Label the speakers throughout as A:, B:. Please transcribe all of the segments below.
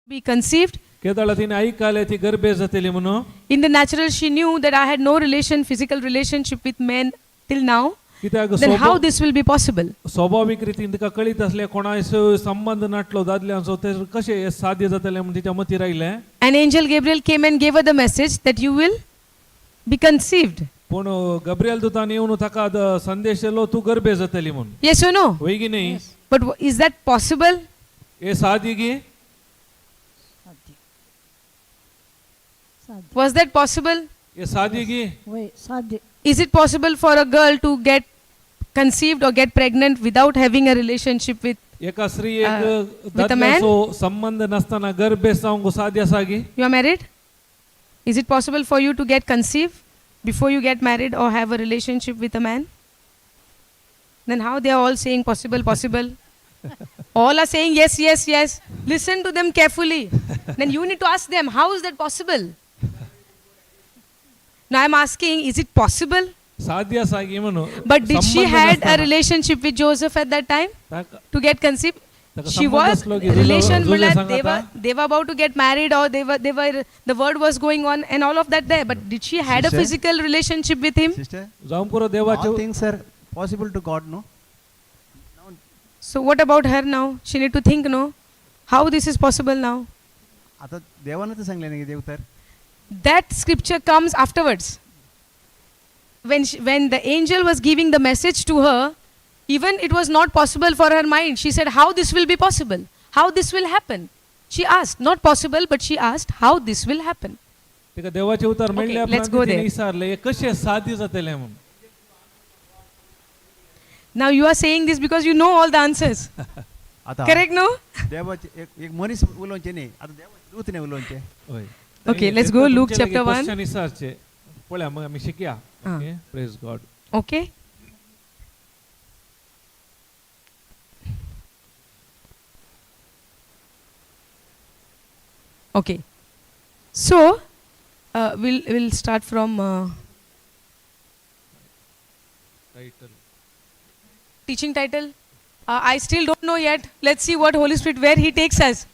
A: Be conceived.
B: केदळा तिने ऐकायला ती गर्भे जातली म्हणून.
A: In the natural, she knew that I had no relation, physical relationship with men till now.
B: कित्याक
A: Then how this will be possible?
B: स्वाभाविक रितीन तिका कळीत असले कोणाचो संबंध नाटलो दादल्यांचो ते कशें हें साध्य जातलें म्हूण तिच्या मती राहिलें.
A: An angel Gabriel came and gave her the message that you will be conceived.
B: पूण गब्रियल दुतान येवन ताका संदेश दिलो तूं गर्भे जातली म्हूण.
A: Yes or no?
B: वय की न्ही?
A: But is that possible?
B: हे साध्य गी?
C: साध्य साध्य.
A: Was that possible?
B: हे साध्य गी?
C: वय साध्य.
A: Is it possible for a girl to get conceived or get pregnant without having a relationship with
B: एका स्त्रियेक
A: with a man?
B: दादल्याचो संबंध नासतना गर्भे जावंक साध्य आसा गी?
A: You are married? Is it possible for you to get conceived before you get married or have a relationship with a man? Then how they are all saying possible, possible? All are saying yes, yes, yes. Listen to them carefully. Then you need to ask them, how is that possible? Now I'm asking, is it possible?
B: साध्य आसा गी म्हणून.
A: But did she
B: संबंध
A: had a
B: नासतना.
A: Relationship with Joseph at that time
B: ताका
A: to get conceived?
B: ताका
A: She
B: संबंध
A: was
B: आसलो की जुजो-
A: relation
B: जुजो
A: म्हणल्यार
B: सांगाता.
A: they were about to get married or they were the word was going on and all of that there. But did she had a
D: Sister?
A: Physical relationship with him?
D: Sister,
B: जावंक पुरो
D: all
B: देवाचे
D: things are possible to God, no?
A: So what about her now? She need to think, no? How this is possible now?
D: आता देवानं तर सांगले नाही देव तर.
A: That scripture comes afterwards. When the angel was giving the message to her, even it was not possible for her mind. She said, how this will be possible? How this will happen? She asked, not possible, but she asked how this will happen.
B: तिका देवाचे उतर मेळ्ळ्या
A: let's
B: उपरांत
A: go
B: तिने
A: there.
B: विचारलें हें कशें साध्य जातलें म्हूण.
A: Now you are saying this because you know all the answers.
D: आता
A: Correct, no?
D: देवाचे एक एक मनीस उलोवचें न्ही, आतां देवाचे दूत न्ही उलोवचें.
B: हय.
A: Okay, let's go. Luke
B: तुमचे लागीं
A: chapter 1.
B: Question विचारचें पळया मग आमी शिकया.
A: Ah.
B: Okay, praise God.
A: Okay. Okay. So, we'll start from
B: title.
A: Teaching title. I still don't know yet. Let's see what Holy Spirit, where He takes us.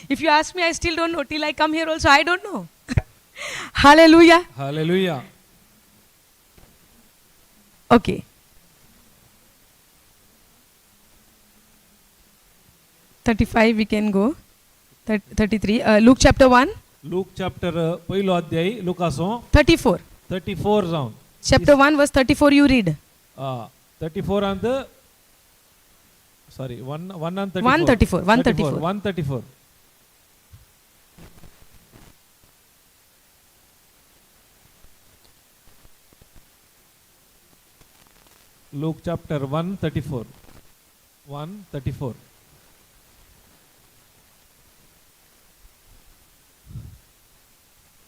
A: If you ask me, I still don't know. Till I come here also, I don't know. Hallelujah.
B: Hallelujah.
A: Okay. 35 we can go. 33. Luke chapter 1,
B: Luke chapter पयलो अध्याय लुकासो
A: 34.
B: 34 जावन.
A: Chapter 1 verse 34 you read.
B: 34 आंत sorry one one आन
A: 134, 134.
B: 134. Luke chapter 1 34, 1 34.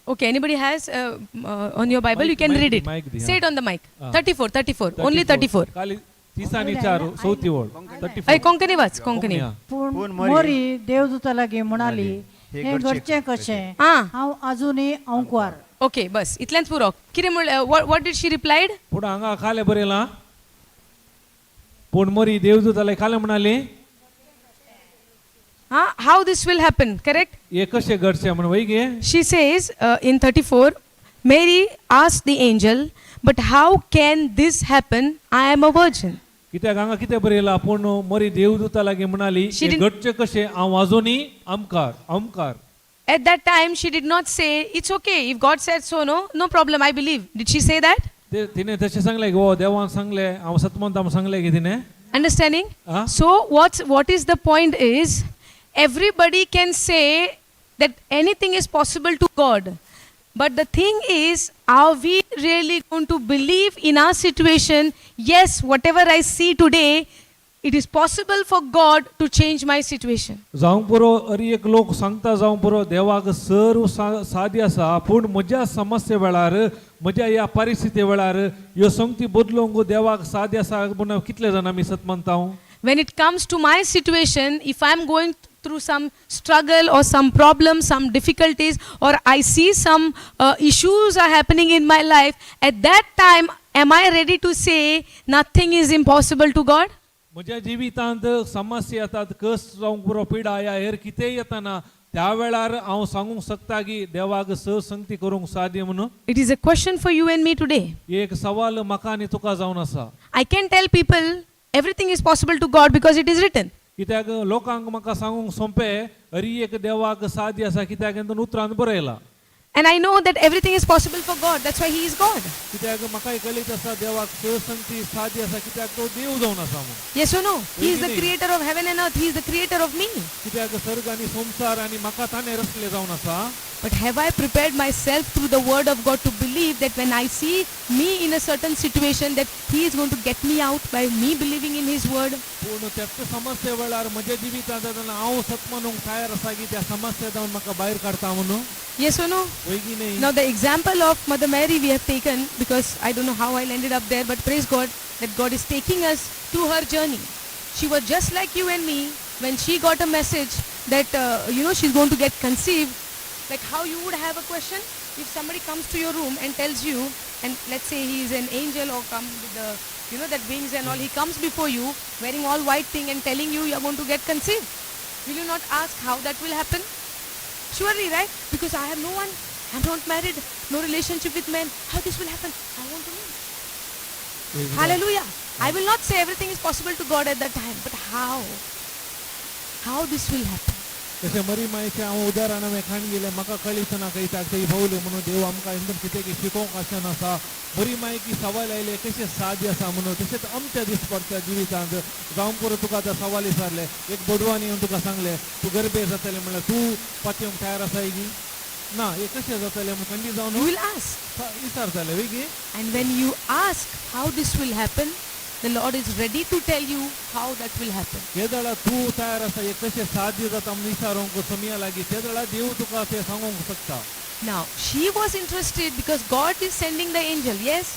A: Okay, anybody has on your Bible,
B: Mic-
A: you can
B: mic
A: read
B: the,
A: it.
B: mic the,
A: Say
B: हा.
A: It on the mic.
B: Ah.
A: 34, 34, only 34.
B: खाली तिसांनी चार चवथी ओळ thirty
A: अय
B: four.
A: Konkani वाच, कोंकणी.
C: पूण
D: पूण मोरी
C: मोरी देवदूता लागीं म्हणाली,
D: हे
C: हें
D: घडचें
C: घडचें कशें?
A: हा.
C: हांव अजुनूय अंकवार.
A: ओके, बस इतलेंच पुरो. कितें म्हणलें? What did she replied?
B: पूण हांगा खालें बरयलां पूण मोरी देवदूताले खालें म्हणाली.
A: हा, how this will happen, correct?
B: हे कशें घडचें म्हण वय गे.
A: She says in 34, Mary asked the angel, but how can this happen? I am a virgin.
B: कित्याक हांगा कितें बरयलां पूण मोरी देवदूता लागीं म्हणाली
A: She
B: हे
A: didn't-
B: घडचें कशें हांव आजुनी आमकार आमकार.
A: At that time, she did not say, it's okay, if God said so, no, no problem, I believe. Did she say that?
B: ते तिने तशें सांगलें की ओ देवान सांगलें हांव सतमंत हांव सांगलें की तिणें.
A: Understanding?
B: Ah.
A: So, what is the point is, everybody can say that anything is possible to God. But the thing is, are we really going to believe in our situation? Yes, whatever I see today, it is possible for God to change my situation.
B: जावंक पुरो अरी एक लोक सांगता जावंक पुरो देवाक सर्व साध्य आसा पूण म्हज्या समस्ये वेळार म्हज्या ह्या परिस्थिती वेळार ह्यो संगती बदलूंक देवाक साध्य आसा म्हूण कितले जाण आमी सत मानता?
A: When it comes to my situation, if I'm going through some struggle or some problem, some difficulties, or I see some issues are happening in my life, at that time, am I ready to say nothing is impossible to God?
B: म्हज्या जिवितांत समस्या येतात, कस जावंक पुरो, पिडा या हेर कितेंय येताना त्या वेळार हांव सांगूंक शकता की देवाक संगती करूंक साध्य म्हणून?
A: It is a question for you and me today.
B: एक सवाल म्हाका आनी तुका जावन आसा.
A: I can tell people everything is possible to God because it is written.
B: कित्याक लोकांक म्हाका सांगूंक सोंपें, हरी एक देवाक साध्य आसा, कित्याक हेतून उतरान बरयलां.
A: And I know that everything is possible for God. That's why He is God.
B: कित्याक म्हाकाय कळीत आसा देवाक संगती साध्य आसा, कित्याक तो देव जावन आसा म्हणून.
A: Yes or no? He is the
B: Really?
A: Creator of heaven and earth. He is the creator of me.
B: कित्याक सर्ग आनी संवसार आनी म्हाका ताणें रचले जावन आसा.
A: But have I prepared myself through the word of God to believe that when I see me in a certain situation, that He is going to get me out by me believing in His word?
B: पूण त्याच समस्ये वेळार म्हज्या जिवितांत जातना हांव सत मानूंक तयार आसा की त्या समस्या जावन म्हाका भायर काडटा म्हणून?
A: Yes or no?
B: वय की न्ही?
A: Now, the example of Mother Mary we have taken, because I don't know how I ended up there, but praise God that God is taking us through her journey. She was just like you and me when she got a message that, she's going to get conceived. Like how you would have a question if somebody comes to your room and tells you, and let's say he is an angel or come with the, that wings and all, he comes before you wearing all white thing and telling you you are going to get conceived. Will you not ask how that will happen? Surely, right? Because I have no one. I'm not married. No relationship with men. How this will happen? I want to know.
B: Praise God.
A: Hallelujah. I will not say everything is possible to God at that time, but how? How this will happen?
B: तशें मरी मायचें हांव उदाहरण हांवें खाण गेलें, म्हाका कळीत ना कित्याक थंय पावलें म्हणून. देव आमकां एकदम कितें की शिकोवंक आशेन आसा. बरी मायकी सवाल आयले कशें साध्य आसा म्हणून, तशेंच आमच्या दिसपडच्या जिवितांत जावं पुरो, तुका आतां सवाल विचारलें, एक बडवान येवन तुका सांगलें तूं गरबे जातलें म्हणल्यार तूं पातयेवंक तयार आसाय की ना, हें कशें जातलें म्हणून खंडीत जावन
A: You will ask.
B: विचारतलें वेगी.
A: And when you ask how this will happen, the Lord is ready to tell you how that will happen.
B: हे वेळार तूं तयार आसा हें कशें साध्य जाता म्हणून विचारूंक समया लागीं, ते वेळार देव तुका तें सांगूंक शकता.
A: Now, she was interested because God is sending the angel, yes?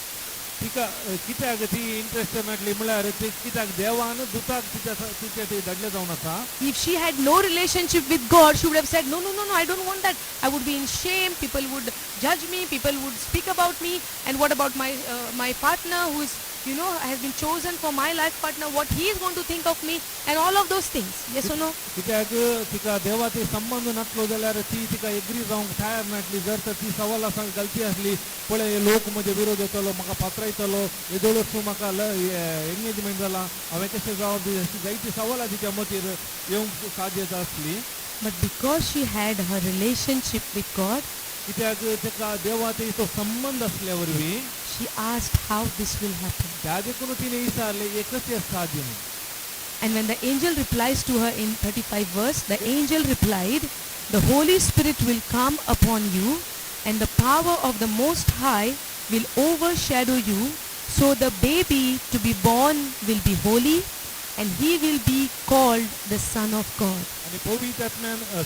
B: तिका कित्याक ती इंट्रस्ट मेळटली म्हळ्यार ती कित्याक देवान दुताक तिच्या तिचे ते धाडले जावन आसा.
A: If she had no relationship with God, she would have said, "No, no, no, no, I don't want that. I would be in shame. People would judge me. People would speak about me. And what about my partner who is, has been chosen for my life partner? What he is going to think of me?" And all of those things. Yes or no?
B: कित्याक तिका देवा ते संबंद नासलो जाल्यार ती तिका agree जावंक तयार नासली. जर तर ती सवाला सांग घालती आसली, पळय हे लोक म्हजे विरोध येतलो, म्हाका पात्रायतलो, येदोळच म्हाका एंगेजमेंट जाला, हांवें कशें जावप बी, अशी जायती सवालां तिच्या मतीर येवंक साध्यता आसली.
A: But because she had her relationship with God,
B: कित्याक तिका देवा ते तो संबंद आसल्या वरवीं
A: she asked how this will happen.
B: त्या देखून तिणे विचारलें हे कशें साध्य म्हणून.
A: And when the angel replies to her in 35 verse, the angel replied, "The Holy Spirit will come upon you, and the power of the Most High will overshadow you. So the baby to be born will be holy, and he will be called the Son of God."
B: आणि पवित्र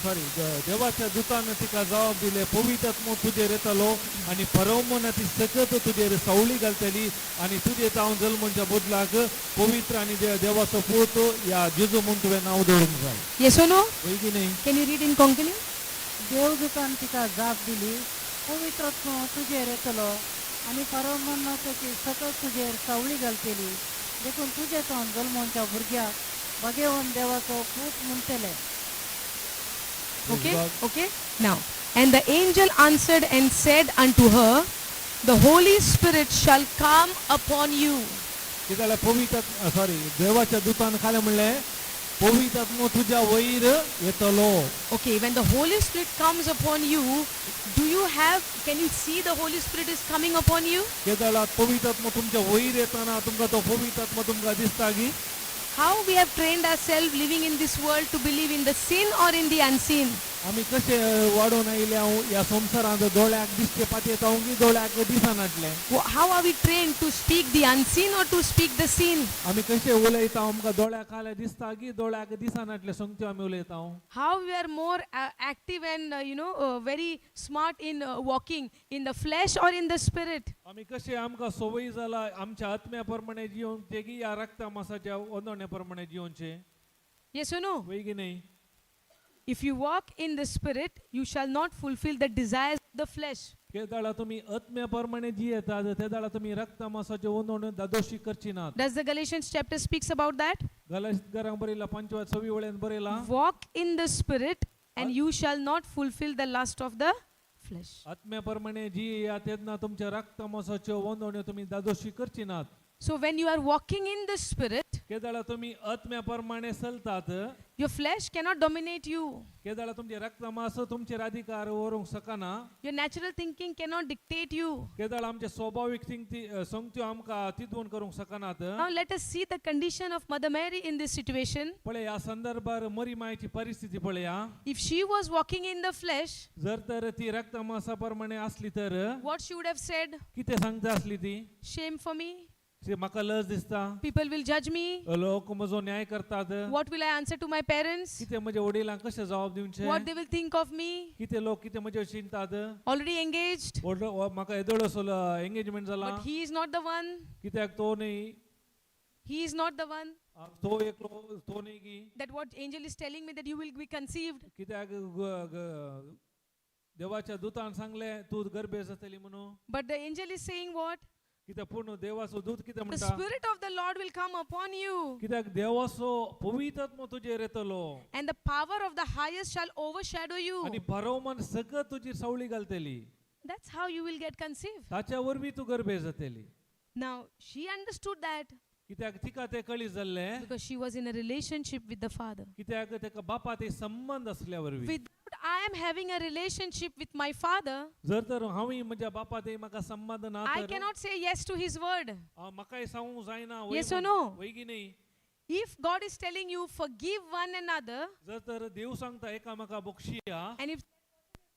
B: sorry देवाच्या दुतान तिका जबाब दिले, पवित्र आत्मो तुजेर येतलो आनी परमना ती सकत तुजेर सावळी घालतली आनी तुजे तावन जल्मच्या बदलाक पवित्र आनी देवाचो पूत ह्या जेजू म्हूण तुवें नांव दवरूंक जाय.
A: Yes or no?
B: वय की न्ही?
A: Can you read in Konkani?
C: देवदूतान तिका जाप दिली, पवित्र आत्मो तुजेर येतलो आनी परमात्म्याची सकत तुजेर सावळी घालतली, देखून तुजे सावन जल्मोवच्या भुरग्याक भगेवन देवाचो पूत म्हणटले.
A: Okay?
B: God.
A: Okay? Now, and the angel answered and said unto her, "The Holy Spirit shall come upon you."
B: कितें जाल्यार पवित्र सॉरी देवाच्या दुतान खालें म्हणलें, पवित्र आत्मो तुज्या वयर येतलो.
A: Okay, when the Holy Spirit comes upon you, can you see the Holy Spirit is coming upon you?
B: केदळा पवित्र आत्मो तुमच्या वयर येताना तुमकां तो पवित्र आत्मो तुमकां दिसता की?
A: How we have trained ourselves living in this world to believe in the seen or in the unseen?
B: आमी कशे वाडोवन आयले हांव ह्या संवसारांत, दोळ्याक दिसचे पातयेता हांव की दोळ्याक दिसनाटलें?
A: How are we trained to speak the unseen or to speak the seen?
B: आमी कशे उलयता, आमकां दोळ्याक खाल्या दिसता की दोळ्याक दिसनाटलें संगत्यो आमी उलयता?
A: How we are more active and very smart in walking in the flesh or in the spirit?
B: आमी कशे आमकां संवय जाला आमच्या आत्म्या प्रमाणे जियोवचे की ह्या रक्ता मासाच्या ओंदोणे प्रमाणे जियोवचे?
A: Yes or no?
B: वय की न्ही?
A: If you walk in the spirit, you shall not fulfill the desires of the flesh.
B: ते दाळा तुमी आत्म्या प्रमाणे जियेतात, ते दाळा तुमी रक्ता मासाचे ओंदोणे दादोशी करची नात.
A: Does the Galatians chapter speaks about that?
B: गलासीकरांक बरयला पंचव्या सवी वळेन बरयला,
A: Walk in the Spirit, and you shall not fulfill the lust of the flesh.
B: आत्म्या प्रमाणे जी या तेन्ना तुमच्या रक्त मांसाच्यो वंदवण्यो तुमी दादोशी करची नात.
A: So when you are walking in the Spirit,
B: केदळा तुमी आत्म्या प्रमाणे चलतात,
A: your flesh cannot dominate you.
B: केदळा तुमचे रक्त मांस तुमचेर अधिकार व्हरूंक शकना.
A: Your natural thinking cannot dictate you.
B: केदळ आमचे स्वाभावीक थिंगती संगत्यो आमकां तितून करूंक शकनात.
A: Now let us see the condition of Mother Mary in this situation.
B: पळय, ह्या संदर्भार मरी मायची परिस्थिती पळया.
A: If she was walking in the flesh,
B: जर तर ती रक्त मांसा प्रमाणे असली तर
A: what she would have said?
B: कितें सांगता असली ती?
A: Shame for me.
B: शी, म्हाका लज दिसता.
A: People will judge me.
B: लोक म्हजो न्याय करतात.
A: What will I answer to my parents?
B: कितें म्हज्या वडिलांक कशें जबाब दिवचें?
A: What they will think of me?
B: कितें लोक कितें म्हजेर चिंतात?
A: Already engaged,
B: व्हडलो म्हाका येदोळ असो एंगेजमेंट जाला.
A: But he is not the one.
B: कित्याक तो न्ही.
A: He is not the one.
B: तो एकलो तो न्ही की
A: That what angel is telling me, that you will be conceived.
B: कित्याक देवाच्या दुतान सांगले तूं गर्भे जातली म्हणून.
A: But the angel is saying what?
B: कित्याक पूण देवाचो दूत कितें
A: The
B: म्हणटा?
A: Spirit of the Lord will come upon you,
B: कित्याक देवाचो पवित्र तुजेर येतलो
A: and the power of the highest shall overshadow you.
B: आनी परवमान सगळं तुजी सावळी घालतली.
A: That's how you will get conceived.
B: ताच्या वरवीं तूं गर्भे जातली.
A: Now, she understood that
B: कित्याक तिका ते कळी जाल्लें
A: because she was in a relationship with the Father.
B: कित्याक तेका बापा ते संबंध असल्या वरवीं.
A: Without I am having a relationship with my Father,
B: जर तर हांवूय म्हज्या बापा ते म्हाका संबंध ना
A: I
B: तर
A: cannot say yes to His word.
B: हांव म्हाकाय सांगूंक जायना.
A: Yes or no?
B: वय की न्ही?
A: If God is telling you, forgive one another,
B: जर तर देव सांगता एकामेका बक्षिया,
A: and if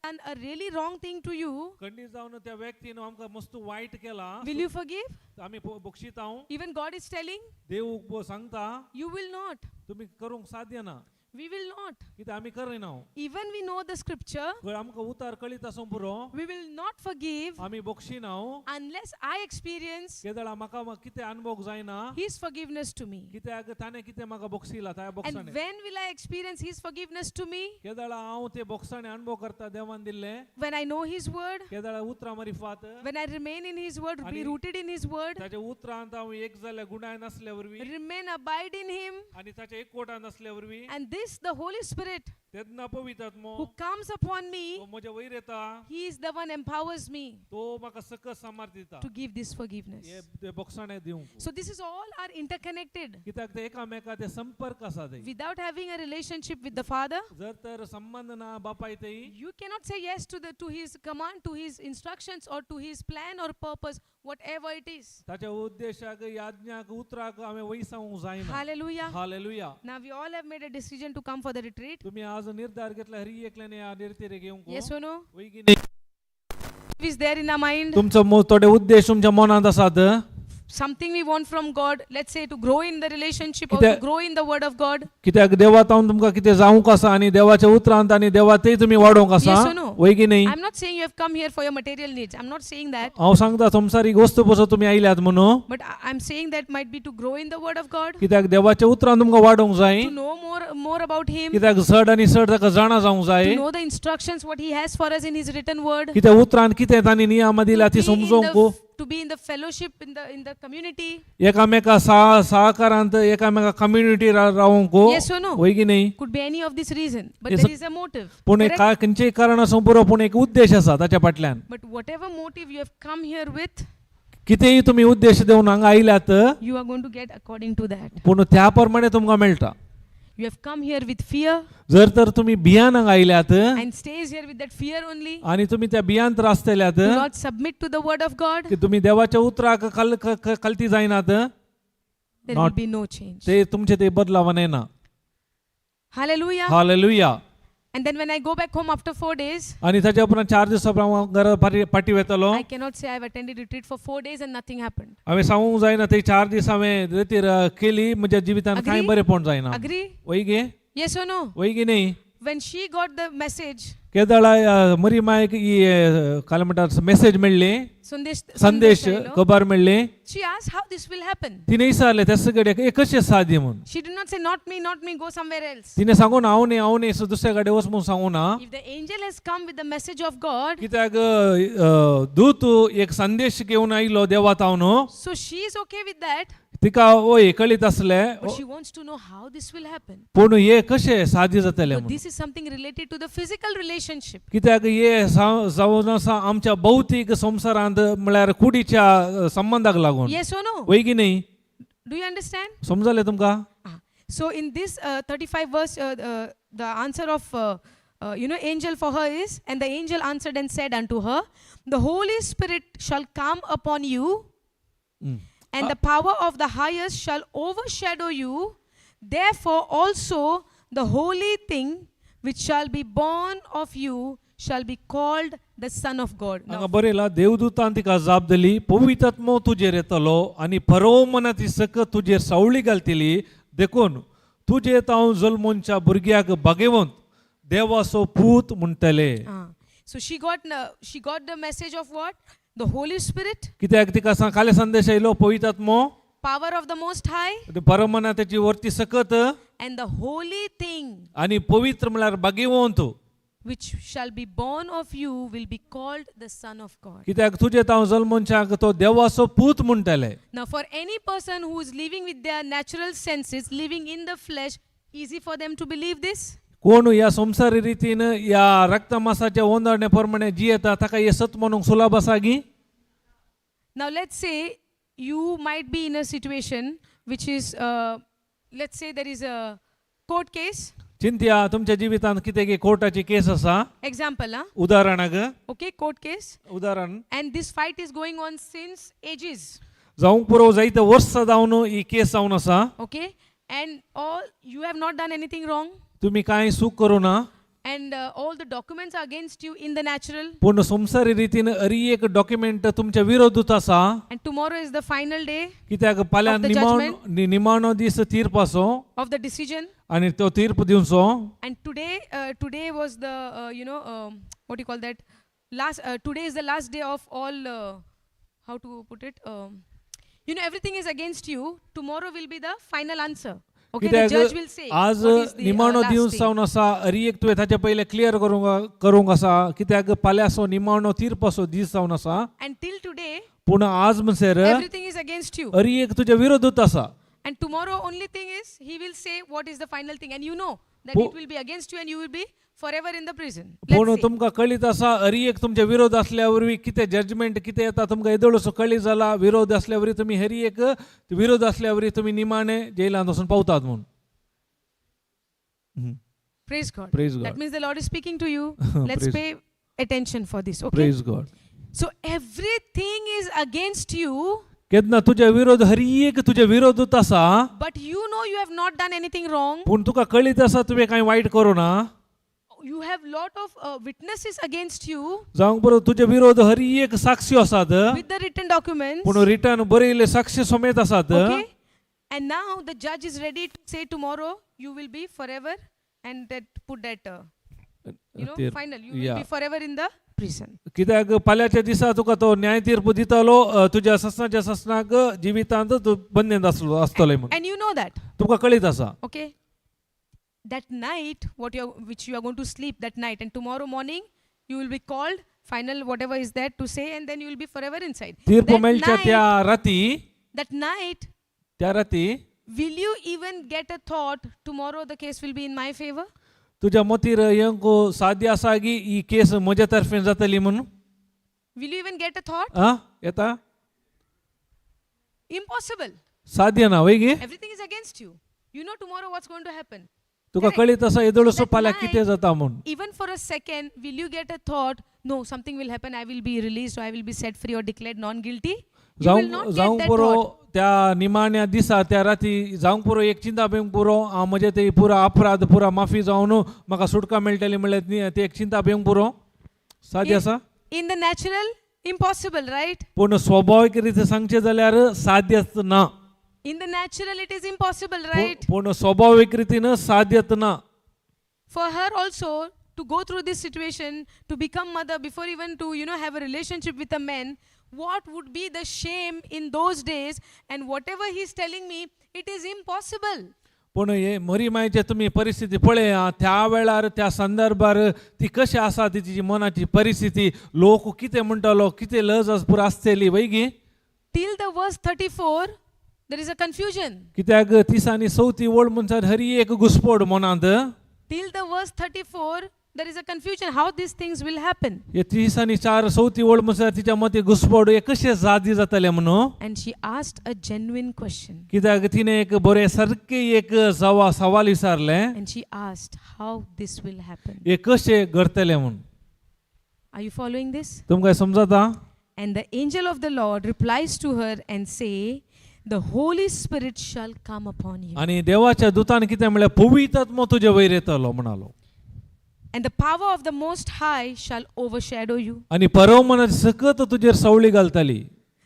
A: done a really wrong thing to you,
B: खंडीत जावन त्या व्यक्तीन आमकां मस्त वायट केला,
A: will you forgive?
B: आमी बक्षिता.
A: Even God is telling,
B: देव सांगता,
A: you will not.
B: तुमी करूंक साध्य ना.
A: We will not.
B: कित्याक आमी करिना.
A: Even we know the scripture,
B: आमकां उतार कळीत आसूं पुरो,
A: we will not forgive
B: आमी बक्षिना
A: unless I experience
B: केदळा म्हाका कितें अनुभव जायना
A: His forgiveness to me.
B: कित्याक ताणें कितें म्हाका बक्षिला त्या
A: And
B: बक्षाणे.
A: When will I experience His forgiveness to me?
B: केदळा हांव ते बक्षाणे अनुभव करता देवान दिल्ले?
A: When I know His word,
B: केदळा उतरां मारिफात
A: when I remain in His word, be
B: आणि-
A: rooted in His word,
B: ताच्या उतरांत हांव एक जाल्यार गुणाय नासल्या वरवीं
A: remain, abide in Him.
B: आनी ताच्या एकवटान नासल्या वरवीं.
A: And this, the Holy Spirit
B: तेन्ना पवित्र आत्मो
A: who comes upon me,
B: तो म्हज्या वयर येता.
A: He is the one empowers me
B: तो म्हाका सकस सामर्थ दिता
A: to give this forgiveness.
B: हे ते बक्षाणे दिवंक.
A: So this is all are interconnected.
B: कित्याक ते एकामेका ते संपर्क आसा ते.
A: Without having a relationship with the Father,
B: जर तर संबंध ना बापाय तेई,
A: you cannot say yes to His command, to His instructions, or to His plan or purpose, whatever it is.
B: ताच्या उद्देशाक, याज्ञाक, उतराक हांवें वय सांगूंक जायना.
A: Hallelujah.
B: Hallelujah.
A: Now we all have made a decision to come for the retreat.
B: तुम्ही आज निर्धार घेतला हरी एकल्याने या निर्तेरे घेवंक.
A: Yes or no?
B: वय की नाही?
A: Is there in our mind
B: तुमचो थोडे उद्देश तुमच्या मनांत आसात.
A: Something we want from God? Let's say to grow in the relationship or to
B: कित्या-
A: grow in the word of God.
B: कित्याक देवात तुमकां कितें जावंक आसा आनी देवाच्या उतरांत आनी देवातय तुमी वाडोवंक आसा.
A: Yes or no?
B: वय की नाही?
A: I'm not saying you have come here for your material needs. I'm not saying that.
B: हांव सांगता संवसारीक वस्तू पसून तुमी आयल्यात म्हणून.
A: But I'm saying that might be to grow in the word of God,
B: कित्याक देवाच्या उतरान तुमकां वाडोवंक जाय.
A: To know more about Him,
B: कित्याक चड आनी चड ताका जाणा जावंक जाय.
A: To know the instructions what He has for us in His written word.
B: कित्याक उतरान कितें तांणी नियमां दिल्या ती
A: To be in
B: समजोवंक.
A: To be in the fellowship in the community.
B: एकामेका सहकारांत एकामेका कम्युनिटी रावंक.
A: Yes or no?
B: वय की नाही?
A: Could be any of this reason, but
B: Yes,
A: there is a motive.
B: पूण एक
A: Correct?
B: काय खंयचेय कारण आसूं पुरो, पूण एक उद्देश आसा ताच्या फाटल्यान.
A: But whatever motive you have come here with,
B: कितेंय तुमी उद्देश देवन हांगा आयल्यात,
A: you are going to get according to that.
B: पूण त्या प्रमाणे तुमकां मेळटा.
A: You have come here with fear
B: जर तर तुमी भियान हांगा आयल्यात
A: and stays here with that fear only.
B: आनी तुमी त्या भियान त्रासतल्यात
A: Do not submit to the word of God.
B: की तुमी देवाच्या उतराक कल कलती जायनात,
A: There will
B: Not-
A: be no change.
B: ते तुमचे ते बदलावन येना.
A: Hallelujah.
B: Hallelujah.
A: And then when I go back home after 4 days,
B: आनी ताच्या उपरांत चार दिसां उपरांत हांव घरा फाटी फाटी वेतलो,
A: I cannot say I've attended retreat for 4 days and nothing happened.
B: हांवें सांगूंक जायना ते चार दीस हांवें रेतीर केली म्हज्या जिवितान कांय
A: Agree?
B: बरेंपण जायना.
A: Agree?
B: वय गे?
A: Yes or no?
B: वय की न्ही?
A: When she got the message,
B: केदळा मरी मायक ही काय म्हणटात मेसेज मेळ्ळी,
A: Sandesh,
B: संदेश
A: आयलो,
B: खबर मेळ्ळी,
A: she asked how this will happen.
B: तिने विचारलें त्या सगळे हे कशें साध्य म्हूण.
A: She did not say, "Not me, not me, go somewhere else."
B: तिने सांगू ना हांव न्ही, हांव न्ही, सो दुसऱ्या कडेन वच म्हूण सांगू ना.
A: If the angel has come with the message of God,
B: कित्याक दूत एक संदेश घेवन आयलो देवा तावन,
A: so she is okay with that.
B: तिका वय कळीत आसलें
A: But she wants to know how this will happen.
B: पूण हे कशें साध्य जातलें
A: But
B: म्हणून.
A: this is something related to the physical relationship.
B: कित्याक हे जावन आसा आमच्या भौतीक संवसारांत म्हळ्यार कुडीच्या संबंदाक लागून.
A: Yes or no?
B: वय की न्ही?
A: Do you understand?
B: समजलें तुमकां?
A: Ah. So in this 35 verse, the answer of angel for her is, "And the angel answered and said unto her, The Holy Spirit shall come upon you, and the power of the highest shall overshadow you. Therefore also the holy thing which shall be born of you shall be called the Son of God."
B: हांगा
A: Now,
B: बरयला देवदूतान तिका जाप दिली पवित्रात्मो तुजेर येतलो आनी परोमनाची सकत तुजेर सावळी घालतली देखून तुजे तांव जल्मोनच्या भुरग्याक भागेवंत देवाचो पूत म्हणटले.
A: Ah. So she got the message of what? The Holy Spirit,
B: कित्याक तिका खाले संदेश आयलो पवित्रात्मो
A: power of the Most High,
B: परमना त्याची वरती सकत
A: and the holy thing
B: आणि पवित्र म्हळ्यार भागेवंत
A: which shall be born of you will be called the Son of God.
B: कित्याक तुजे तांव जल्मोनच्याक तो देवाचो पूत म्हणटले.
A: Now, for any person who is living with their natural senses, living in the flesh, easy for them to believe this?
B: कोण ह्या संवसारी रितीन ह्या रक्तमासाच्या ओंदळणे प्रमाणे जियेता ताका हे सत म्हणूंक सुलभ आसा गी?
A: Now, let's say you might be in a situation which is, let's say there is a court case.
B: चिंतया तुमच्या जिवितांत कितें की कोर्टाची केस आसा.
A: Example, huh?
B: उदाहरणाक.
A: Okay, court case.
B: उदाहरण.
A: And this fight is going on since ages.
B: जावंक पुरो जायते वर्सां जावन ही केस जावन आसा.
A: Okay, and all you have not done anything wrong,
B: तुमी कांय चूक करूं ना.
A: And all the documents are against you in the natural.
B: पूण संवसारी रितीन हरी एक डॉक्युमेंट तुमच्या विरोधूत आसा.
A: And tomorrow is the final day
B: कित्याक फाल्यां
A: of the
B: निमाणो
A: judgment.
B: निमाणो दीस तीर्प आसो
A: of the decision.
B: आनी तो तीर्प दिवचो.
A: And today was the what do you call that? Last today is the last day of all. How to put it? Everything is against you. Tomorrow will be the final answer. Okay, the judge will say
B: कित्याक आज
A: what is the
B: निमाणो
A: last
B: दिवस
A: thing.
B: जावन आसा हरी एक तुवें ताचे पयलें क्लियर करूंक आसा कित्याक फाल्यां असो निमाणो तीर्प असो दीस जावन आसा.
A: And till today,
B: पूण आज म्हणसर
A: everything is against you.
B: Hari एक तुज्या विरोधूत आसा.
A: And tomorrow, only thing is, he will say what is the final thing. And you know that it will be against you and you will be forever in the prison.
B: पूण
A: Let's say.
B: तुमकां कळीत आसा हरी एक तुमच्या विरोध असल्या वरवीं कितें जजमेंट कितें येता तुमकां येदोळसो कळीत जाला विरोध असल्या वरवीं तुमी हरी एक विरोध असल्या वरवीं तुमी निमाणे जेलांत वचून पावतात म्हूण.
A: Praise God.
B: Praise
A: That
B: God.
A: Means the Lord is speaking to you. Let's
B: Praise-
A: pay attention for this. Okay.
B: Praise God.
A: So everything is against you,
B: केन्ना तुज्या विरोध हरी एक तुज्या विरोधूत आसा.
A: But you know you have not done anything wrong.
B: पूण तुका कळीत आसा तुवें कांय वायट करूं ना.
A: You have lot of witnesses against you
B: जावंक बरो तुजे विरोध हरी एक साक्षी आसात.
A: With the written documents.
B: पूण रिटर्न बरयल्ले साक्षी समेत आसात.
A: Okay. And now the judge is ready to say tomorrow you will be forever and that put that final, you will be forever in the prison.
B: कित्याक फाल्यांच्या दिसा तुका तो न्याय तीर्प दितलो तुज्या ससनाच्या ससनाक जिवितांत तूं बंदेंत आसलो आसतलें म्हूण.
A: And you know that.
B: तुमकां कळीत आसा.
A: Okay. That night, what you are, which you are going to sleep that night, and tomorrow morning you will be called, final whatever is there to say, and then you will be forever inside.
B: तीर्प
A: That
B: मेळच्या
A: night,
B: त्या राती
A: that night,
B: त्या राती
A: will you even get a thought tomorrow the case will be in my favor?
B: तुज्या मतीर येवंक साध्य आसा की ही केस म्हज्या तर्फेन जातली म्हणून?
A: Will you even get a thought?
B: आं येता?
A: Impossible.
B: साध्य ना वय गे?
A: Everything is against you. You know tomorrow what's going to happen.
B: तुका
A: Correct.
B: कळीत आसा येदोळसो
A: That
B: फाल्यां
A: night,
B: कितें जाता म्हूण.
A: Even for a second, will you get a thought, no, something will happen, I will be released or I will be set free or declared non guilty? You will
B: जावंक
A: not get
B: जावंक
A: that
B: पुरो
A: thought.
B: त्या निमाण्या दिसा त्या राती जावंक पुरो एक चिंता बेंक पुरो हांव म्हजें ते पुरा अपराध पुरा माफी जावन म्हाका सुटका मेळटली म्हणल्यार न्ही, ते एक चिंता बेंक पुरो साध्य आसा.
A: In the natural, impossible, right?
B: पूण स्वभावीक रितीन सांगचें जाल्यार साध्यच ना.
A: In the natural, it is impossible, right?
B: पूण स्वभावीक रितीन साध्यत ना.
A: For her also to go through this situation, to become mother before even to have a relationship with a man, what would be the shame in those days? And whatever he's telling me, it is impossible.
B: पूण हे मरी मायचे तुमी परिस्थिती पळया त्या वेळार त्या संदर्भार ती कशी आसा ती तिची मनाची परिस्थिती लोक कितें म्हणटलो कितें लज पुरा आसतली वय गी?
A: Till the verse 34, There is a confusion.
B: कित्याक तिसांनी चवथी ओळ म्हणसर हरी एक घुसपोड मनांत.
A: Till the verse 34, there is a confusion how these things will happen.
B: हे तिसांनी चार चवथी ओळ म्हणसर तिच्या मती घुसपोड हे कशें जादी जातलें म्हणून.
A: And she asked a genuine question.
B: कित्याक तिणें एक बरें सारकें एक सवाल विचारलें.
A: And she asked how this will happen.
B: हे कशें घडतलें म्हूण.
A: Are you following this?
B: तुमकां समजता?
A: And the angel of the Lord replies to her and say, "The Holy Spirit shall come upon you,
B: आनी देवाच्या दुतान कितें म्हणलें, पवित्र आत्मो तुजे वयर येतलो म्हणालो.
A: And the power of the Most High shall overshadow you.
B: आनी परमनाची सकत तुजेर सवळी घालताली.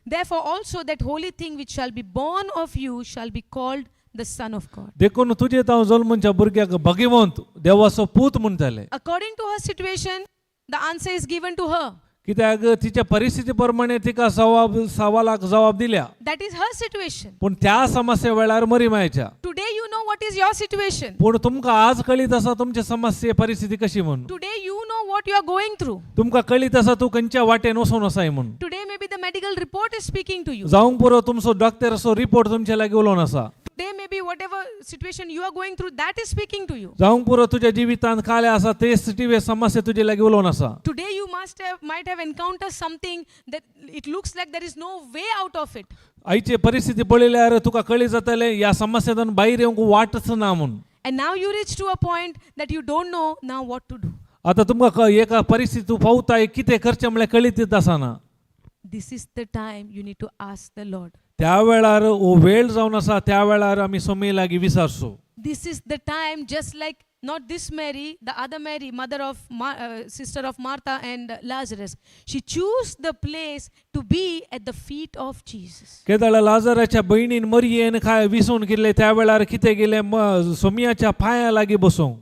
A: Therefore also that holy thing which shall be born of you shall be called the Son of God."
B: देखून तुजे तांव जल्मच्या भुरग्याक भगिवंत देवाचो पूत म्हणटाले.
A: According to her situation, the answer is given to her.
B: कित्याक तिच्या परिस्थिती प्रमाणे तिका जवाब सवालाक जवाब दिल्या.
A: That is her situation.
B: पूण त्या समस्ये वेळार मरी मायच्या.
A: Today you know what is your situation.
B: पूण तुमकां आज कळीत आसा तुमची समस्ये परिस्थिती कशी म्हणून.
A: Today you know what you are going through.
B: तुमकां कळीत आसा तूं खंयच्या वाटेन वचून आसाय म्हणून.
A: Today maybe the medical report is speaking to you.
B: जावंक पुरो तुमचो डॉक्टराचो रिपोर्ट तुमच्या लागीं उलोवन आसा.
A: Today maybe whatever situation you are going through, that is speaking to you.
B: जावंक पुरो तुज्या जिवितांत काले आसा ते सिटिवे समस्या तुजे लागीं उलोवन आसा.
A: Today you must have might have encountered something that it looks like there is no way out of it.
B: आयची परिस्थिती पळयल्यार तुका कळीत जातलें ह्या समस्येंतल्यान भायर येवंक वाटच ना म्हणून.
A: And now you reach to a point that you don't know now what to do.
B: आतां तुमकां एका परिस्थिती तूं पावताय कितें करचें म्हणल्यार कळीत आसना.
A: This is the time you need to ask the Lord.
B: त्या वेळार हो वेळ जावन आसा त्या वेळार आमी सोमे लागीं विचारचो.
A: This is the time, just like not this Mary, the other Mary, mother of sister of Martha and Lazarus. She chose the place to be at the feet of Jesus.
B: केदळा लाजराच्या बहिणीन मरियेन काय विसून गेले त्या वेळार कितें गेलें सोमयाच्या पांया लागीं बसूंक.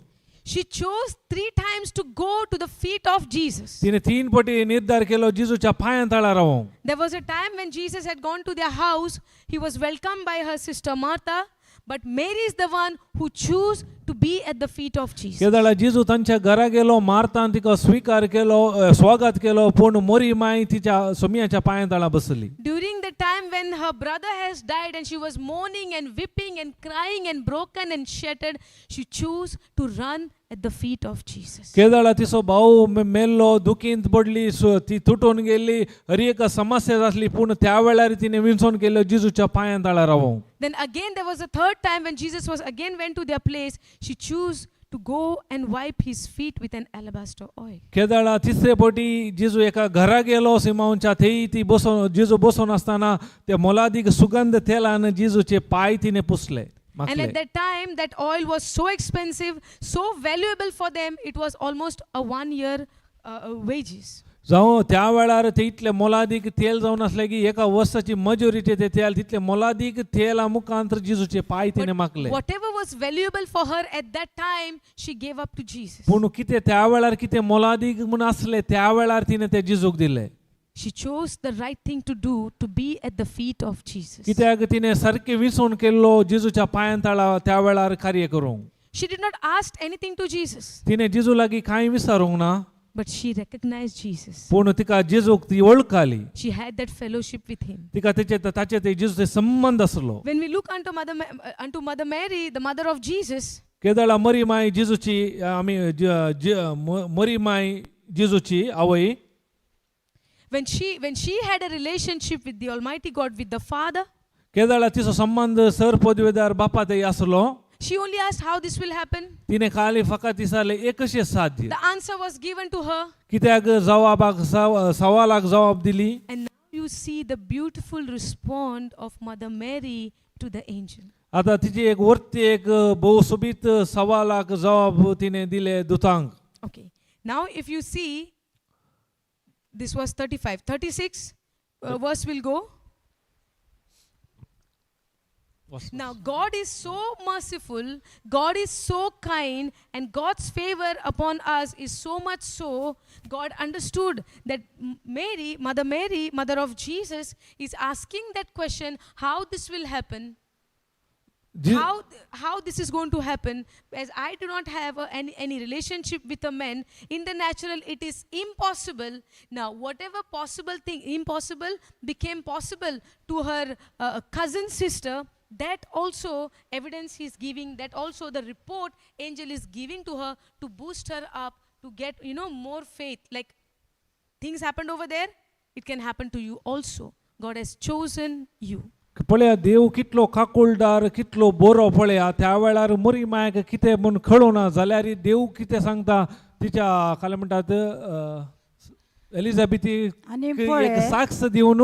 A: She chose three times to go to the feet of Jesus.
B: तिने तीन पटी निर्धार केलो जेजूच्या पांयां तळा रावोंक.
A: There was a time when Jesus had gone to their house. He was welcomed by her sister Martha, but Mary is the one who chose to be at the feet of Jesus.
B: केदळा जेजू तांच्या घरा गेलो मार्तान तिका स्विकार केलो स्वागत केलो पूण मोरी माय तिच्या सोमयाच्या पांयां तळा बसली.
A: During the time when her brother has died and she was mourning and weeping and crying and broken and shattered, she chose to run at the feet of Jesus.
B: केदळा तिचो भाऊ मेल्लो दुखींत पडली ती तुटून गेली हर एका समस्या जातली पूण त्या वेळार तिने विंचोन केलो जेजूच्या पांयां तळा रावोंक.
A: Then again, there was a third time when Jesus was again went to their place. She chose to go and wipe his feet with an alabaster oil.
B: केदळा तिसरे पटी जेजू एका घरा गेलो सिमांवच्या थंय ती बसोन जेजू बसोन आसतना त्या मोलादीक सुगंध तेलान जेजूचे पांय तिने पुसले
A: And
B: माखले.
A: at that time, that oil was so expensive, so valuable for them, it was almost a 1 year wages.
B: जावं त्या वेळार ते इतले मोलादीक तेल जावन आसलें की एका वर्साची मजुरीचे ते तेल तितले मोलादीक तेला मुखांत जेजूचे पांय तिने माखले.
A: Whatever was valuable for her at that time, she gave up to Jesus.
B: पूण कितें त्या वेळार कितें मोलादीक म्हूण आसलें त्या वेळार तिणें तें जेजूक दिलें.
A: She chose the right thing to do, to be at the feet of Jesus.
B: कित्याक तिणें सारकें विसोवन केल्लो जेजूच्या पांयां तळा त्या वेळार कार्य करूंक.
A: She did not ask anything to Jesus,
B: तिणें जेजू लागीं कांय विचारूंक ना.
A: But she recognized Jesus.
B: पूण तिका जेजूक ती वळखाली.
A: She had that fellowship with him.
B: तिका तेचे ताचे ते जेजूचे संबंद आसलो.
A: When we look unto Mother Mary, the mother of Jesus,
B: केदळा मरी माय जेजूची आमी मरी माय जेजूची आवय
A: when she had a relationship with the Almighty God, with the Father,
B: केदळा तिचो संबंद सर पदवेदार बापा ते आसलो.
A: She only asked how this will happen.
B: तिने खाली फकत विचारलें हें कशें साध्य.
A: The answer was given to her.
B: कित्याक जवाबाक सवालाक जवाब दिली.
A: And now you see the beautiful response of Mother Mary to the angel.
B: आता तिची एक वरती एक भोव सोबीत सवालाक जवाब तिने दिले दुतांक.
A: Okay. Now, if you see, this was 35. 36 verse will go. Now, God is so merciful, God is so kind, and God's favor upon us is so much so. God understood that Mary, Mother Mary, mother of Jesus, is asking that question how this will happen. How this is going to happen, as I do not have any relationship with a man, in the natural it is impossible. Now, whatever possible thing, impossible became possible to her cousin sister, that also evidence he's giving, that also the report angel is giving to her to boost her up, to get more faith. Like things happened over there, it can happen to you also. God has chosen you.
B: पळया देव कितलो काकुळदार कितलो बरो. पळया त्या वेळार मरी मायक कितें म्हूण कळना जाल्यार देव कितें सांगता तिच्या काय म्हणटात एलिझाबेथी
C: आनी
B: एक
C: पळय
B: साक्ष दिवन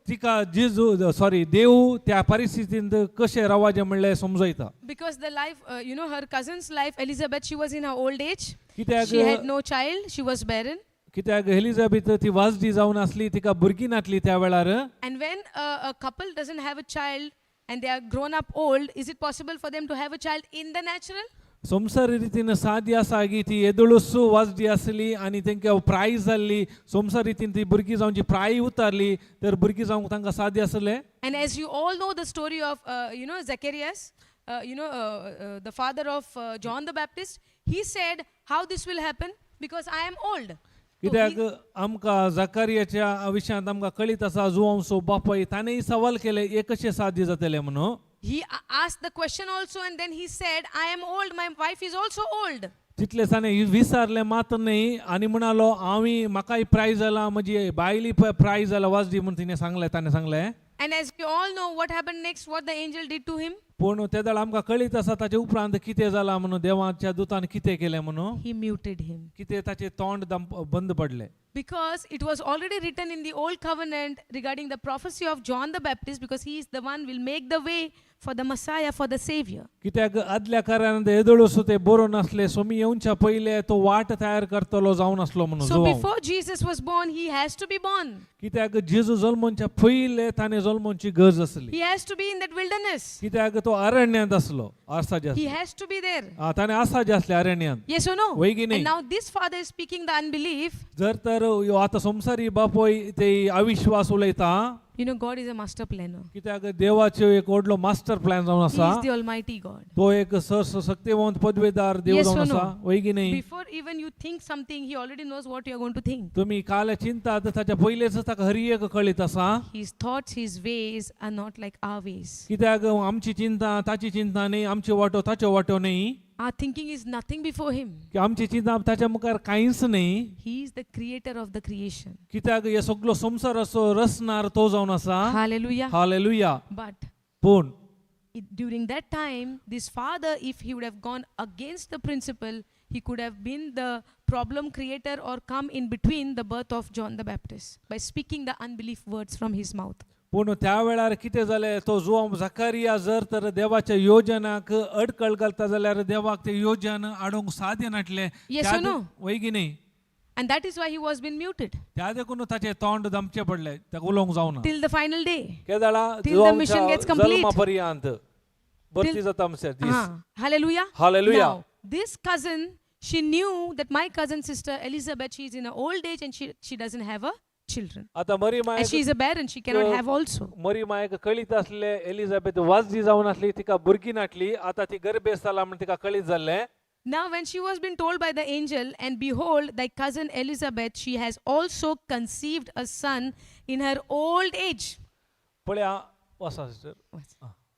B: तिका जेजू सॉरी देव त्या परिस्थितींत कशें रावाचें म्हणलें समजयता.
A: Because the life, her cousin's life, Elizabeth, she was in her old age.
B: कित्याक
A: She had no child. She was barren.
B: कित्याक एलिझाबेथ ती वाजडी जावन आसली, तिका भुरगीं नासली त्या वेळार.
A: And when a couple doesn't have a child and they are grown up old, is it possible for them to have a child in the natural?
B: संवसार रितीन सादी आसा की ती येदोळूस वाजडी आसली आनी तेंकां प्राय जाल्ली. संवसार रितीन ती भुरगीं जावची प्राय उतारली तर भुरगीं जावंक तांकां सादी आसलें?
A: And as you all know the story of Zacharias, the father of John the Baptist, he said, "How this will happen? Because I am old." So
B: कित्याक आमकां जाकारियाच्या विशयांत आमकां कळीत आसा जुवांसो बापाय ताणें सवाल केलें हें कशें साध्य जातलें म्हणून.
A: He asked the question also, and then he said, "I am old, my wife is also old."
B: तितलें ताणें विसारलें मात न्ही आनी म्हणालो हांव म्हाकाय प्राय जाला, म्हजी बायली प्राय जाला वाजडी म्हूण तिणें सांगलें, ताणें सांगलें.
A: And as we all know, what happened next, what the angel did to him?
B: पूण ते वेळार आमकां कळीत आसा ताचे उपरांत कितें जालां म्हणून, देवाच्या दुतान कितें केलें म्हणून.
A: He muted him.
B: कितें ताचें तोंड बंद पडलें.
A: Because it was already written in the old covenant regarding the prophecy of John the Baptist, because he is the one will make the way for the Messiah, for the Savior.
B: कित्याक आदल्या कारान येदोळूस ते बरोवन नासले सोमी येवच्या पयले तो वाट तयार करतलो जावन आसलो म्हणून
A: So
B: Joao.
A: Before Jesus was born, he has to be born.
B: कित्याक जेजू जल्मोनच्या पयले ताणें जल्मोनची गरज आसली.
A: He has to be in that wilderness.
B: कित्याक तो अरण्यांत आसलो, आसाजे
A: He
B: आसले.
A: Has to be there.
B: ताणें आसाजे आसले अरण्यांत.
A: Yes or no?
B: वय की नाही?
A: And now this father is speaking the unbelief.
B: जर तर ह्यो आतां संवसारी बापोय ते अविश्वास उलयता.
A: God is a master planner.
B: कित्याक देवाचो एक व्हडलो मास्टर प्लॅन जावन
A: He
B: आसा.
A: Is the Almighty God.
B: तो एक सशक्तिवंत पदवेदार देव
A: Yes
B: जावन
A: or no?
B: आसा. वय की नाही?
A: Before even you think something, he already knows what you are going to think.
B: तुम्ही काल चिंतात ताच्या पयलेच ताका हर एक कळीत आसा.
A: His thoughts, his ways are not like our ways.
B: कित्याक आमची चिंता ताची चिंता न्ही, आमची वाटो ताच्यो वाटो न्ही.
A: Our thinking is nothing before him.
B: की आमची चिंता ताच्या मुखार कांयच न्ही.
A: He is the creator of the creation.
B: कित्याक हे सगलो संवसाराचो रचणार तो जावन आसा.
A: Hallelujah.
B: Hallelujah.
A: But
B: पूण
A: during that time, this father, if he would have gone against the principle, he could have been the problem creator or come in between the birth of John the Baptist by speaking the unbelief words from his mouth.
B: पूण त्या वेळार कितें जालें, तो जुवांव जाकारिया जर तर देवाच्या योजनाक अडकळ घालता जाल्यार देवाक ते योजन हाडूंक साध्य नासलें.
A: Yes or no?
B: वय की न्ही?
A: And that is why he was being muted
B: त्या देखून ताचें तोंड दमचें पडलें, ताका उलोवंक जावना
A: till the final day.
B: केदाळा
A: Till the mission gets complete.
B: जल्मा पर्यंत भरती जाता आमचे दीस.
A: Ah, hallelujah.
B: Hallelujah.
A: Now, this cousin, she knew that my cousin sister Elizabeth, she is in her old age and she doesn't have a children.
B: आता मरी
A: And she
B: mike
A: is a barren, she cannot have also.
B: मरी मायक कळीत आसले Elizabeth वाजदी जावन आसली, तिका भुरगीं नाटली, आता ती गर्भेस्त जाला म्हण तिका कळीत जाल्लें.
A: Now, when she was being told by the angel, "And behold, thy cousin Elizabeth, she has also conceived a son in her old age."
B: पळया वसा सिस्टर.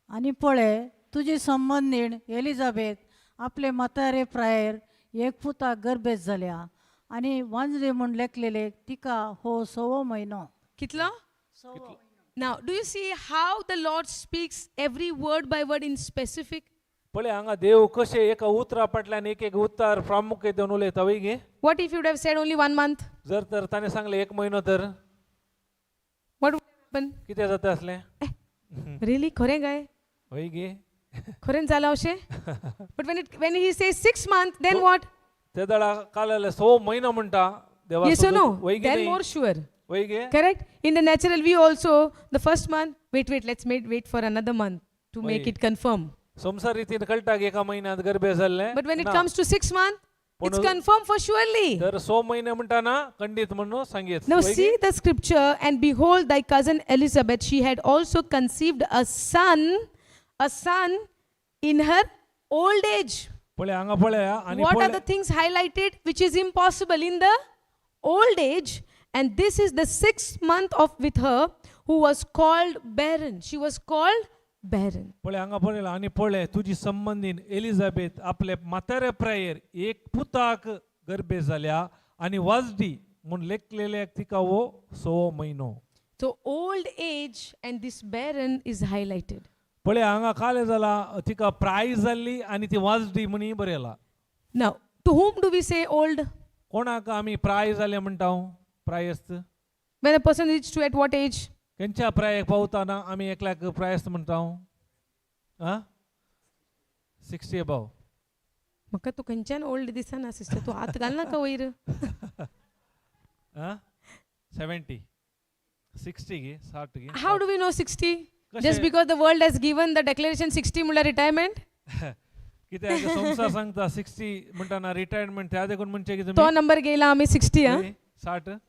C: आनी पळय तुजी संबंदीण एलिझाबेथ आपले म्हातारे प्रायेर एक पुताक गर्भेस्त जाल्या आनी वांजली म्हूण लेखलेले तिका हो सवो म्हयनो.
A: Kitla? Now, do you see how the Lord speaks every word by word in specific?
B: पळय हांगा देव कशें एका उतरा फाटल्यान एक एक उतर प्रामुख्य उलयता वय गे.
A: What if you would have said only one month?
B: जर तर ताणें सांगलें एक म्हयनो तर
A: What would happen?
B: कितें जाता आसलें?
A: Really? खरें काय?
B: वय गे.
A: खरें जालां अशें? But when he says 6 months, then what?
B: ते दळा काल सो म्हयनो म्हणटा देवा.
A: Yes or no?
B: वय गे.
A: Then more sure.
B: वय गे.
A: Correct? In the natural, we also, the first month, wait, wait, let's wait for another month to make
B: Wait.
A: It confirm.
B: संवसार रितीन कळटा की एका म्हयन्यांत गर्भे जाल्लें.
A: But when it
B: ना.
A: Comes to 6 months, it's
B: पूण
A: confirmed for surely.
B: तर सो म्हयने म्हणटा ना खंडीत म्हणून सांगीत.
A: Now
B: वय गे?
A: see the scripture, "And behold, thy cousin Elizabeth, she had also conceived a son In her old age.
B: पळय हांगा पळया आनी
A: What are
B: पळय
A: the things highlighted which is impossible in the old age? And this is the sixth month of with her who was called barren. She was called barren.
B: पळय हांगा पळयला आनी पळय तुजी संबंदीन एलिझाबेथ आपले म्हातारे प्रायेर एक पुताक गर्भे जाल्या आनी वाजडी म्हूण लेखलेल्याक तिका हो सवो म्हयनो.
A: So old age and this barren is highlighted.
B: पळय हांगा काले जाला तिका प्राय जाल्ली आनी ती वाजडी म्हणी बरयला.
A: Now, to whom do we say old?
B: कोणाक आमी प्राय जाले म्हणटा प्रायस्त?
A: When a person reaches to at what age?
B: खंयच्या प्रायेक पावताना आमी एकल्याक प्रायस्त म्हणटा? आं, 60 एबाव.
A: म्हाका तूं खंयच्यान ओल्ड दिसना सिस्टर, तूं हात घालनाका वयर.
B: आं, 70 60 गे 60 गे.
A: How do we know 60?
B: कशें?
A: Just because the world has given the declaration 60 म्हणल्यार रिटायरमेंट?
B: कित्याक संवसार सांगता 60 म्हणटाना रिटायरमेंट, त्या देखून म्हणचे की
A: तो
B: तुमी
A: नंबर गेला आमी 60. आं,
B: 60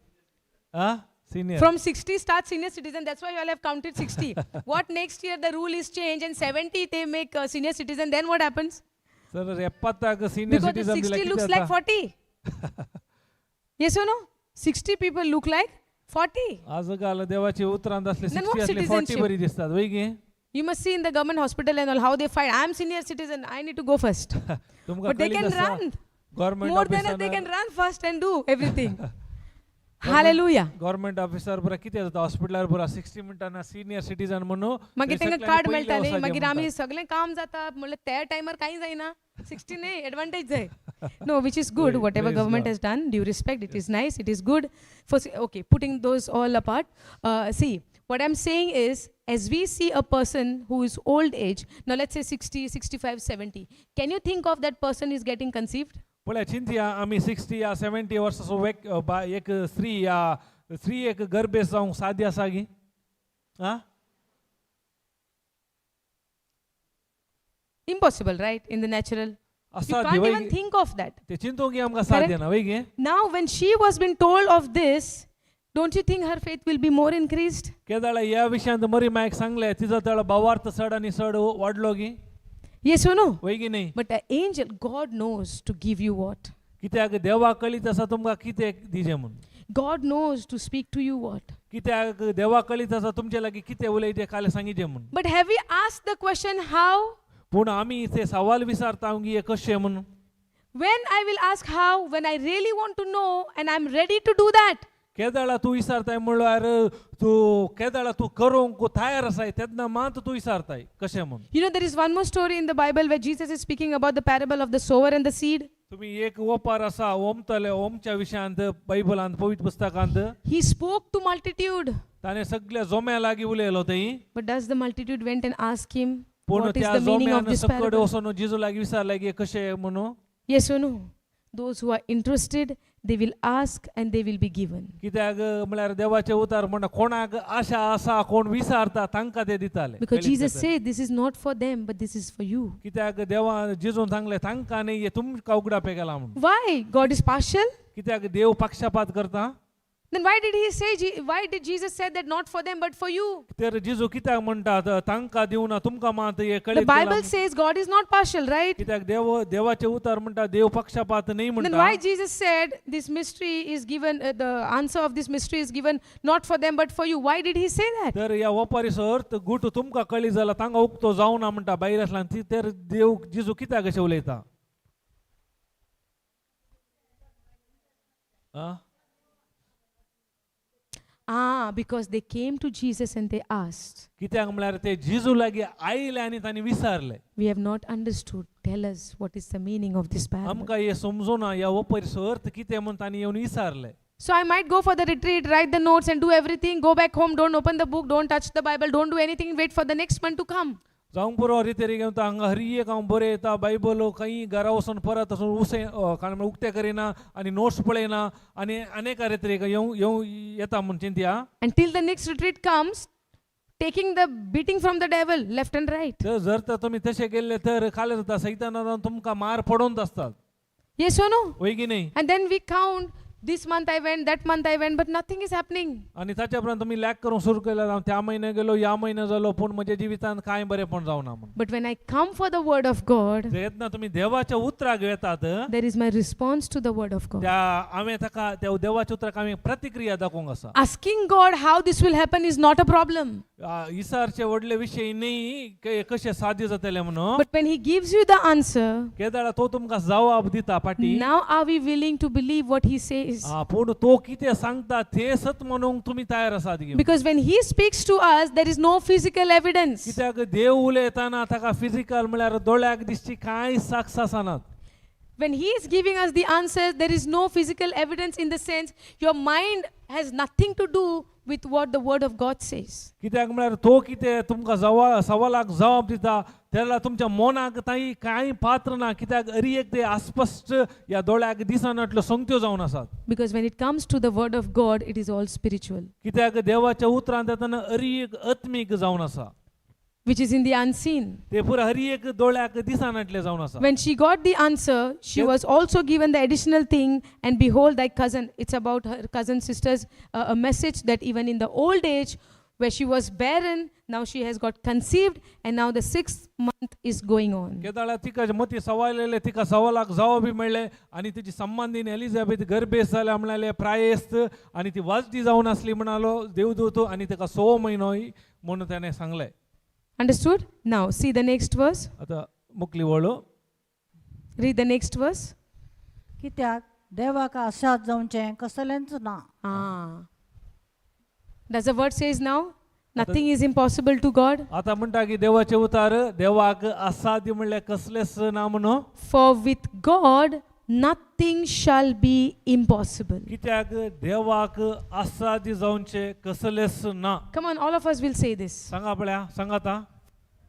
B: आं senior.
A: From 60 start senior citizen. That's why you all have counted 60. What next year the rule is changed and 70 they make senior citizen, then what happens?
B: Sir 70 senior
A: Because the
B: citizen
A: 60 looks like 40. Yes or no? 60 people look like 40.
B: आज घाल देवाची उतरांत असले
A: Then
B: 60
A: what
B: असले 40
A: citizenship?
B: बरी दिसतात वय गे.
A: You must see in the government hospital and all how they fight. I am senior citizen, I need to go first.
B: तुमकां
A: But they
B: कळीत
A: can
B: आसा,
A: run.
B: Government
A: More than us, they can run fast and do everything. Hallelujah.
B: Government officer पुरा कितें जाता हॉस्पिटलार पुरा 60 म्हणटाना senior citizen म्हणून
A: मागीर
B: थंय
A: तांकां
B: सगळ्यांनी
A: कार्ड
B: पयलें
A: मेळटालें,
B: वचपाचें
A: मागीर आमी
B: म्हणटात.
A: सगळें काम जाता म्हणल्यार त्या टायमार कांय जायना, 60 न्ही एडवांटेज जाय. No, which is good,
B: Right,
A: whatever
B: praise
A: government
B: God.
A: Has done, due respect, it is nice, it is good for okay, putting those all apart. See, what I am saying is, as we see a person who is old age, now let's say 60, 65, 70, can you think of that person is getting conceived?
B: पळय चिंतया आमी 60 या 70 वर्साचो एक स्त्री या स्त्री एक गर्भेस्त जावंक साध्य आसा गी? आं?
A: Impossible, right? In the natural. You
B: असाध्य
A: can't
B: वय
A: even
B: गे?
A: think of that.
B: ते चिंतूंक आमकां साध्य ना वय गे?
A: Now, when she was been told of this, don't you think her faith will be more increased?
B: केदाळा ह्या विशयांत मरी मायक सांगले तिजो तळ भावार्थ चड आनी चड वाडलो गी?
A: Yes or no?
B: वय की न्ही?
A: But the angel, God knows to give you what.
B: कित्याक देवा कळीत आसा तुमकां कितें दिजें म्हूण.
A: God knows to speak to you what.
B: कित्याक देवा कळीत आसा तुमचे लागीं कितें उलयचें काल सांगिचें म्हूण.
A: But have we asked the question how?
B: पूण आमी ते सवाल विचारता की हें कशें म्हूण.
A: When I will ask how, when I really want to know and I'm ready to do that.
B: केदाळा तूं विचारताय म्हणल्यार तूं केदाळा तूं करूंक तयार आसाय तेन्ना मात तूं विचारताय कशें म्हूण.
A: You know, there is one more story in the Bible where Jesus is speaking about the parable of the sower and the seed.
B: तुमी एक ओपार आसा ओमतले ओमच्या विशयांत बायबलांत पवित्र पुस्तकांत.
A: He spoke to multitude.
B: ताणें सगल्या जोम्या लागीं उलयलो थंय.
A: But does the multitude went and ask him,
B: पूण
A: what is
B: त्या
A: the meaning of
B: जोम्यान
A: this
B: सकट
A: parable?
B: वचून जेजू लागीं विचारलें की कशें म्हणून.
A: Yes or no? Those who are interested, they will ask and they will be given.
B: कित्याक म्हळ्यार देवाचें उतार म्हणटा कोणाक आशा आसा कोण विचारता तांकां ते दिताले.
A: Because Jesus said, this is not for them, but this is for you.
B: कित्याक देवा जेजून सांगलें तांकां न्ही हें तुमकां उगडापें केलां म्हूण.
A: Why? God is partial?
B: कित्याक देव पक्षपात करता?
A: Then why did he say, why did Jesus say that not for them, but for you?
B: तर जेजू कित्याक म्हणटा तांकां दिवना तुमकां मात हें
A: The
B: कळीत
A: Bible
B: केलां.
A: says God is not partial, right?
B: कित्याक देव देवाचें उतार म्हणटा देव पक्षपात न्ही
A: Then
B: म्हणटा.
A: why Jesus said this mystery is given, the answer of this mystery is given not for them but for you? Why did he say that?
B: तर ह्या ओपारीचो अर्थ गुट तुमकां कळी जाला तांकां उक्तो जावना म्हणटा भायर आसला ती तर देव जेजू कित्याक अशें उलयता? आं?
A: Ah, because they came to Jesus and they asked,
B: कित्याक म्हळ्यार ते जेजू लागीं आयले आनी तांणी विचारलें.
A: we have not understood. Tell us what is the meaning of this parable.
B: आमकां हें समजुना ह्या ओपारीचो अर्थ कितें म्हूण तांणी येवन विचारलें.
A: So I might go for the retreat, write the notes and do everything, go back home, don't open the book, don't touch the Bible, don't do anything, wait for the next month to come.
B: जावंक पुरो रितेरी घेवन हांगा हर एक हांव बरें येता Bible खंय घरा वचून परत वचून उसें कारण म्हळ्यार उक्तें करिना आनी नोट्स पळयना आनी अनेक रितेरी येवं येवं येता म्हूण चिंतया.
A: Until the next retreat comes, taking the beating from the devil left and right.
B: तर जर तर तुमी तशें केल्लें तर खालें जाता सैताना तुमकां मार पडोवन आसतात.
A: Yes or no?
B: वय की न्ही?
A: And then we count This month I went, that month I went, but nothing is happening.
B: आनी ताच्या उपरांत तुमी लॅक करूंक सुरू केलें, हांव त्या म्हयन्या गेलो, ह्या म्हयन्या जालो, पूण म्हज्या जिवितांत कांय बरेंपण जावना म्हूण.
A: But when I come for the word of God,
B: जेन्ना तुमी देवाच्या उतराक येतात,
A: there is my response to the word of God.
B: त्या हांवें ताका त्या देवाच्या उतराक हांवें प्रतिक्रिया दाखोवंक आसा.
A: Asking God how this will happen is not a problem.
B: इसारचे व्हडले विशय न्ही कशें साध्य जातलें म्हणून.
A: But when He gives you the answer,
B: केदाळा तो तुमकां जवाब दिता पाटी,
A: now are we willing to believe what He says?
B: पूण तो कितें सांगता ते सत म्हणूंक तुमी तयार आसात की?
A: Because when He speaks to us, there is no physical evidence.
B: कित्याक देव उलयतना ताका फिजिकल म्हळ्यार दोळ्याक दिसची कांय साक्ष आसनात.
A: When He is giving us the answers, there is no physical evidence, in the sense your mind has nothing to do with what the Word of God says.
B: कित्याक म्हळ्यार तो कितें तुमकां जवा सवालाक जवाब दिता तेन्ना तुमच्या मनाक ताई कांय पात्र ना, कित्याक अरी एक ते अस्पश्ट ह्या दोळ्याक दिसनातल्यो संगत्यो जावन आसात.
A: Because when it comes to the Word of God, it is all spiritual,
B: कित्याक देवाच्या उतरांत येतना अरी एक आत्मीक जावन आसा,
A: which is in the unseen.
B: ते पुरा हरी एक दोळ्याक दिसनातले जावन आसा.
A: When she got the answer, she was also given the additional thing, and behold, thy cousin. It's about her cousin sister's a message that even in the old age, where she was barren, now she has got conceived, and now the sixth month is going on.
B: केदाळा तिका मती सवायलेले, तिका सवालाक जवाब बी मेळ्ळे आनी तिची संबंदीन Elizabeth गर्भेस जाल्या म्हणाले प्रायेस्त आनी ती वाजटी जावन आसली म्हणालो देवदूत आनी तिका 6 म्हयनो म्हणून ताणें सांगलें.
A: Understood? Now, see the next verse.
B: आता मुकली वळू.
A: Read the next verse.
C: कित्याक देवाक आशाद जावचें कसलेंच ना.
A: Ah. Does the word says now? Nothing is impossible to God.
B: आता म्हणटा की देवाचे उतार देवाक असाध्य म्हणल्यार कसलेच ना म्हणून.
A: For with God, nothing shall be impossible.
B: कित्याक देवाक असाध्य जावचे कसलेच ना.
A: Come on, all of us will say this.
B: सांगा पळया, सांगा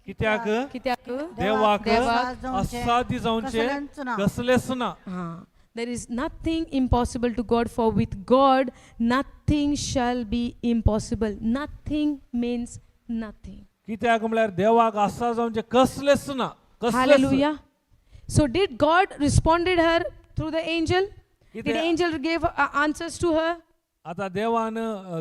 B: कित्याक
A: कित्याक?
B: देवाक
C: असाध्य जावचें
B: असाध्य जावचे
C: कसलेंच ना.
B: कसलेच ना.
A: Ah, there is nothing impossible to God, for with God, nothing shall be impossible. Nothing means nothing.
B: कित्याक म्हळ्यार देवाक असाध्य जावचे कसलेच ना, कसलेच.
A: Hallelujah. So, did God responded her through the angel? Did
B: कित्या-
A: angel give answers to her?
B: आता देवान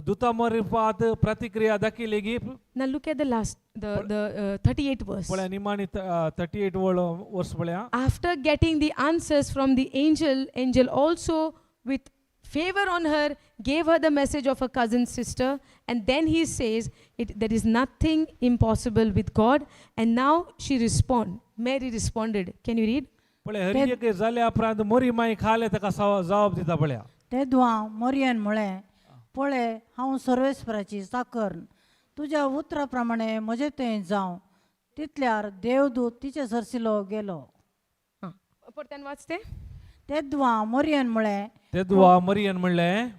B: दुता मार्फत प्रतिक्रिया दाखयली की?
A: Now look at the last, the 38th verse.
B: पळया निमाणी 38 वळ वर्स पळया.
A: After getting the answers from the angel, angel also with favor on her gave her the message of her cousin sister, and then he says it there is nothing impossible with God. And now she respond Mary responded. Can you read?
B: पळय, हरी एक जाल्या उपरांत मोरी माई खाले ताका जवाब दिता पळया.
C: तेदवां मोरयेन म्हळें, पळय, हांव सर्वेस्पराची चाकर, तुज्या उतरा प्रमाणे म्हजें तें जावं. तितल्यार देवदूत तिचे सरसिलो गेलो.
A: हां, परत्यान वाचते.
C: तेदवां मोरयेन म्हळें,
B: तेदवा मरियन म्हणलें,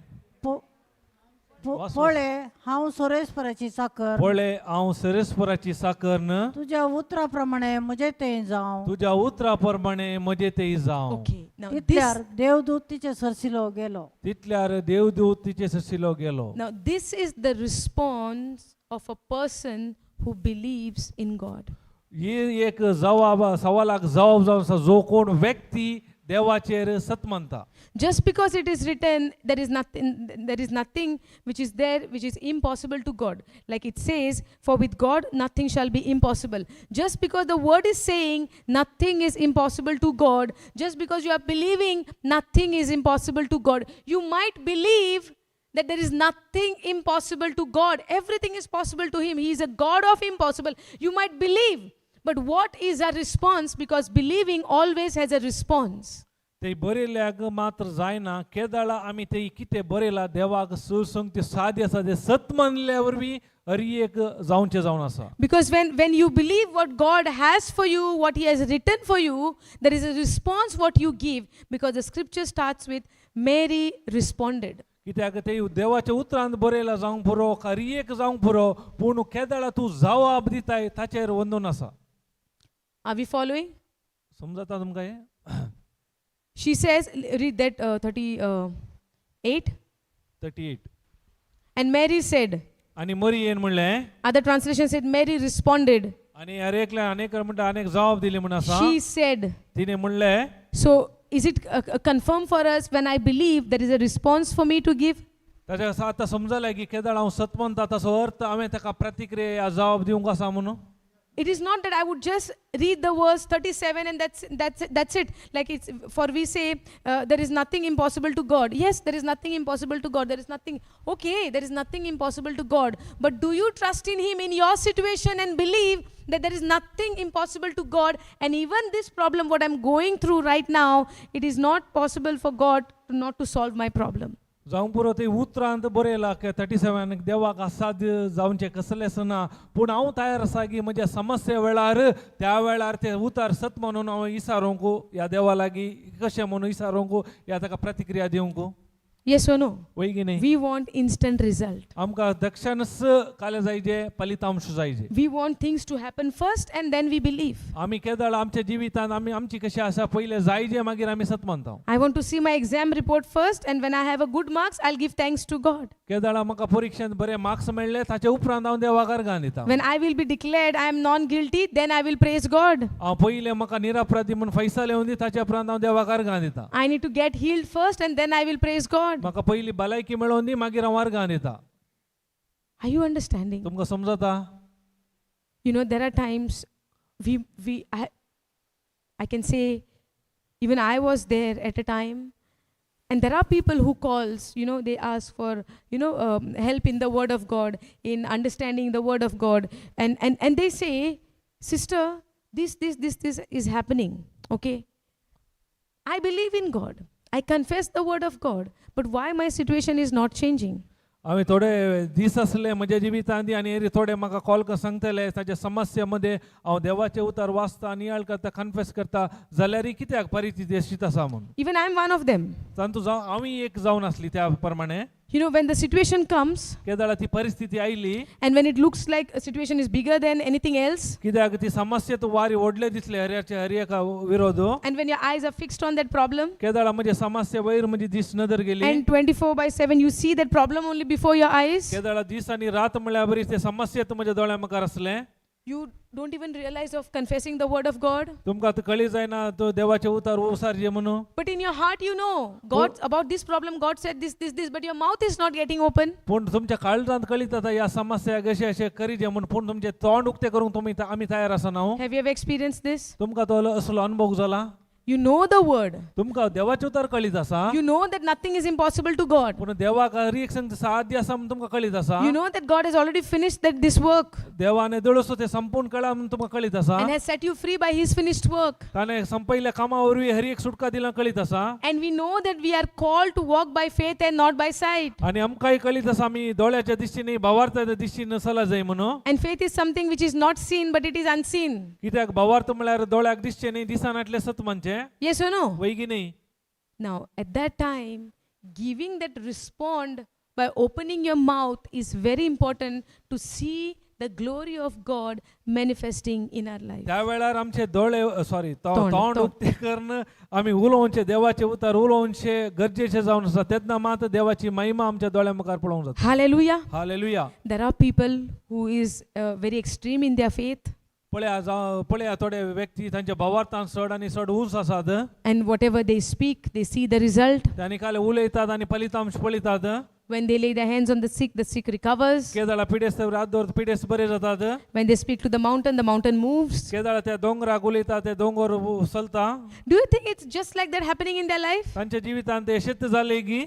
C: पळय, हांव सर्वेस्पराची चाकर,
B: पळय, हांव सरेस्वराची साकर न,
C: तुज्या उतरा प्रमाणे म्हजें तें जावं.
B: तुज्या उतरा प्रमाणे म्हजे ते जावं.
A: Okay, now this
C: तितल्यार देवदूत तिचे सरसिलो गेलो.
B: तितल्यार देवदूत तिचे ससिलो गेलो.
A: Now this is the response of a person who believes in God.
B: ही एक जवाब सवालाक जवाब जावन आसा जो कोण व्यक्ती देवाचेर सत मानता.
A: Just because it is written, there is nothing which is there which is impossible to God. Like it says, for with God nothing shall be impossible. Just because the word is saying nothing is impossible to God, just because you are believing nothing is impossible to God, you might believe that there is nothing impossible to God. Everything is possible to Him. He is a God of impossible. You might believe, but what is our response? Because believing always has a response.
B: ते बरयल्याक मात्र जायना, केदाळा आमी ते कितें बरयला देवाक सुरसंग ते सादे आसा ते सत मानल्या वरवीं हरी एक जावचें जावन आसा.
A: Because when you believe what God has for you, what He has written for you, there is a response what you give. Because the scripture starts with Mary responded.
B: कित्याक ते देवाच्या उतरान बरयला जावंक पुरो, हरी एक जावंक पुरो, पूण केदाळा तूं जवाब दिताय ताचेर वंदून आसा.
A: Are we following?
B: समजता तुमकां हें?
A: She says, read that 38.
B: 38.
A: And Mary said,
B: आनी मरियेन म्हणलें,
A: other translation said, Mary responded.
B: आनी हर एकल्या अनेक म्हणटा अनेक जवाब दिली म्हूण आसा.
A: She said,
B: तिणें म्हणलें,
A: so is it confirmed for us when I believe there is a response for me to give?
B: ताच्या आतां समजलें की केदळ हांव सत म्हणटा ताचो अर्थ हांवें ताका प्रतिक्रिया या जबाब दिवंक आसा म्हणून.
A: It is not that I would just read the verse 37 and that's it. Like it's for we say there is nothing impossible to God. Yes, there is nothing impossible to God. There is nothing. Okay, there is nothing impossible to God. But do you trust in Him in your situation and believe that there is nothing impossible to God? And even this problem, what I'm going through right now, it is not possible for God to not to solve my problem.
B: जावंक पुरो ते उतरांत बरयला की 37 देवाक असाध्य जावचें कसलेंच ना, पूण हांव तयार आसा की म्हज्या समस्ये वेळार त्या वेळार ते उतार सत म्हणून हांव इसारोंक ह्या देवा लागीं कशें म्हणून इसारोंक ह्या ताका प्रतिक्रिया दिवंक.
A: Yes or no?
B: वय की न्ही?
A: We want instant result.
B: आमकां दक्षानच काले जायजे, फलितांश जायजे.
A: We want things to happen first and then we believe.
B: आमी केदळ आमच्या जिवितांत आमी आमची कशी आसा, पयलें जायजे मागीर आमी सत मानता.
A: I want to see my exam report first, and when I have a good marks, I'll give thanks to God.
B: केदळा म्हाका परिक्षेंत बरे मार्क्स मेळ्ळे ताचे उपरांत हांव देवाक अर्गां दिता.
A: When I will be declared I am non guilty, then I will praise God.
B: हांव पयलें म्हाका निरपराधी म्हूण फैसले येवन दी ताचे उपरांत हांव देवाक अर्गां दिता.
A: I need to get healed first, and then I will praise God.
B: म्हाका पयली भलायकी मेळोवन दी मागीर हांव अर्गां दिता.
A: Are you understanding?
B: तुमकां समजता?
A: There are times I can say, even I was there at a time, and there are people who calls, they ask for, help in the Word of God, in understanding the Word of God, and they say, "Sister, this, this, this, this is happening, okay? I believe in God. I confess the Word of God, but why my situation is not changing?"
B: हांवें थोडे दीस आसले म्हज्या जिवितांत आनी एरी थोडे म्हाका call कर सांगतले ताच्या समस्ये मध्ये हांव देवाचे उतार वाचता, नियाळ करता, कन्फेस करता जाल्यारय कित्याक परिस्थिती अशीच आसा म्हूण.
A: Even I am one of them.
B: तातूंत जावं हांवूय एक जावन आसली त्या प्रमाणे.
A: When the situation comes,
B: केदळा ती परिस्थिती आयली
A: and when it looks like a situation is bigger than anything else,
B: कित्याक ती समस्या तूं वारी व्हडले दिसले हरयाचे हर एका विरोध.
A: and when your eyes are fixed on that problem,
B: केदळा म्हजे समस्या वयर म्हजी दीस नदर गेली
A: and 24/7 you see that problem only before your eyes,
B: केदळा दीस आनी रात म्हळ्यार बरी ते समस्या तूं म्हज्या दोळ्या मुखार आसलें.
A: You don't even realize of confessing the word of God.
B: तुमकां आतां कळी जायना तो देवाचे उतार उसारचे म्हणून.
A: But in your heart, you know, God, about this problem, God said this, this, this, but your mouth is not getting open.
B: पूण तुमच्या काळजांत कळीत आतां ह्या समस्या कशें अशें करीजे म्हूण, पूण तुमचें तोंड उक्तें करूंक तुमी आमी तयार आसना हो.
A: Have you ever experienced this?
B: तुमकां तो असलो अनुभव जाला?
A: You know the word.
B: तुमकां देवाचें उतर कळीत आसा.
A: You know that nothing is impossible to God.
B: पूण देवाक हर एक संग साध्य आसा म्हूण तुमकां कळीत आसा.
A: You know that God has already finished that this work
B: देवाने दळसो ते संपूर्ण कळा म्हूण तुमकां कळीत आसा.
A: And has set you free by his finished work.
B: ताणें संपयल्ल्या कामा वरवीं हर एक सुटका दिला कळीत आसा.
A: And we know that we are called to walk by faith and not by sight.
B: आनी आमकांय कळीत आसा आमी दोळ्याच्या दिश्टीने भावार्थाच्या दिश्टीन चला जाय म्हणून.
A: And faith is something which is not seen, but it is unseen.
B: कित्याक भावार्थ म्हळ्यार दोळ्याक दिसचें न्ही, दिसनातलें सत म्हणचें.
A: Yes or no?
B: वय की न्ही?
A: Now, at that time, giving that respond by opening your mouth is very important to see the glory of God manifesting in our life.
B: त्या वेळार आमचे दोळे सॉरी
A: तोंड,
B: तोंड
A: तोंड.
B: उक्ते करून आमी उलोवचें, देवाचें उतर उलोवचें गरजेचें जावन आसा. तेन्ना मात देवाची महिमा आमच्या दोळ्या मुखार पळोवंक जाता.
A: Hallelujah.
B: Hallelujah.
A: There are people who is very extreme in their faith,
B: पळया जावं पळया थोडे व्यक्ती तांच्या भावार्थान चड आनी चड ऊंच आसात.
A: And whatever they speak, they see the result.
B: आनी काल उलयतात आनी फलितांश पळयतात.
A: When they lay their hands on the sick recovers.
B: केदळा पिडेस्त रात दवर पिडेस्त बरे जातात.
A: When they speak to the mountain moves.
B: केदळा त्या दोंगराक उलयतात ते दोंगर चलता.
A: Do you think it's just like that happening in their life?
B: तांच्या जिवितांत ते शेत जाले की?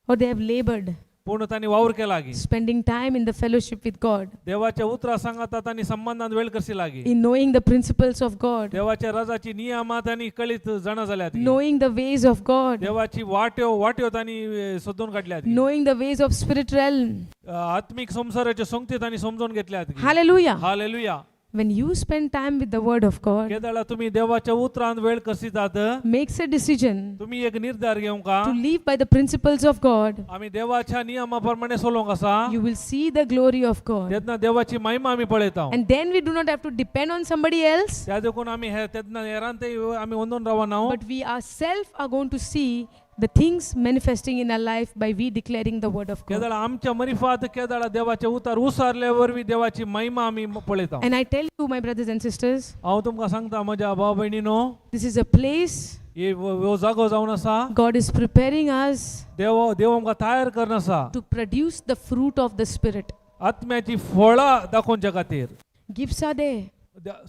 A: Or they have labored,
B: पूण तांणी वावर केला की
A: spending time in the fellowship with God,
B: देवाच्या उतरा सांगाता तांणी संबंधात वेळ कशी लागी
A: in knowing the principles of God,
B: देवाच्या रजाची नियमां तांणी कळीत जाणा जाल्यात की.
A: Knowing the ways of God,
B: देवाची वाट्यो वाट्यो तांणी सोदून काडल्यात की.
A: Knowing the ways of spirit realm.
B: आत्मीक संवसाराच्यो संगती तांणी समजून घेतल्यात की.
A: Hallelujah.
B: Hallelujah.
A: When you spend time with the word of God,
B: केदळा तुम्ही देवाच्या उतरांत वेळ कसितात
A: makes a decision
B: तुम्ही एक निर्धार घेवंक का
A: to live by the principles of God,
B: आमी देवाच्या नियमा प्रमाणे चलोवंक आसा,
A: you will see the glory of God.
B: तेन्ना देवाची महिमा आमी पळयता.
A: And then we do not have to depend on somebody else,
B: त्या देखून आमी हे तेन्ना हेरांत आमी अंदून रावना,
A: but we ourselves are going to see the things manifesting in our life by we declaring the word of God.
B: केदळा आमच्या मरिफात केदळा देवाचे उतार उसारल्या वरवीं देवाची महिमा आमी पळयता.
A: And I tell you, my brothers and sisters,
B: हांव तुमकां सांगता म्हज्या भाव भयणीनो,
A: this is a place
B: हे हो जागो जावन आसा.
A: God is preparing us
B: देव देव आमकां तयार करून आसा
A: to produce the fruit of the Spirit.
B: आत्म्याची फळां दाखोवच्या खातीर.
A: Gifts are there.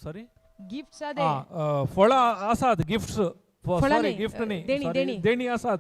B: Sorry.
A: Gifts are there.
B: फळां आसात, गिफ्ट्स.
A: फळां
B: सॉरी,
A: न्ही,
B: गिफ्ट न्ही.
A: देणी,
B: sorry,
A: देणी.
B: देणी आसात,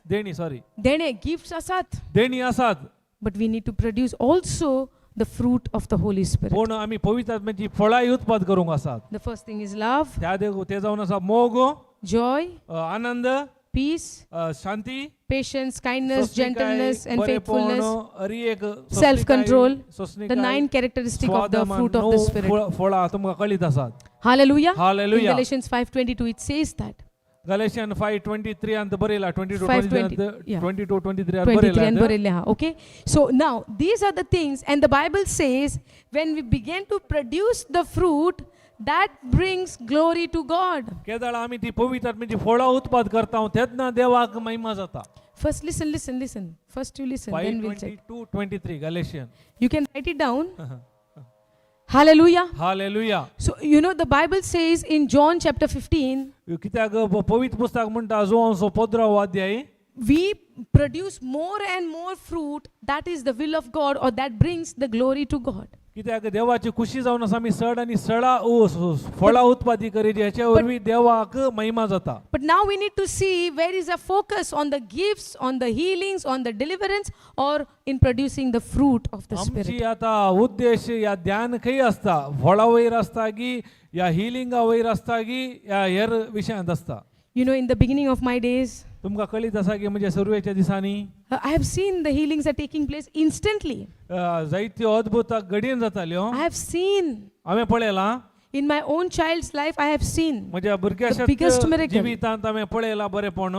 B: देणी, सॉरी.
A: देणे, gifts आसात.
B: देणी आसात.
A: But we need to produce also the fruit of the Holy Spirit.
B: पूण आमी पवित्र आत्म्याची फळांय उत्पाद करूंक आसात.
A: The first thing is love,
B: त्या ते जावन आसा मोग,
A: joy,
B: Anand,
A: peace,
B: Shanti,
A: patience, kindness,
B: सोंसणीकाय,
A: gentleness, and
B: बरेपण,
A: faithfulness,
B: Hari एक
A: self control, the
B: सोंसणीकाय,
A: nine characteristic of the
B: स्वादमान,
A: fruit of the
B: णव
A: Spirit.
B: फळां तुमकां कळीत आसात.
A: Hallelujah. In
B: Hallelujah.
A: Galatians 5:22 it says that.
B: Galatian 5:23 अंत बरयला, 22
A: 5:20, yeah.
B: 22 23
A: 23 and
B: बरयला.
A: बरयल्लें आहा. Okay, so now these are the things, and the Bible says when we begin to produce the fruit, that brings glory to God.
B: केदळ आमी ती पवित्र आत्म्याची फळां उत्पाद करता तेन्ना देवाक महिमा जाता.
A: First listen, listen, listen. First you listen,
B: five
A: then we'll
B: twenty
A: check.
B: Two 23 Galatian.
A: You can write it down. Hallelujah.
B: Hallelujah.
A: So you know the Bible says in John chapter 15,
B: कित्याक पवित्र पुस्तक म्हणटा जुवांचो 15वो अध्याय,
A: we produce more and more fruit, that is the will of God, or that brings the glory to God.
B: कित्याक देवाची खुशी जावन आसा आमी सड आनी सडा फळां उत्पादी करीत, हेचे वरवीं देवाक महिमा जाता.
A: But now we need to see where is our focus, on the gifts, on the healings, on the deliverance, or in producing the fruit of the
B: आमची
A: Spirit.
B: आता उद्देश या ध्यान खंय आसता, फळां वयर आसता की या हिलिंगा वयर आसता की या हेर विशयांत आसता?
A: You know, in the beginning of my days,
B: तुमकां कळीत आसा की म्हणजे सुरवेच्या दिसांनी
A: I have seen the healings are taking place instantly.
B: जायत्यो अद्भुत घडयेन जाताल्यो.
A: I have seen
B: हांवें पळयलां.
A: in my own child's life, I have seen.
B: म्हज्या
A: The biggest
B: भुरग्याच्या
A: miracle.
B: जिवितांत हांवें पळयलां बरेपण.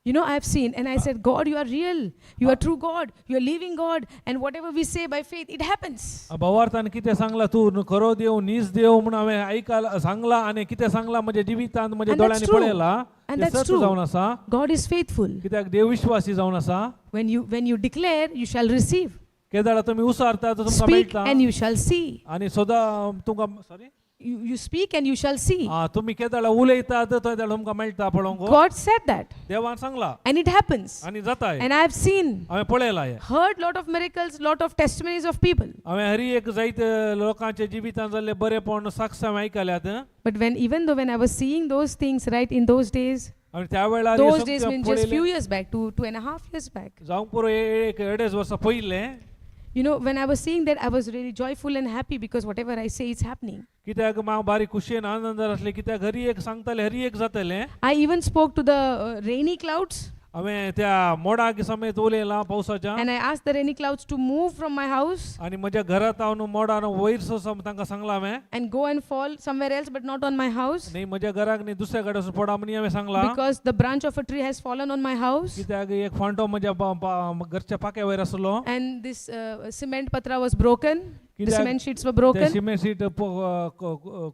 A: You know, I have seen, and I said, God, you are real. You are true God. You are living God. And whatever we say by faith, it happens.
B: भावार्थान कितें सांगलां, तूं खरो देव, नीज देव म्हूण हांवें आयकलां, सांगलां आनी कितें सांगलां म्हज्या जिवितांत म्हज्या
A: And that's
B: दोळ्यांनी
A: true.
B: पळयलां.
A: And
B: तें
A: that's
B: सत
A: true.
B: जावन आसा.
A: God is faithful.
B: कित्याक देव विश्वासी जावन आसा.
A: When you declare, you shall receive.
B: केदाळा तुमी उसारता तो तुमकां
A: Speak
B: मेळटा.
A: and you shall see.
B: आनी सदां तुमकां, sorry,
A: You speak and you shall see.
B: तुमी केदाळा उलयतात तो तेदाळा तुमकां मेळटा पळोवंक.
A: God said that.
B: देवान सांगला.
A: And it happens.
B: आनी जाता हें.
A: And I have seen,
B: हांवें पळयलां हें.
A: heard lot of miracles, lot of testimonies of people.
B: हांवें हरी एक जायते लोकांच्या जिवितांत जाल्ले बरेपण साक्ष हांवें आयकल्यात.
A: But when even though when I was seeing those things, right, in those days,
B: आनी त्या वेळार हे
A: those
B: सगळें
A: days mean just few
B: पळयलें.
A: years back, 2.5 years back.
B: जावंक पुरो एक अडेच वर्सां पयलें.
A: You know, when I was seeing that, I was really joyful and happy because whatever I say is happening.
B: कित्याक हांव बारीक खुशयेन आनंदार आसलें, कित्याक हरी एक सांगताले हरी एक जातालें.
A: I even spoke to the rainy clouds
B: हांवें त्या मोडाक समेत उलयलां पावसाच्या.
A: and I asked the rainy clouds to move from my house
B: आनी म्हज्या घरांत हांव मोडान वयर सो तांकां सांगलां हांवें.
A: and go and fall somewhere else, but not on my house,
B: न्ही म्हज्या घराक न्ही दुसऱ्या कडेन वचून पडा म्हूण हांवें सांगलां.
A: because the branch of a tree has fallen on my house
B: कित्याक एक फांटो म्हज्या घरच्या पाक्या वयर आसलो.
A: and this cement patra was broken. The
B: कित्याक
A: cement sheets were
B: ते
A: broken
B: cement sheet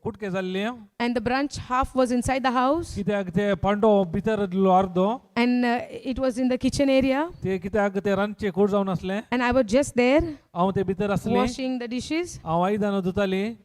B: कुटके जाल्ले.
A: and the branch half was inside the house
B: कित्याक ते पांडो भितर दिल्लो अर्दो.
A: and it was in the kitchen area,
B: ते कित्याक ते रांदचे कूड जावन आसलें.
A: and I was just there
B: हांव ते भितर आसलें.
A: washing the dishes.
B: हांव आयदनां धुतालीं.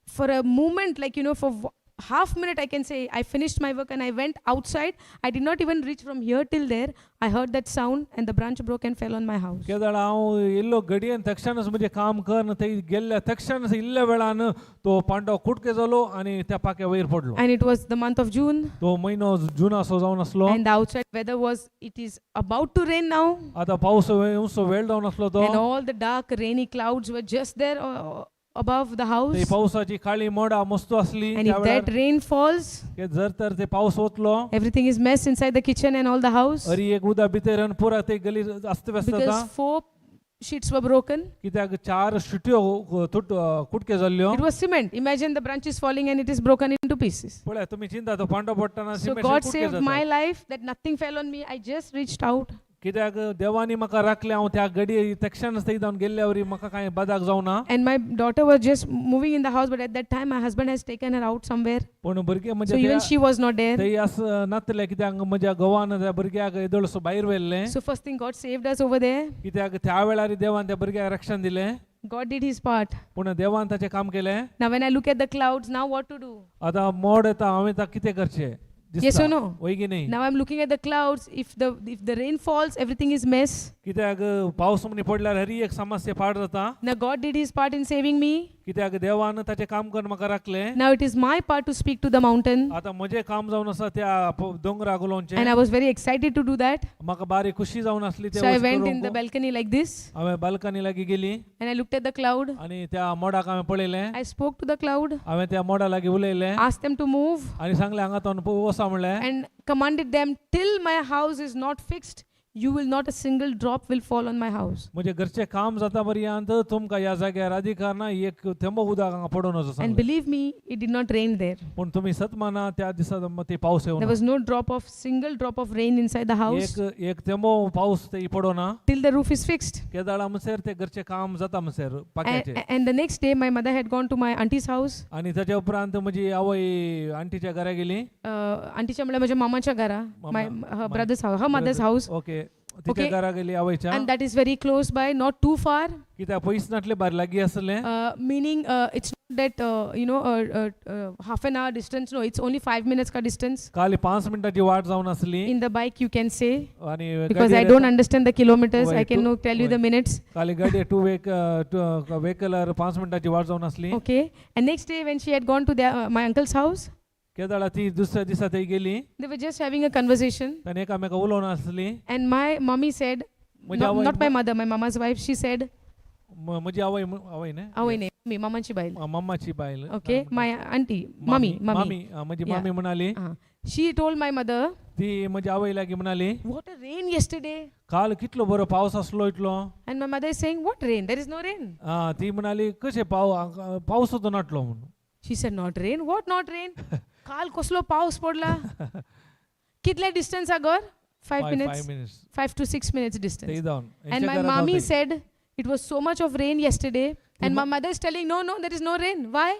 A: For a moment, like for half minute, I can say I finished my work and I went outside. I did not even reach from here till there. I heard that sound and the branch broke and fell on my house.
B: केदळ हांव इल्लो घडयेन तक्षणच म्हजें काम कर थंय गेल्ल्या तक्षणच इल्ल्या वेळान तो पांडो कुटके जालो आनी त्या पाक्या वयर पडलो.
A: And it was the month of June,
B: तो म्हयनो जुनासो जावन आसलो.
A: and the outside weather was, it is about to rain now,
B: आतां पावस येवचो वेळ जावन आसलो तो.
A: and all the dark rainy clouds were just there above the
B: ती
A: house.
B: पावसाची काळी मोडा मस्त आसली
A: And
B: त्या
A: if that
B: वेळार.
A: rain falls,
B: की जर तर ते पावस वतलो,
A: everything is mess inside the kitchen and all the house,
B: अरी एक उदक भितर येवन पुरा ते गली अस्तव्यस्त
A: because
B: जाता.
A: 4 sheets were broken.
B: कित्याक चार शिट्यो तुट कुटके जाल्ल्यो.
A: It was cement. Imagine the branch is falling and it is broken into pieces.
B: पळय तुमी चिंता तो पांडो पडटना
A: So
B: cement
A: God
B: कुटके
A: saved my
B: जाता.
A: life that nothing fell on me. I just reached out.
B: कित्याक देवांनी म्हाका राखलें हांव त्या घडये तेक्षण थंय जावन गेल्ल्या वरी म्हाका कांय बादाक जावना.
A: And my daughter was just moving in the house, but at that time my husband has taken her out somewhere.
B: पूण भुरगें
A: So
B: म्हणजे
A: even she was not there.
B: थंय आस नातलें कित्याक म्हज्या घोवान त्या भुरग्याक येदोळसो भायर व्हेल्लें.
A: So first thing, God saved us over there.
B: कित्याक त्या वेळार देवान त्या भुरग्याक रक्षण दिलें.
A: God did his part.
B: पूण देवान ताचें काम केलें.
A: Now when I look at the clouds, now what to do?
B: आतां मोड येता हांवें आतां कितें करचें?
A: Yes or no?
B: वय की न्ही?
A: Now I'm looking at the clouds. If the rain falls, everything is mess.
B: कित्याक पावस म्हणी पडल्यार हरी एक समस्या पाड जाता.
A: Now God did his part in saving me.
B: कित्याक देवान ताचें काम करून म्हाका राखलें.
A: Now it is my part to speak to the mountain.
B: आतां म्हजें काम जावन आसा त्या दोंगराक उलोवचें.
A: And I was very excited to do that.
B: म्हाका बारी खुशी जावन आसली ते
A: So I
B: वच
A: went in the
B: करूंक.
A: Balcony like this
B: हांवें बाल्कनी लागीं गेली
A: and I looked at the cloud.
B: आनी त्या मोडाक हांवें पळयलें.
A: I spoke to the cloud,
B: हांवें त्या मोडा लागीं उलयलें
A: asked them to move,
B: आनी सांगलें हांगा तो वसा म्हणलें.
A: And commanded them, till my house is not fixed, you will not, a single drop will fall on my house.
B: म्हजें घरचें काम जाता पर्यंत तुमकां ह्या जाग्यार अधिकार ना एक थेंबो उदक हांगा पडून वचो
A: And
B: सांगलें.
A: Believe me, it did not rain there.
B: पूण तुमी सत माना त्या दिसा ते पावस
A: There
B: येवना.
A: Was no drop of single drop of rain inside the house
B: एक एक थेंबो पावस ते पडोना.
A: Till the roof is fixed.
B: केदाळा म्हणसर ते घरचें काम जाता म्हणसर पाक्याचें.
A: And the next day, my mother had gone to my auntie's house.
B: आनी ताच्या उपरांत म्हजी आवय आंटीच्या घरा गेली.
A: आंटीच्या म्हणल्यार म्हज्या मामाच्या घरा, my her brother's house, her mother's house.
B: Okay, तिच्या
A: Okay.
B: घरा गेली आवयच्या.
A: And that is very close by, not too far.
B: कित्याक पयस नासले बार लागीं आसलें.
A: Meaning it's not that half an hour distance. No, it's only 5 minutes ka distance.
B: काल 5 मिनटाची वाट जावन आसली.
A: In the bike, you can say,
B: आनी
A: because I
B: गाडयेर
A: don't understand the kilometers,
B: Why,
A: I can not tell you the
B: why.
A: Minutes.
B: काल गाडये to wake वेकलार 5 मिनटाची वाट जावन आसली.
A: Okay. And next day, when she had gone to my uncle's house,
B: केदाळा ती दुसऱ्या दिसा थंय गेली.
A: They were just having a conversation.
B: ताणें एकामेका उलोवन आसली.
A: And my mommy said,
B: म्हजी
A: not,
B: आवय
A: not my mother, my mama's wife, she said,
B: म्हजी आवय आवय न्ही?
A: आवय न्ही, मम्मी, मामाची बायल.
B: मम्माची बायल.
A: Okay, my auntie, mommy, mommy.
B: मामी म्हजी
A: Yeah.
B: मामी म्हणाली.
A: She told my mother,
B: ती म्हजी आवय लागीं म्हणाली,
A: "What a rain yesterday."
B: काल कितलो बरो पावस आसलो इतलो.
A: And my mother is saying, "What rain? There is no rain."
B: ती म्हणाली कशें पावस नाटलो म्हणून.
A: She said, "Not rain? What not rain? काल कसलो पावस पडला." कितले distance agar? 5 minutes.
B: 5 minutes.
A: 5 to 6 minutes distance.
B: थंय जावन
A: And my mommy said, "It was so much of rain yesterday." And my mother is telling, "No, no, there is no rain." Why?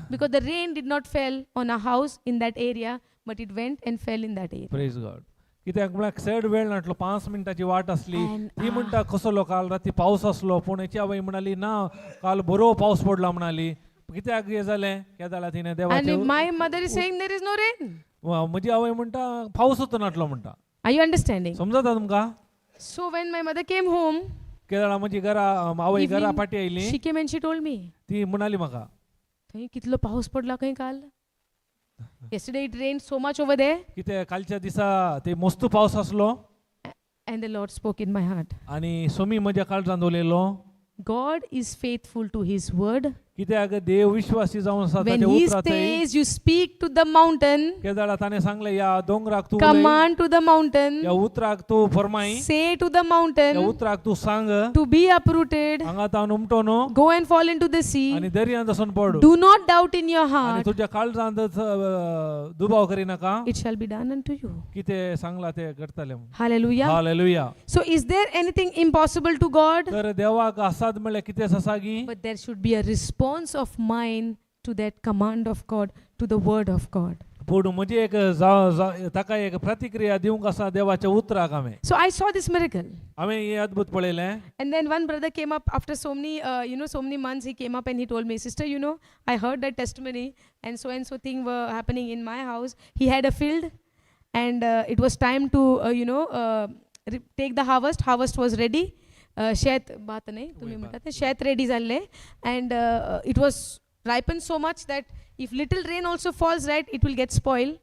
A: Because the rain did not fell on a house in that area, but it went and fell in that area.
B: Praise God. कित्याक म्हळ्यार चड वेळ नाटलो 5 मिनटाची वाट आसली. ती म्हणटा कसलो काल राती पावस आसलो पूण हेची आवय म्हणाली ना काल बरो पावस पडला म्हणाली. कित्याक हें जालें केदाळा तिणें
A: And
B: देवाचें
A: my mother is saying there is no rain.
B: म्हजी आवय म्हणटा पावसूच नाटलो म्हणटा.
A: Are you understanding?
B: समजता तुमकां?
A: So when my mother came home,
B: केदाळा म्हजी घरा आवय घरा
A: evening,
B: फाटी आयली.
A: She came and she told me,
B: ती म्हणाली म्हाका,
A: "थंय कितलो पावस पडला खंय काल. Yesterday it rained so much over there."
B: कितें कालच्या दिसा ते मस्त पावस आसलो.
A: And the Lord spoke in my heart.
B: आनी सोमी म्हज्या काळजांत उलयलो.
A: God is faithful to his word.
B: कित्याक देव विश्वासी जावन आसा
A: When
B: ताच्या
A: he
B: उतरां थंय.
A: says you speak to the mountain,
B: केदाळा ताणें सांगलें ह्या दोंगराक तूं उलय,
A: command to the mountain,
B: ह्या उतराक तूं फरमाय,
A: say to the
B: ह्या
A: mountain
B: उतराक तूं सांग
A: to be uprooted,
B: हांगा तावन उमटो न्हू
A: go and fall into the sea.
B: आनी दर्यांत वचून पड.
A: Do not doubt in your
B: आनी
A: heart,
B: तुज्या काळजांत दुबाव करिनाका.
A: It shall be done unto you.
B: कितें सांगलां तें घडतलें म्हणून.
A: Hallelujah.
B: Hallelujah.
A: So, is there anything impossible to God?
B: तर देवाक आसात म्हणल्यार कितें आसा की?
A: But there should be a response of mine to that command of God, to the word of God.
B: पूण म्हजी एक ताका एक प्रतिक्रिया दिवंक आसा देवाच्या उतराक हांवें.
A: So I saw this miracle.
B: हांवें हें अद्भुत पळयलें.
A: And then one brother came up after so many months. He came up and he told me, "Sister, I heard that testimony and so thing were happening in my house." He had a field and it was time to take the harvest. Harvest was ready. शेत भात नाही तुम्ही म्हणतात ते शेत ready जाल्लें and it was ripen so much that if little rain also falls, right, it will get spoil.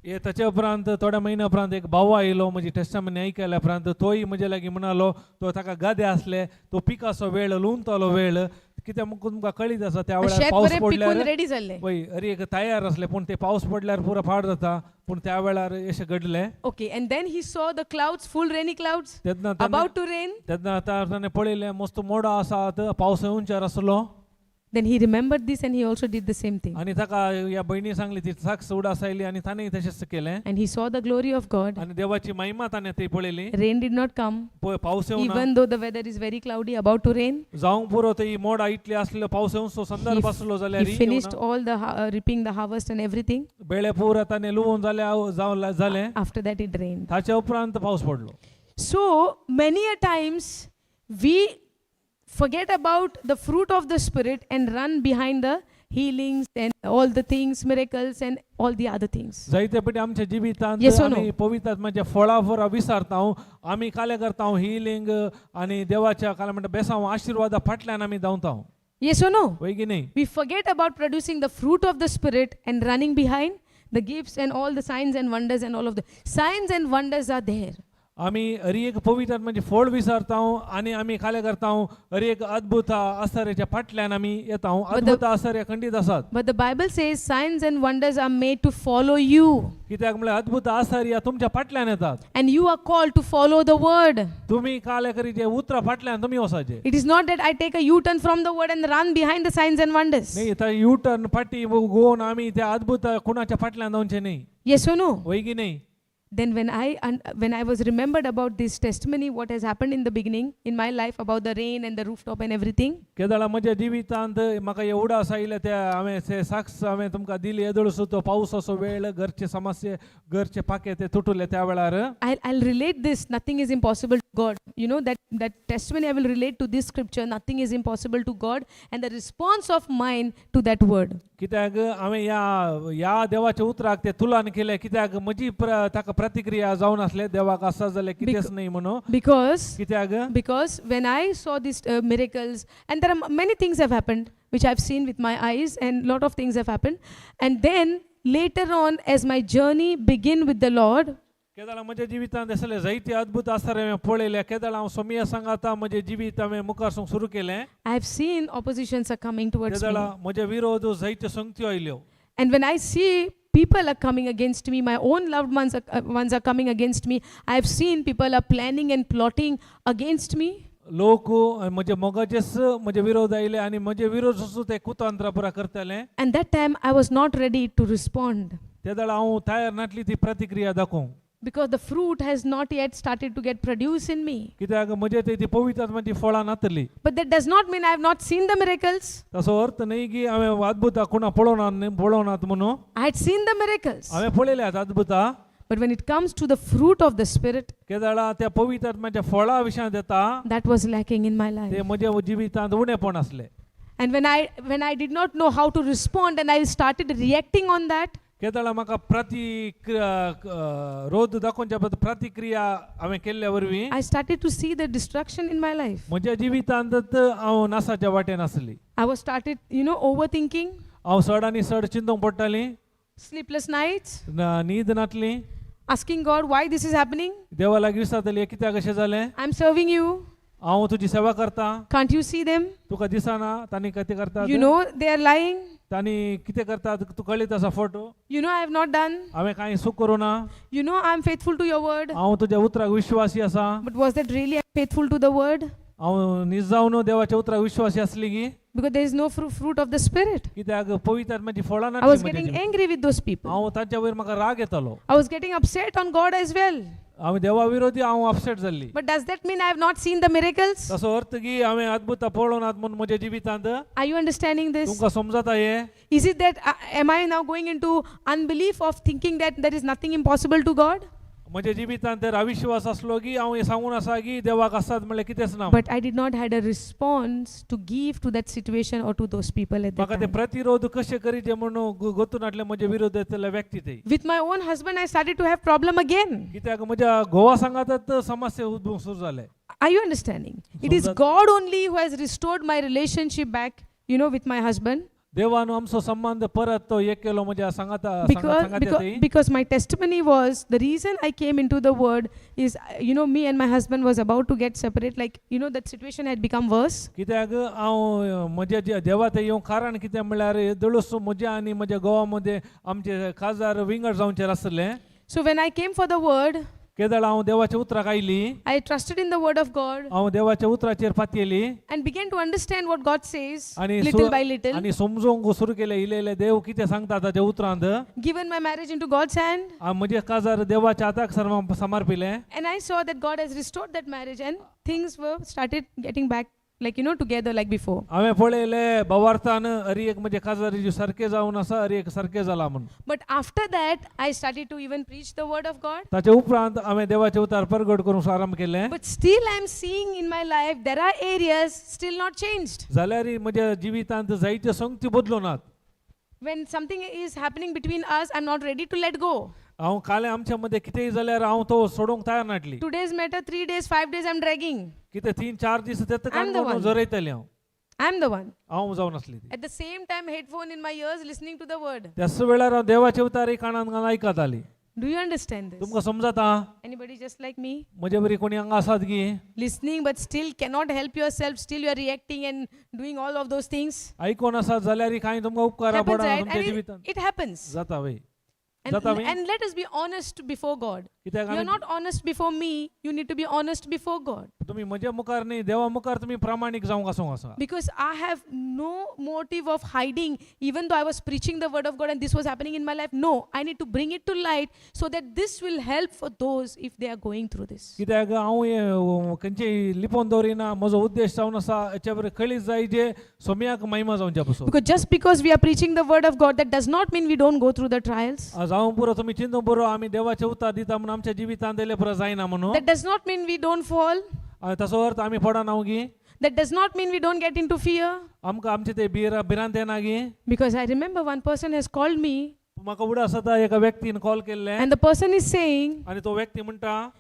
B: हे ताच्या उपरांत थोड्या म्हयन्या उपरांत एक भाव आयलो म्हजी टेस्टामेंट आयकल्या उपरांत तोय म्हजे लागीं म्हणालो तो ताका गादे आसले तो पिकाचो वेळ लुंवतालो वेळ कित्याक तुमकां कळीत आसा त्या वेळार
A: शेत
B: पावस
A: बरें पिकून
B: पडल्यार
A: रेडी जाल्लें.
B: वय अरे एक तयार आसलें पूण ते पावस पडल्यार पुरो फाड जाता पूण त्या वेळार अशें घडलें.
A: Okay, and then he saw the clouds, full rainy clouds,
B: तेन्ना ताणें
A: about to rain.
B: तेन्ना ताणें पळयलें मस्त मोडो आसात पावस येवच्यार आसलो.
A: Then he remembered this and he also did the same thing.
B: आनी ताका ह्या भयणी सांगली ती साक्ष उडास आयली आनी ताणें तशेंच केलें.
A: And he saw the glory of God.
B: आनी देवाची महिमा ताणें ती पळयली.
A: Rain did not come,
B: पळय पावस येवना.
A: Even though the weather is very cloudy, about to rain.
B: जावंक पुरो ती मोडा इतली आसलो पावस येवचो संदर्भ आसलो जाल्यार
A: He finished all the reaping the harvest and everything.
B: Bele पुरा ताणें लुवून जालें जावं जालें.
A: After that, it rained.
B: ताच्या उपरांत पावस पडलो.
A: So many a times we forget about the fruit of the Spirit and run behind the healings and all the things, miracles, and all the other things.
B: जायते पटी आमच्या जिवितांत
A: Yes or no?
B: आमी पवित्र म्हणजे फळां फुरां विसरता आमी काले करता हिलिंग आनी देवाच्या काले म्हणटा बेसांव आशिर्वादा फाटल्यान आमी धांवता.
A: Yes or no?
B: वय की न्ही?
A: We forget about producing the fruit of the Spirit and running behind the gifts and all the signs and wonders, and all of the signs and wonders are there.
B: आमी हरी एक पवित्र म्हणजे फळ विसरता आनी आमी काले करता हरी एक अद्भुत आसर्याच्या फाटल्यान आमी येता. अद्भुत आसर्य खंडीत आसात.
A: But the Bible says signs and wonders are made to follow you.
B: कित्याक म्हणल्यार अद्भुत आसर्य तुमच्या फाटल्यान येतात.
A: And you are called to follow the word.
B: तुमी काले करी जे उतरां फाटल्यान तुमी वचाचे.
A: It is not that I take a U turn from the word and run behind the signs and wonders.
B: न्ही त्या यू टर्न फाटी गोवन आमी त्या अद्भुत कुणाच्या फाटल्यान धांवचे न्ही.
A: Yes or no?
B: वय की न्ही?
A: Then when I was remembered about this testimony, what has happened in the beginning in my life about the rain and the rooftop and everything,
B: केदळा म्हज्या जिवितांत म्हाका हे उडास आयले त्या हांवें ते साक्ष हांवें तुमकां दिली येदोळसो तो पावसाचो वेळ घरचे समस्ये घरचे पाके ते तुटुले त्या वेळार.
A: I'll relate this. Nothing is impossible to God. You know that testimony I will relate to this scripture. Nothing is impossible to God, and the response of mine to that word.
B: कित्याक हांवें ह्या ह्या देवाच्या उतराक ते तुलन केलें कित्याक म्हजी ताका प्रतिक्रिया जावन आसले देवाक आसा जाल्यार कितेंच न्ही म्हणून.
A: Because
B: कित्याक
A: because when I saw these miracles, and there are many things have happened which I've seen with my eyes, and lot of things have happened. And then later on, as my journey begin with the Lord,
B: केदळा म्हज्या जिवितांत आसले जायते अद्भुत आसर हांवें पळयले केदळा हांव सोमिया सांगाता म्हजें जिवीत हांवें मुखार सून सुरू केलें.
A: I have seen oppositions are coming towards me.
B: केदळा म्हज्या विरोध जायत्यो संगत्यो आयल्यो.
A: And when I see people are coming against me, my own loved ones are coming against me, I have seen people are planning and plotting against me.
B: लोक म्हजे मोगाचेच म्हजे विरोध आयले आनी म्हजे विरोध सुद्दां ते कुतंत्र पुरा करताले.
A: And that time I was not ready to respond
B: ते वेळार हांव तयार नासली ती प्रतिक्रिया दाखोवंक.
A: Because the fruit has not yet started to get produced in me.
B: कित्याक म्हजे ते ती पवित्र ती फळां नातली.
A: But that does not mean I have not seen the miracles.
B: ताचो अर्थ न्ही की हांवें अद्भुतां कोणा पळोवना न्ही पळोवनात म्हणून.
A: I had seen the miracles.
B: हांवें पळयल्यात अद्भुतां.
A: But when it comes to the fruit of the Spirit,
B: केदळा त्या पवित्र म्हाज्या फळां विशयांत येता
A: that was lacking in my
B: ते
A: life.
B: म्हज्या जिवितांत उणेपण आसलें.
A: And when I did not know how to respond and I started reacting on that,
B: केदळा म्हाका प्रतिरोध दाखोवच्या बद्दल प्रतिक्रिया हांवें केल्ल्या वरवीं
A: I started to see the destruction in my life.
B: म्हज्या जिवितांत हांव नासाच्या वाटेन आसली.
A: I was started overthinking,
B: हांव चड आनी चड चिंतूंक पडटाली.
A: Sleepless nights,
B: न्हीद नातली.
A: Asking God why this is happening.
B: देवा लागीं विचारताली हें कित्याक अशें जालें.
A: I'm serving you.
B: हांव तुजी सेवा करता.
A: Can't you see them?
B: तुका दिसना तांणी कितें करतात?
A: You know they are lying.
B: तांणी कितें करतात तूं कळीत आसा photo.
A: You know I have not done.
B: हांवें कांय चूक करूं ना.
A: You know I'm faithful to your word.
B: हांव तुज्या उतराक विश्वासी आसा.
A: But was that really I'm faithful to the word?
B: हांव निजावन देवाच्या उतराक विश्वासी आसली की?
A: Because there is no fruit of the Spirit.
B: कित्याक पवित्र आत्म्याची फळां
A: I
B: नासली
A: was
B: म्हज्या
A: getting
B: जिवितांत.
A: Angry with those people.
B: हांव तांच्या वयर म्हाका राग येतालो.
A: I was getting upset on God as well.
B: हांव देवा विरोधी हांव अपसेट जाल्ली.
A: But does that mean I have not seen the miracles?
B: ताचो अर्थ की हांवें अद्भुतां पळोवनात म्हूण म्हज्या जिवितांत.
A: Are you understanding this?
B: तुमकां समजता हें?
A: Is it that am I now going into unbelief of thinking that there is nothing impossible to God?
B: म्हज्या जिवितांत तर अविश्वास आसलो की हांव हें सांगून आसा की देवाक आसात म्हणल्यार कितेंच ना.
A: But I did not had a response to give to that situation or to those people at that
B: म्हाका ते
A: time.
B: प्रतिरोध कशें करीचे म्हणून गोतून हाडले म्हजे विरोध येतले व्यक्ती ते.
A: With my own husband, I started to have problem again.
B: कित्याक म्हज्या घोवा सांगात समस्या उद्भव सुरू जाले.
A: Are you understanding? It is
B: समजा-
A: God only who has restored my relationship back with my husband.
B: देवान आमचो संबंध परत तो एक केलो म्हज्या सांगाता
A: Because,
B: सांगात
A: because, because my testimony was the reason I came into the word is, me and my husband was about to get separate. Like, that situation had become worse.
B: कित्याक हांव म्हज्या जे देवा ते येवंक कारण कितें म्हणल्यार दळूस म्हज्या आनी म्हज्या घोवा मदें आमचे काजार विंगड जावचें आसलें.
A: So when I came for the word,
B: केदळ हांव देवाच्या उतराक आयली,
A: I trusted in the word of God
B: हांव देवाच्या उतराचेर पातयेली
A: and began to understand what God says
B: आणि
A: little by little.
B: आणि समजूंक सुरू केलें, इल्लें इल्लें देव कितें सांगता ताच्या उतरांत.
A: Given my marriage into God's hand,
B: म्हजें काजार देवाच्या हाताक समर्पिलें.
A: And I saw that God has restored that marriage and things were started getting back, like, together like before.
B: हांवें पळयलें भावार्थान हरी एक म्हजें काजार सारकें जावन आसा, हरी एक सारकें जाला म्हूण.
A: But after that, I started to even preach the word of God.
B: ताचे उपरांत हांवें देवाचें उतार परगट करूंक आरंभ केलें.
A: But still, I'm seeing in my life there are areas still not changed.
B: जाल्यार म्हज्या जिवितांत जायत्यो संगती बदलूं नात.
A: When something is happening between us, I'm not ready to let go.
B: हांव कालें आमच्या मदें कितेंय जाल्यार हांव तो सोडूंक तयार नाटली.
A: Today's matter, 3 days, 5 days, I'm dragging.
B: कितें 3-4 दीस तेत
A: I'm the one.
B: जरयतलें हांव.
A: I'm the one.
B: हांव जावन आसली ती.
A: At the same time, headphone in my ears, listening to the word.
B: त्याच वेळार हांव देवाचे उतारय कानान घालून आयकताली.
A: Do you understand this?
B: तुमकां समजता?
A: Anybody just like me?
B: म्हजे बरी कोणी हांगा आसात की
A: Listening but still cannot help yourself, still you are reacting and doing all of those things.
B: आयकोन आसात जाल्यार कांय तुमकां उपकारा
A: Happens,
B: पडना
A: right?
B: तुमच्या
A: And
B: जिवितांत.
A: it happens.
B: जाता वय.
A: And,
B: जाता वय.
A: and let us be honest before God.
B: कित्याक
A: You are
B: आमी
A: not honest before me, you need to be honest before God.
B: तुमी म्हज्या मुखार न्ही, देवा मुखार तुमी प्रामाणीक जावंक आसूंक आसा.
A: Because I have no motive of hiding, even though I was preaching the word of God and this was happening in my life. No, I need to bring it to light so that this will help for those if they are going through this.
B: कित्याक हांव हें खंयचें लिपोवन दवरिना. म्हजो उद्देश जावन आसा हेच्या बरें कळीत जाय जे सोम्याक महिमा जावच्या पसून.
A: Because just because we are preaching the word of God, that does not mean we don't go through the trials.
B: जावं पुरो, तुमी चिंतूंक पुरो आमी देवाचें उतार दिता म्हणून आमच्या जिवितांत येयलें पुरो जायना म्हणून.
A: That does not mean we don't fall.
B: ताचो अर्थ आमी पडना गी.
A: That does not mean we don't get into fear.
B: आमकां आमचे ते भिरांत येना गी.
A: Because I remember one person has called me
B: म्हाका उडास जाता एका व्यक्तीन कॉल केल्लें
A: and the person is saying,
B: आनी तो व्यक्ती म्हणटा,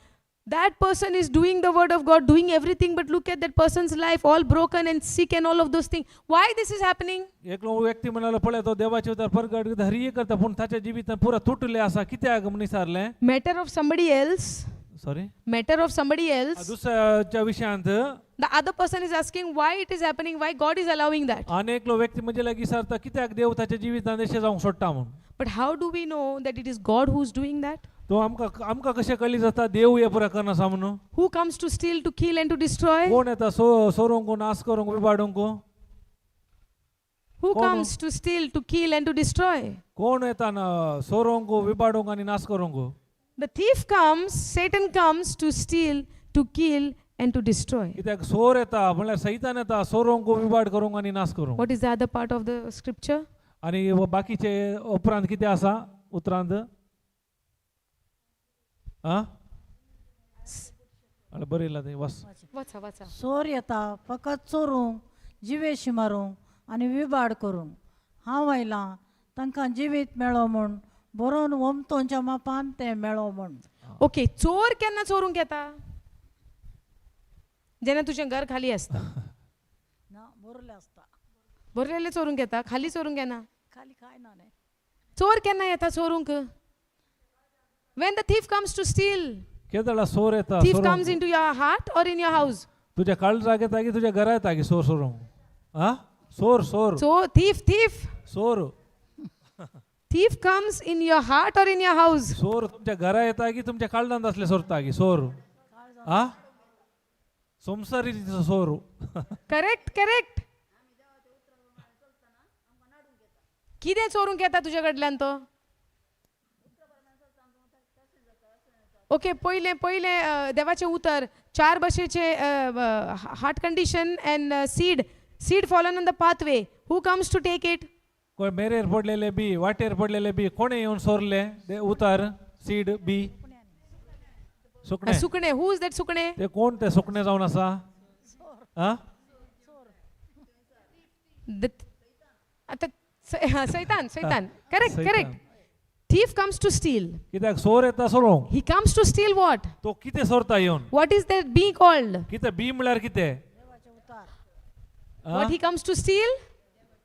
A: that person is doing the word of God, doing everything, but look at that person's life, all broken and sick and all of those things. Why this is happening?
B: एकलो व्यक्ती म्हणालो, पळय तो देवाचे उतार परगट हरी करता पूण ताच्या जिवितांत पुरा तुटले आसा, कित्याक म्हणून विचारलें.
A: Matter of somebody else,
B: sorry,
A: matter of somebody else.
B: दुसऱ्याच्या विशयांत.
A: The other person is asking why it is happening, why God is allowing that.
B: आनी एकलो व्यक्ती म्हणजे लागीं विचारता कित्याक देव ताच्या जिवितांत अशें जावंक सोडटा म्हणून.
A: But how do we know that it is God who is doing that?
B: तो आमकां आमकां कशें कळी जाता देव हें पुरा करना आसा म्हणून?
A: Who comes to steal, to kill, and to destroy?
B: कोण येता सोरूंक, नाश करूंक, विबाडूंक?
A: Who
B: कोण?
A: comes to steal, to kill, and to destroy?
B: कोण येता ना सोरोंक, विबाडूंक आनी नाश करूंक?
A: The thief comes, Satan comes to steal, to kill, and to destroy.
B: कित्याक सोर येता म्हणल्यार सैतान येता सोरोंक, विबाड करूंक आनी नाश करूंक.
A: What is the other part of the scripture?
B: आनी बाकीचे उपरांत कितें आसा उतरांत? आं, बरयलां तें वाच.
A: वाचा वाचा.
C: चोर येता फकत चोरूंक, जिवेशी मारूंक आनी विबाड करूंक. हांव आयलां तांकां जिवीत मेळो म्हूण, बरोवन ओमतोंच्या मापान तें मेळो म्हूण.
A: ओके, चोर केन्ना चोरूंक येता? जेन्ना तुजें घर खाली आसता.
C: ना, बरोवलें आसता.
A: बरयलें चोरूंक येता, खाली चोरूंक येना.
C: खाली कांय ना न्ही.
A: चोर केन्ना येता चोरूंक? When the thief comes to steal,
B: केदळा सोर येता
A: thief
B: सोरूंक?
A: comes into your heart or in your house?
B: तुज्या काळजाक येता की तुज्या घरा येता की सोर सोरूंक? आं, सोर सोर.
A: So thief, thief,
B: सोर.
A: thief comes in your heart or in your house?
B: सोर तुमच्या घरा येता की तुमच्या काळजांत असले सोरता की सोर? आ, संसारी सोर.
A: Correct, correct. कितें चोरूंक येता तुज्या कडल्यान तो? ओके, पयलें पयलें देवाचें उतर चार भशेचे heart condition and seed fallen on the pathway. Who comes to take it?
B: कोण मेरेर पडलेले बी, वाटेर पडलेले बी, कोणे येवन सोरले ते उतार, सीड बी? सुकणें.
A: सुकणें. Who is that सुकणें?
B: ते कोण ते सुकणें जावन आसा? आ.
A: आतां सैतान, सैतान, करेक्ट.
B: सैतान.
A: Correct. Thief comes to steal.
B: कित्याक सोर येता सोरूंक.
A: He comes to steal what?
B: तो कितें सोरता येवन?
A: What is that bee called?
B: कितें बी म्हळ्यार कितें?
C: देवाचें उतार.
B: आ?
A: What he comes to steal?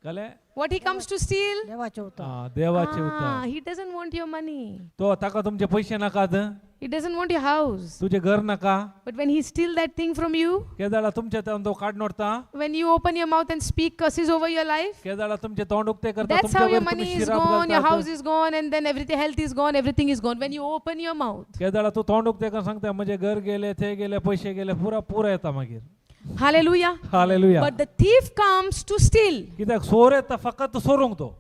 B: कळ्ळें?
A: What he comes to steal?
C: देवाचें उतर.
B: आं, देवाचें
A: Ah,
B: उतर.
A: he doesn't want your money.
B: तो ताका तुमचे पयशे नाकात,
A: He doesn't want your house.
B: तुजें घर नाका.
A: But when he steal that thing from you,
B: केदाळा तुमच्या तोंड तो काढ नोडता,
A: when you open your mouth and speak curses over your life,
B: केदाळा तुमचे तोंड उक्ते करता,
A: that's how your
B: तुमच्यावर तुम्ही
A: money is
B: शिराप
A: gone, your
B: घालतात.
A: House is gone, and then everything, health is gone, everything is gone. When you open your mouth.
B: केदाळा तू तोंड उक्ते कर सांगता म्हणजे घर गेले, ते गेले, पैसे गेले, पुरा पुरा येता मागीर.
A: Hallelujah.
B: Hallelujah.
A: But the thief comes to steal.
B: कित्याक सोर येता फकत सोरूंक तो.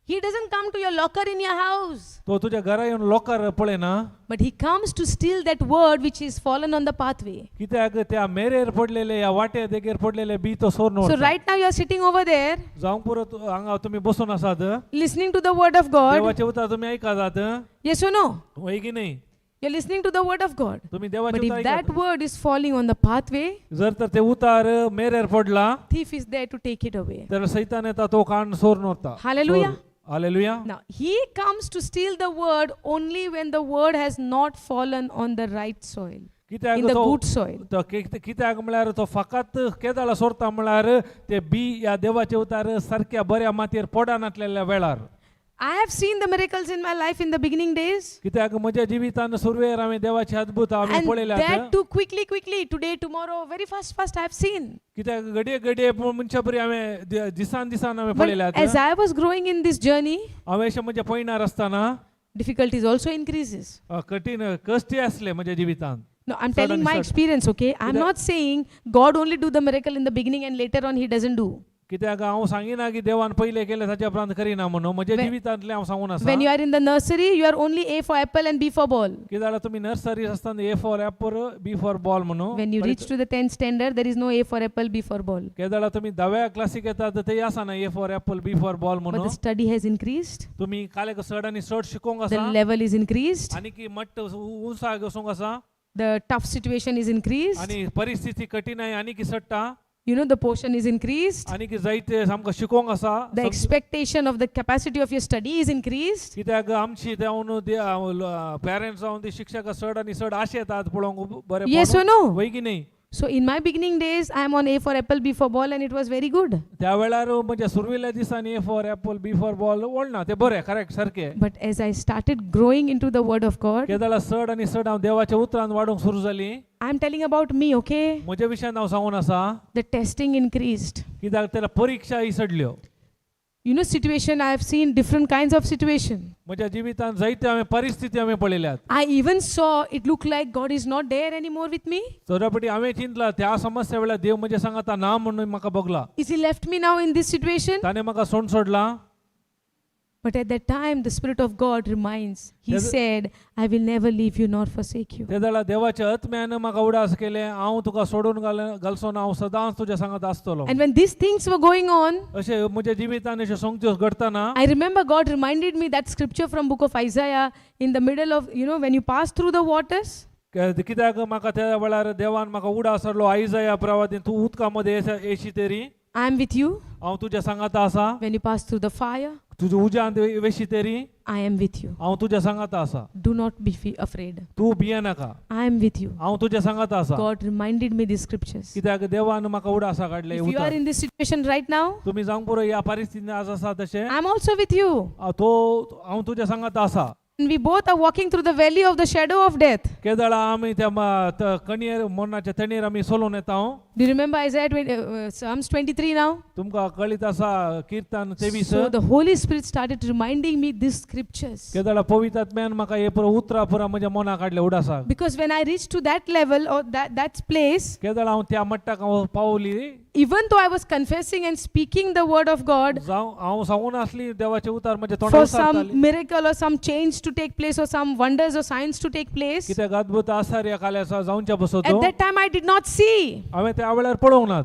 A: He doesn't come to your locker in your house,
B: तो तुज्या घरा येवन लोकार पळयना,
A: but he comes to steal that word which is fallen on the pathway.
B: कित्याक त्या मेरेर पडलेले या वाटे देगेर पडलेले बी तो सोर
A: So
B: नोडता.
A: right now you are sitting over there,
B: जावंक पुरो हांगा तुमी बसून आसात,
A: listening to the word of God.
B: देवाचे उतर तुमी आयकतात.
A: Yes or no?
B: वय की नाही?
A: You're listening to the word of God.
B: तुमी देवाचे
A: But
B: उतर
A: if that
B: आयकतात.
A: Word is falling on the pathway,
B: जर तर ते उतार मेरेर पडला,
A: thief is there to take it away.
B: तर सैतान येता तो कान सोर नोडता.
A: Hallelujah.
B: Hallelujah.
A: Now, he comes to steal the word only when the word has not fallen on the right soil,
B: कित्याक
A: in the
B: तो
A: good soil.
B: तो कित्याक म्हळ्यार तो फकत केदाळा सोरता म्हळ्यार ते बी ह्या देवाचे उतार सारक्या बऱ्या मातयेर पडनातलेल्या वेळार.
A: I have seen the miracles in my life in the beginning days.
B: कित्याक म्हज्या जिवितान सुरवेर हांवें देवाचे अद्भुत हांवें
A: And
B: पळयल्यात.
A: that too quickly, quickly, today, tomorrow, very fast, fast, I have seen.
B: कित्याक घडये घडये मनशा बरी हांवें दिसान दिसान हांवें
A: But
B: पळयल्यात.
A: as I was growing in this journey,
B: हांवें अशें म्हज्या पयणार आसतना
A: difficulties also increases.
B: कठीण कश्टी आसले म्हज्या जिवितान.
A: No, I'm
B: Sudden
A: telling my
B: start.
A: Experience, okay? I'm not saying God only do the miracle in the beginning and later on he doesn't do.
B: कित्याक हांव सांगिना की देवान पयलें केलें ताच्या उपरांत करिना म्हणून. म्हज्या जिवितांतलें हांव सांगून आसा.
A: When you are in the nursery, you are only A for apple and B for ball.
B: कितें जाल्यार तुमी नर्सरी आसतना A for apple B for ball म्हणून.
A: When you reach to the 10th standard, there is no A for apple, B for ball.
B: केदाळा तुमी धाव्या classic येतात ते आसना A for apple B for ball
A: But
B: म्हणून.
A: The study has increased,
B: तुमी कालेक चड आनी चड शिकोंक
A: the
B: आसा,
A: level is increased,
B: आनी की मट्ट उंचाक वचूंक आसा,
A: the tough situation is increased,
B: आनी परिस्थिती कठीण आहे आनी की सट्टा,
A: the portion is increased,
B: आनी की जायते आमकां शिकोंक आसा.
A: the expectation of the capacity of your study is increased.
B: कित्याक आमची जावन पेरंट्स जावन ती शिक्षक चड आनी चड आशे येतात पळोवंक बरें.
A: Yes or no?
B: वय की न्ही?
A: So in my beginning days, I am on A for apple, B for ball, and it was very good.
B: त्या वेळार म्हणजे सुरवेल्या दिसांनी A for apple B for ball वळना ते बरें करेक्ट सारकें.
A: But as I started growing into the Word of God,
B: केदाळा चड आनी चड हांव देवाच्या उतरान वाडूंक सुरू जाली.
A: I am telling about me, okay?
B: म्हज्या विशयान हांव सांगून आसा.
A: The testing increased.
B: कित्याक त्याला परिक्षा ही सडल्यो.
A: Situation, I have seen different kinds of situation.
B: म्हज्या जिवितान जायते हांवें परिस्थिती हांवें पळयल्यात.
A: I even saw it looked like God is not there anymore with me.
B: चोरापटी हांवें चिंतला त्या समस्या वेळार देव म्हज्या सांगाता ना म्हणून म्हाका भोगला.
A: Is He left me now in this situation?
B: ताणें म्हाका सोंड सोडला.
A: But at that time, the Spirit of God reminds. He
B: There's a-
A: said, I will never leave you nor forsake you.
B: ते जाल्यार देवाच्या आत्म्यान म्हाका उडास केलें हांव तुका सोडून घाल घालचो ना, हांव सदांच तुज्या सांगात आसतलो.
A: And when these things were going on,
B: अशें म्हज्या जिवितान अश्यो संगत्यो घडटना,
A: I remember God reminded me that scripture from book of Isaiah in the middle of, when you pass through the waters,
B: कित्याक म्हाका त्या वेळार देवान म्हाका उडास हाडलो आयजया प्रवादीन तूं उदका मदें येशी तरी,
A: I am with you.
B: हांव तुज्या सांगाता आसा.
A: When you pass through the fire,
B: तुज्या उज्यांत वेशी तरी,
A: I am with you.
B: हांव तुज्या सांगाता आसा.
A: Do not be afraid.
B: तूं भियेनाका.
A: I am with you.
B: हांव तुज्या सांगाता आसा.
A: God reminded me these scriptures.
B: कित्याक देवान म्हाका उडासा काडले
A: If you are
B: उतर.
A: in this situation right now,
B: तुमी जावंक पुरो ह्या परिस्थितीन आज आसा तशें,
A: I am also with you.
B: तो हांव तुज्या सांगाता आसा.
A: And we both are walking through the valley of the shadow of death.
B: केदळा आमी त्या कणयेर मरणाच्या तणयेर आमी सोलून येता.
A: Do you remember Isaiah 20, Psalms 23 now?
B: तुमकां कळीत आसा किर्तन 23.
A: So the Holy Spirit started reminding me these scriptures.
B: केदळा पवित्र आत्म्यान म्हाका हे पुरो उतरां पुरा म्हज्या मनाक काडले उडासाक.
A: Because when I reached to that level or that place,
B: केदळा हांव त्या मट्टाक हांव पावली,
A: even though I was confessing and speaking the word of God
B: जावं हांव सांगून आसली देवाचे उतार म्हज्या
A: for
B: तोंडार
A: some
B: उचारताली,
A: miracle or some change to take place or some wonders or signs to take place,
B: कित्याक अद्भुत आसार ह्या काल्याचा जावच्या बसतो,
A: at that time I did not see.
B: हांवें त्या वेळार पळोवंक नात.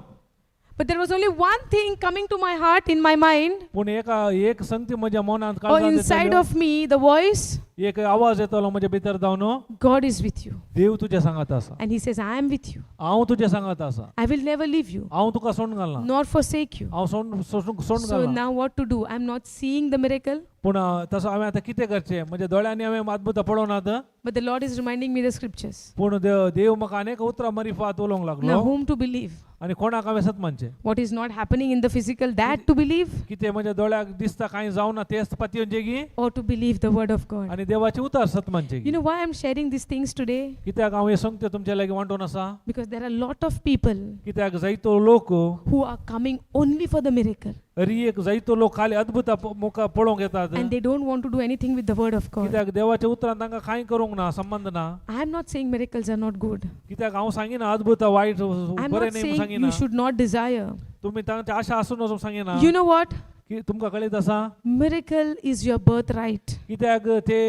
A: But there was only one thing coming to my heart, in my mind,
B: पूण एका एक संगती म्हज्या मनांत
A: or
B: काळजांत
A: inside
B: येताल्यो.
A: Of me, the voice.
B: एक आवाज येतालो म्हज्या भितर जावन,
A: God is with you.
B: देव तुज्या सांगात आसा.
A: And He says, I am with you.
B: हांव तुज्या सांगात आसा.
A: I will never leave you,
B: हांव तुका सोडून घालना.
A: Nor forsake you.
B: हांव सोडून सोडून सोडून
A: So
B: घालना.
A: now what to do? I'm not seeing the miracle,
B: पूण तसो हांवें आतां कितें करचें? म्हज्या दोळ्यांनी हांवें अद्भुत पळोवनात.
A: But the Lord is reminding me the scriptures.
B: पूण देव देव म्हाका अनेक उतरां मरिफात उलोवंक
A: Now,
B: लागलो.
A: whom to believe?
B: आनी कोणाक हांवें सत मानचें?
A: What is not happening in the physical, that to believe,
B: कितें म्हज्या दोळ्याक दिसता कांय जावना तेच पातयेवचें की
A: or to believe the word of God?
B: आनी देवाचें उतर सत मानचें
A: You
B: की?
A: Know why I'm sharing these things today?
B: कित्याक हांव हें सांगता तुमच्या लागीं वांटून आसा?
A: Because there are a lot of people
B: कित्याक जायतो लोक
A: who are coming only for the miracle
B: अरी एक जायतो लोक खाली अद्भुत मुखार पळोवंक येतात.
A: And they don't want to do anything with the word of God.
B: कित्याक देवाच्या उतरान तांकां कांय करूंक ना, संबंद ना.
A: I am not saying miracles are not good.
B: कित्याक हांव सांगिना अद्भुत वायट
A: I am
B: बरें
A: not
B: न्ही म्हणून
A: saying
B: सांगिना.
A: You should not desire.
B: तुमी तांची आशा आसून वचूंक सांगिना.
A: You know what?
B: की तुमकां कळीत आसा?
A: Miracle is your birthright.
B: कित्याक ते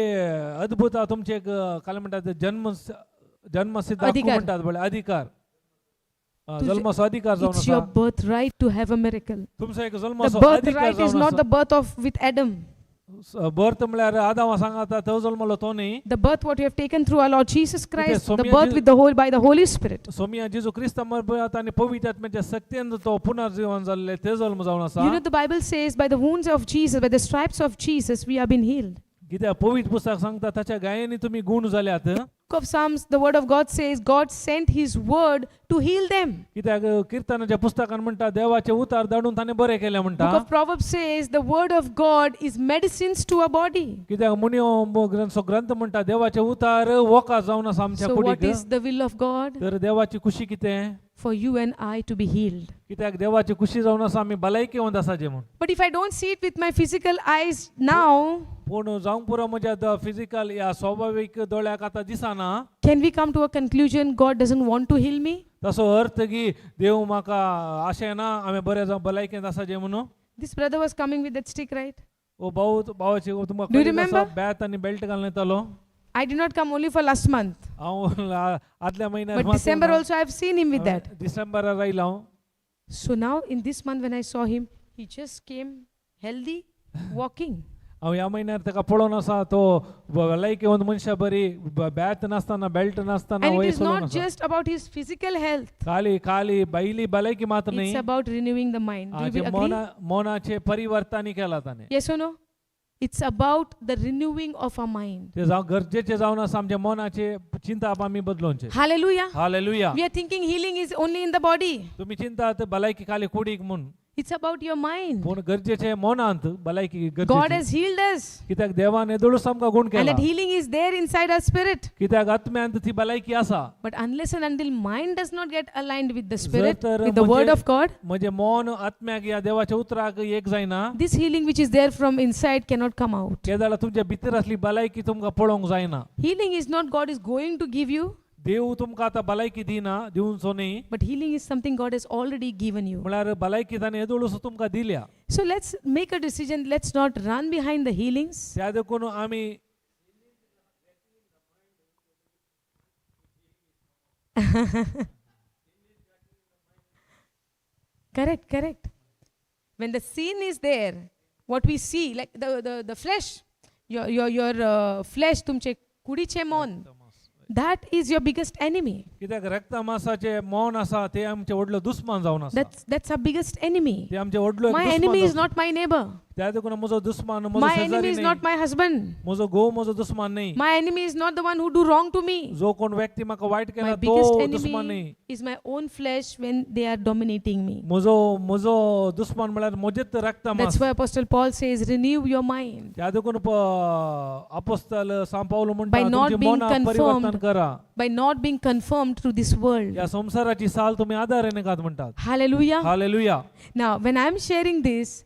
B: अद्भुत तुमचे एक काय म्हणटात जन्म जन्मसिद्ध हक्क
A: अधिकार.
B: म्हणटात पळय अधिकार
A: तुझे-
B: जल्माचो अधिकार जावन
A: It's your
B: आसा.
A: Birthright to have a miracle.
B: तुमचो एक
A: The
B: जल्माचो अधिकार
A: birthright is
B: जावन
A: not
B: आसा.
A: the birth of with Adam.
B: Birth म्हळ्यार आदामा सांगाता तो जल्मलो तो न्ही.
A: The birth what you have taken through our Lord Jesus Christ, the
B: Soumya
A: birth
B: ji-
A: with the whole by the Holy Spirit.
B: सोमिया जेजू क्रिस्ता मरपयात आनी पवित्र आत्म्याच्या शक्तीन तो पुनर्जीवन जाल्ले ते जल्म जावन आसा.
A: You know the Bible says by the wounds of Jesus, by the stripes of Jesus, we have been healed.
B: कित्याक पवित्र पुस्तक सांगता ताच्या गायांनी तुमी गुण जाल्यात.
A: Book of Psalms, the word of God says God sent his word to heal them.
B: कित्याक किर्तनाच्या पुस्तकान म्हणटा देवाचे उतार धाडून ताणें बरें केलें म्हणटा.
A: Book of Proverbs says the word of God is medicines to our body.
B: कित्याक मुनियो ग्रंथ ग्रंथ म्हणटा देवाचे उतार वखद जावन आसा आमच्या
A: So what
B: कुडीक.
A: Is the will of God?
B: तर देवाची खुशी कितें?
A: For you and I to be healed.
B: कित्याक देवाची खुशी जावन आसा आमी भलायकेवंत आसाचे म्हूण.
A: But if I don't see it with my physical eyes now,
B: पूण जावंक पुरो म्हज्या फिजिकल ह्या स्वाभावीक दोळ्याक आतां दिसना,
A: can we come to a conclusion God doesn't want to heal me?
B: तसो अर्थ की देव म्हाका आशें ना हांवें बरें जावं भलायकेंत आसाचें म्हणून?
A: This brother was coming with that stick, right?
B: ओ भाऊ भावाची तुमकां
A: Do you
B: कळीत आसा,
A: remember?
B: बॅत आनी बेल्ट घालून येतालो.
A: I did not come only for last month,
B: हांव आदल्या म्हयन्यार
A: but December also I have seen him with that.
B: डिसेंबरार आयला हांव.
A: So now in this month when I saw him, he just came healthy, walking.
B: हांव ह्या म्हयन्यार ताका पळोवन आसा तो भलायकेवंत मनशा बरी बॅत नासतना बेल्ट नासतना
A: And it
B: वयर
A: is
B: चलोवन
A: not
B: आसा.
A: just about his physical health,
B: खाली खाली बायली भलायकी मात्र न्ही.
A: it's about renewing the mind. Do
B: हाचे
A: you agree?
B: मोना मोनाचे परिवर्तन केला ताणें.
A: Yes or no? It's about the renewing of our mind.
B: ते जावं गरजेचे जावन आसा आमच्या मनाचे चिंताप आमी बदलोवचे.
A: Hallelujah.
B: Hallelujah.
A: We are thinking healing is only in the body.
B: तुमी चिंतात भलायकी खाली कुडीक म्हूण.
A: It's about your mind.
B: पूण गरजेचे मनांत भलायकी
A: God
B: गरजेची.
A: has healed us.
B: कित्याक देवान येदोळूच आमकां गुण
A: And
B: केला.
A: that healing is there inside our spirit.
B: कित्याक आत्म्यांत ती भलायकी आसा.
A: But unless and until mind does not get aligned with the
B: जर
A: spirit,
B: तर
A: with the word of God,
B: म्हजें मन आत्म्याक ह्या देवाच्या उतराक एक जायना,
A: this healing which is there from inside cannot come out.
B: तेदाळा तुमच्या भितर आसली भलायकी तुमकां पळोवंक जायना.
A: Healing is not God is going to give you,
B: देव तुमकां आतां भलायकी दिना दिवचो न्ही.
A: But healing is something God has already given you.
B: म्हळ्यार भलायकी ताणें येदोळूच तुमकां दिल्या.
A: So let's make a decision. Let's not run behind the healings.
B: त्या देखून आमी
A: Correct, correct. When the sin is there, what we see, like the flesh, your flesh, तुमचे कुडीचे मन, that is your biggest enemy.
B: कित्याक रक्तमासाचे मौन आसा ते आमचे व्हडलो दुस्मान जावन आसा.
A: That's our biggest enemy.
B: ते आमचे व्हडलो एक
A: My
B: दुस्मान
A: enemy is
B: जावन
A: not my neighbor.
B: त्या देखून म्हजो दुस्मान म्हजो
A: My
B: शेजारी
A: enemy is
B: न्ही.
A: Not my husband.
B: म्हजो घोव म्हजो दुस्मान न्ही.
A: My enemy is not the one who do wrong to me.
B: जो कोण व्यक्ती म्हाका वायट
A: My
B: केला
A: biggest
B: तो दुस्मान
A: enemy
B: न्ही.
A: Is my own flesh when they are dominating me.
B: म्हजो म्हजो दुस्मान म्हळ्यार म्हजेच रक्तमास.
A: That's why Apostle Paul says, renew your mind.
B: त्या देखून अपोस्ताल सांव पावलो म्हणटा
A: By not
B: तुमचे
A: being
B: मनाक परिवर्तन
A: conformed.
B: करा.
A: By not being conformed to this world.
B: ह्या संवसाराची साल तुमी आदार येनाकात म्हणटात.
A: Hallelujah.
B: Hallelujah.
A: Now, when I'm sharing this,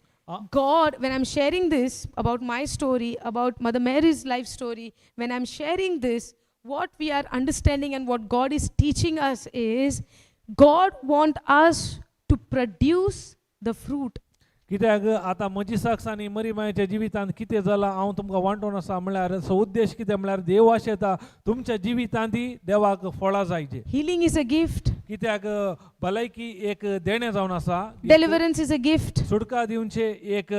A: God, when I'm sharing this about my story, about Mother Mary's life story, when I'm sharing this, what we are understanding and what God is teaching us is God want us to produce the fruit.
B: कित्याक आतां म्हजी साक्ष आनी मरी मायच्या जिवितांत कितें जालां हांव तुमकां वांटून आसा म्हळ्यार सो उद्देश कितें म्हळ्यार देव आशेता तुमच्या जिवितांत देवाक फळां जायचे.
A: Healing is a gift,
B: कित्याक भलायकी एक देणें जावन आसा.
A: Deliverance is a gift.
B: सुटका दिवचें एक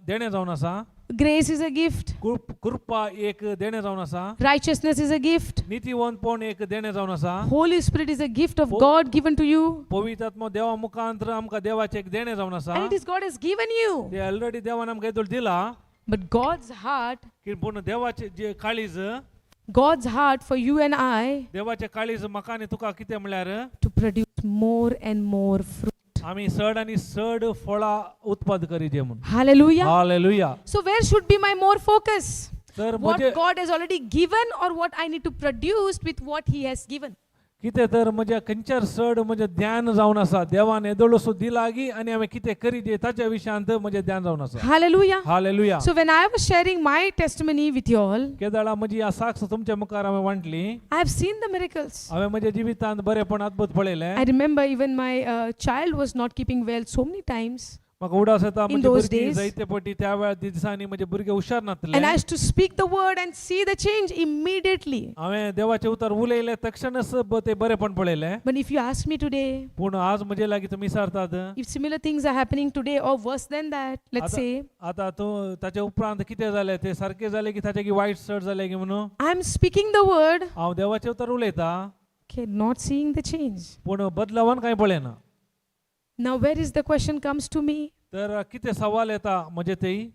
B: देणें जावन आसा.
A: Grace is a gift.
B: कृपा एक देणें जावन आसा.
A: Righteousness is a gift.
B: नितीवंतपण एक देणें जावन आसा.
A: Holy Spirit is a gift of God given to you.
B: पवित्र आत्मो देवा मुखांत आमकां देवाचें एक देणें जावन आसा.
A: And it is God has given you.
B: ते ऑलरेडी देवान आमकां येदोळ दिला.
A: But God's heart,
B: की पूण देवाचें जे काळीज,
A: God's heart for you and I
B: देवाचें काळीज म्हाका आनी तुका कितें म्हणल्यार
A: to produce more and more fruit.
B: आमी चड आनी चड फळां उत्पाद करीजे म्हणून.
A: Hallelujah.
B: Hallelujah.
A: So where should be my more focus?
B: तर
A: What
B: म्हजे
A: God has already given or what I need to produce with what He has given?
B: कितें तर म्हज्या खंयच्यार चड म्हजें ध्यान जावन आसा, देवान येदोळसो दिला की आनी हांवें कितें करीजे ताच्या विशयांत म्हजें ध्यान जावन आसा.
A: Hallelujah.
B: Hallelujah.
A: So when I was sharing my testimony with you all,
B: केदाळा म्हजी ह्या साक्ष तुमच्या मुखार हांवें वांटली.
A: I have seen the miracles.
B: हांवें म्हज्या जिवितांत बरेपण अद्भुत पळयलें.
A: I remember even my child was not keeping well so many times.
B: म्हाका उडास येता
A: In
B: म्हजी
A: those
B: भुरगीं
A: days.
B: जायते पटी त्या वेळार दिसांनी म्हजे भुरगे हुशार नासले.
A: And I used to speak the word and see the change immediately.
B: हांवें देवाचें उतर उलयलें तक्षणच ते बरेपण पळयलें.
A: But if you ask me today,
B: पूण आज म्हजे लागीं तुमी विचारतात,
A: if similar things are happening today or worse than that, let's say,
B: आतां तूं ताच्या उपरांत कितें जालें, ते सारकें जालें की ताच्या की वायट चड जालें की म्हणून,
A: I'm speaking the word,
B: हांव देवाचें उतर उलयतां,
A: okay, not seeing the change.
B: पूण बदलावान कांय पळयना.
A: Now, where is the question comes to me?
B: तर कितें सवाल येता म्हजे थंय?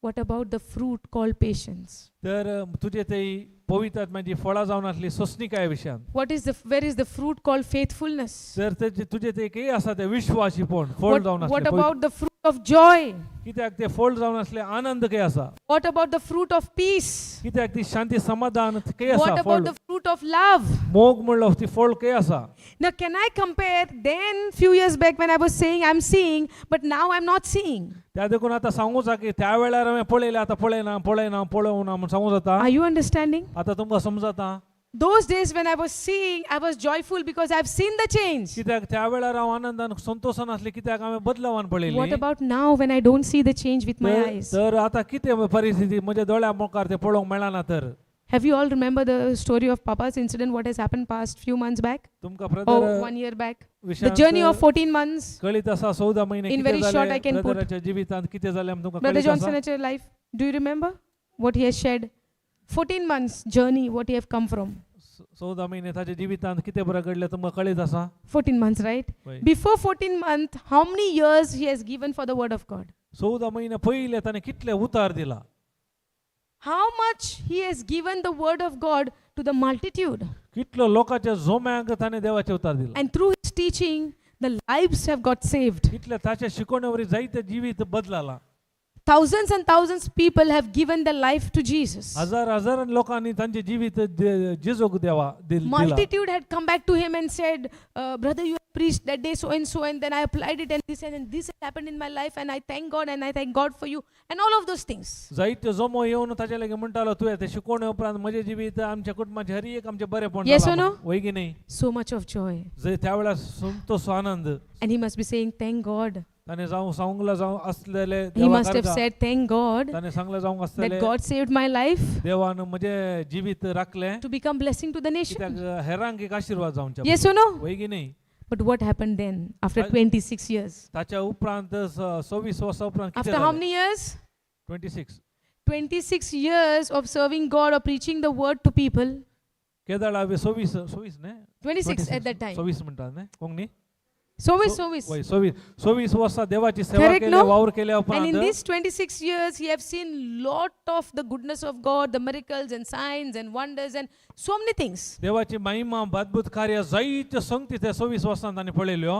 A: What about the fruit called patience?
B: तर तुजे थंय पवित्र आत्म्याची फळां जावन आसली सोंसणीकाय विशयान.
A: Where is the fruit called faithfulness?
B: तर तेजे तुजे थंय कितें आसा तें विश्वासीपण फळ
A: What,
B: जावन
A: what
B: आसलें.
A: about the fruit of joy?
B: कित्याक ते फळ जावन आसले आनंद खंय आसा?
A: What about the fruit of peace?
B: कित्याक ती शांती समाधान खंय आसा?
A: What
B: फळ
A: about the fruit of love?
B: मोग म्हणलो ती फळ खंय आसा?
A: Now, can I compare then few years back when I was saying I'm seeing, but now I'm not seeing?
B: त्या देखून आतां सांगू जाता की त्या वेळार हांवें पळयलें, आतां पळयना पळयना पळोवना म्हूण सांगू जाता.
A: Are you understanding?
B: आतां तुमकां समजता.
A: Those days when I was seeing, I was joyful because I've seen the change.
B: कित्याक त्या वेळार हांव आनंदान संतोशान आसलें कित्याक हांवें बदलावान पळयली.
A: What about now when I don't see the change with my
B: तर
A: eyes?
B: तर आतां कितें परिस्थिती म्हज्या दोळ्या मुखार तें पळोवंक मेळना तर.
A: Have you all remember the story of Papa's incident, what has happened past few months back?
B: तुमकां
A: Or
B: brother
A: 1 year back? The
B: विशयांत
A: journey of 14 months.
B: कळीत आसा 14 म्हयने
A: In
B: कितें
A: very short
B: जालें
A: I can put.
B: ब्रदराच्या जिवितांत कितें जालें आमी तुमकां
A: Brother
B: कळीत आसा.
A: Johnson's life, do you remember what he has shared? 14 months journey, what he have come from.
B: 14 म्हयने ताच्या जिवितांत कितें बरें घडलें तुमकां कळीत आसा.
A: 14 months, right?
B: वय.
A: Before 14 months, how many years he has given for the word of God?
B: 14 म्हयने पयले ताणें कितले उतार दिला?
A: How much he has given the word of God to the multitude?
B: कितलो लोकांच्या जोम्यांक ताणें देवाचें उतार दिला?
A: And through his teaching, the lives have got saved.
B: कितले ताच्या शिकवणे जायते जिवीत बदलाला.
A: Thousands and thousands people have given their life to Jesus.
B: हजार हजार लोकांनी तांचे जिवीत जेजूक देवा दिला.
A: Multitude had come back to him and said, brother, you have preached that day so and so, and then I applied it, and this and this has happened in my life, and I thank God, and I thank God for you, and all of those things.
B: जायते जोमो येवन ताच्या लागीं म्हणटालो तुवें तें शिकवणे उपरांत म्हजें जिवीत आमच्या कुटुंबाचें हर एक आमचें बरेंपण
A: Yes
B: जालां
A: or no?
B: म्हणून. वय की न्ही?
A: So much of joy.
B: जंय त्या वेळार Santosh Anand.
A: And he must be saying, thank God.
B: ताणें जावं सांगला जावं असलेले
A: He must have said, thank God
B: ताणें सांगला जावंक
A: that
B: आसतलें
A: God saved my life
B: देवान म्हजें जिवीत राखलें
A: to become blessing to the nation.
B: कित्याक हेरांक एक आशिर्वाद जावचे.
A: Yes or no?
B: वय की न्ही?
A: But what happened then after 26 years?
B: ताच्या उपरांत 26 वर्सां उपरांत कितें
A: After how many years?
B: 26.
A: 26 years of serving God or preaching the word to people.
B: केदाळ हांवें 26 न्ही?
A: 26 at that time.
B: 26 म्हणटात न्ही कोंकणी?
A: 26, 26.
B: वय 26 वर्सां देवाची सेवा
A: Correct,
B: केली
A: no?
B: वावर केल्या
A: And in
B: उपरांत
A: these 26 years, he have seen lot of the goodness of God, the miracles and signs and wonders and so many things.
B: देवाची महिमा अद्भुत कार्य जायत्यो संगती त्या 26 वर्सां ताणें पळयल्यो.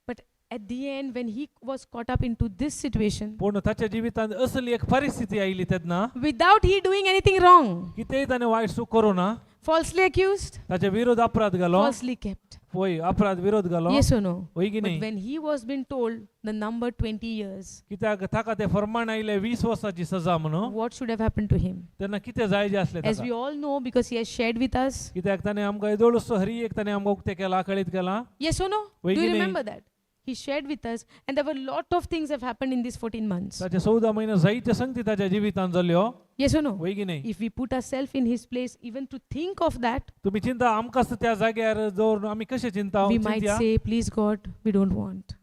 A: But at the end, when he was caught up into this situation,
B: पूण ताच्या जिवितांत असली एक परिस्थिती आयली तेन्ना
A: without he doing anything wrong,
B: कितेंय ताणें वायट चूक करूं ना,
A: falsely accused,
B: ताच्या विरोध अपराध घालो.
A: falsely kept.
B: वय अपराध विरोध घालो.
A: Yes or no?
B: वय की
A: But
B: न्ही?
A: when he was being told the number 20 years,
B: कित्याक ताका तें फर्माण आयलें 20 वर्सांची सजा म्हणून,
A: what should have happened to him?
B: तेन्ना कितें जाय जें आसलें
A: As
B: ताका?
A: we all know, because he has shared with us.
B: कित्याक ताणें आमकां येदोळसो हरी एक ताणें आमकां उक्तें केलां कळीत केलां.
A: Yes or no?
B: वय
A: Do
B: की
A: you
B: न्ही?
A: remember that? He shared with us, and there were lot of things have happened in these 14 months.
B: ताचे 14 म्हयने जायते संगती ताच्या जिवितांत जाल्यो.
A: Yes or no?
B: वय की न्ही?
A: If we put ourselves in his place, even to think of that,
B: तुमी चिंता आमकांच त्या जाग्यार दवरून आमी कशें चिंता
A: we might
B: चिंतया?
A: say, please God, we don't want.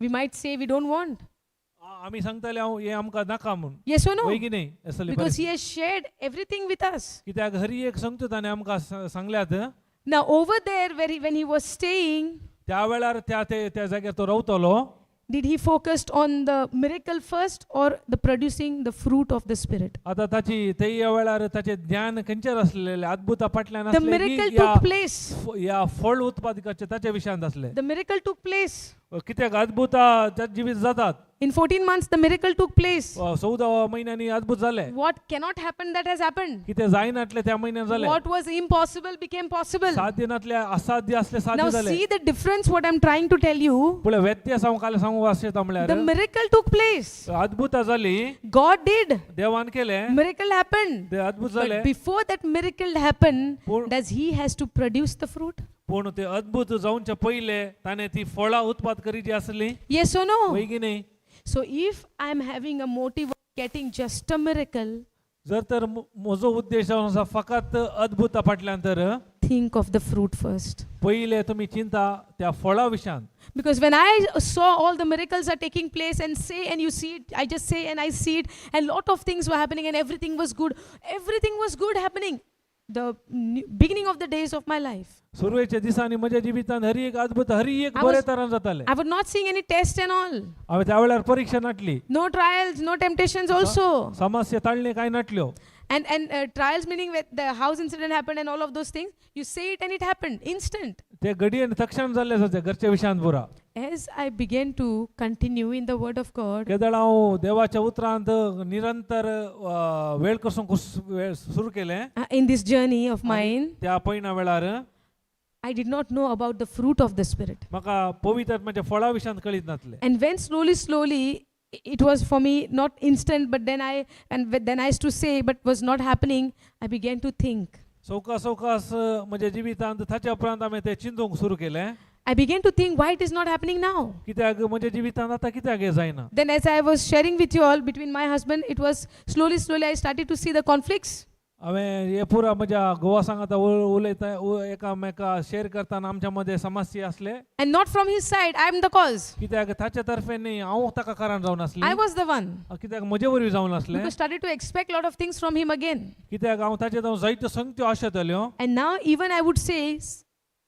A: We might say we don't want.
B: आमी सांगताले हांव हें आमकां नाका म्हूण.
A: Yes or no?
B: वय की न्ही असली
A: Because
B: परिस्थिती.
A: He has shared everything with us.
B: कित्याक हरी एक सांगतो ताणें आमकां सांगल्यात.
A: Now, over there, when he was staying,
B: त्या वेळार त्या ते त्या जाग्यार तो रावतलो.
A: did he focused on the miracle first or the producing the fruit of the Spirit?
B: आता ताची ते या वेळार ताचें ज्ञान खंयचेर आसलेलें अद्भुता फाटल्यान
A: The
B: आसलें
A: miracle
B: की या
A: took place.
B: या फळ उत्पादकाचे ताच्या विशयांत आसलें.
A: The miracle took place.
B: कित्याक अद्भुता त्या जिवीत जातात.
A: In 14 months, the miracle took place.
B: 14 म्हयन्यांनी अद्भुत जालें.
A: What cannot happen that has happened.
B: कितें जायनातलें त्या म्हयन्यान जालें.
A: What was impossible became possible.
B: साध्य नातलें असाध्य आसलें साध्य
A: Now,
B: जालें.
A: see the difference what I'm trying to tell you.
B: पूण व्यत्यास हांव काल सांगूंक आशेता म्हळ्यार
A: The miracle took place.
B: अद्भुता जाली.
A: God did.
B: देवान केलें.
A: Miracle happened.
B: ते अद्भुत जालें.
A: But before that miracle happened, does he has to produce the fruit?
B: पूण ते अद्भुत जावच्या पयलें ताणें ती फळां उत्पाद करीची आसली.
A: Yes or no?
B: वय की न्ही?
A: So if I'm having a motive of getting just a miracle,
B: जर तर म्हजो उद्देश जावन आसा फकत अद्भुता फाटल्यान तर
A: think of the fruit first.
B: पयलें तुमी चिंता त्या फळा विशयांत.
A: Because when I saw all the miracles are taking place and say and you see it, I just say and I see it, and lot of things were happening and everything was good. Everything was good happening. The beginning of the days of my life.
B: सुरवेच्या दिसांनी म्हज्या जिवितांत हरी एक अद्भुत हरी एक बरे तरान जातालें.
A: I was not seeing any test and all.
B: हांवें त्या वेळार परीक्षा नाटली.
A: No trials, no temptations also.
B: समस्या ताळणे कांय नाटल्यो.
A: And trials meaning when the house incident happened and all of those things, you say it and it happened, instant.
B: ते घडयेन तक्षण जाल्लें आसा घरच्या विशयांत पुरा.
A: As I began to continue in the word of God,
B: केदळ हांव देवाच्या उतरांत निरंतर वेळ कसूंक वेळ सुरू केलें
A: in this journey of mine,
B: त्या पयणा वेळार
A: I did not know about the fruit of the Spirit.
B: म्हाका पवित्र आत्म्याच्या फळा विशयांत कळीत नासलें.
A: And when slowly, slowly, it was for me not instant, but then I and then I used to say, but was not happening. I began to think.
B: सवकास सवकास म्हज्या जिवितांत ताच्या उपरांत हांवें तें चिंतूंक सुरू केलें.
A: I began to think why it is not happening now.
B: कित्याक म्हज्या जिवितांत आतां कित्याक हें जायना.
A: Then, as I was sharing with you all between my husband, it was slowly, slowly I started to see the conflicts.
B: हांवें हे पुरा म्हज्या गोवा सांगाता उलयता एकामेका शेअर करतना आमच्या मदें समस्या आसले.
A: And not from his side, I am the cause.
B: कित्याक ताच्या तर्फे न्ही हांव ताका कारण जावन आसलें.
A: I was the one.
B: कित्याक म्हजे वरवीं जावन आसलें.
A: Because started to expect a lot of things from him again.
B: कित्याक हांव ताचे जावन जायत्यो संगत्यो आशेताल्यो.
A: And now, even I would say,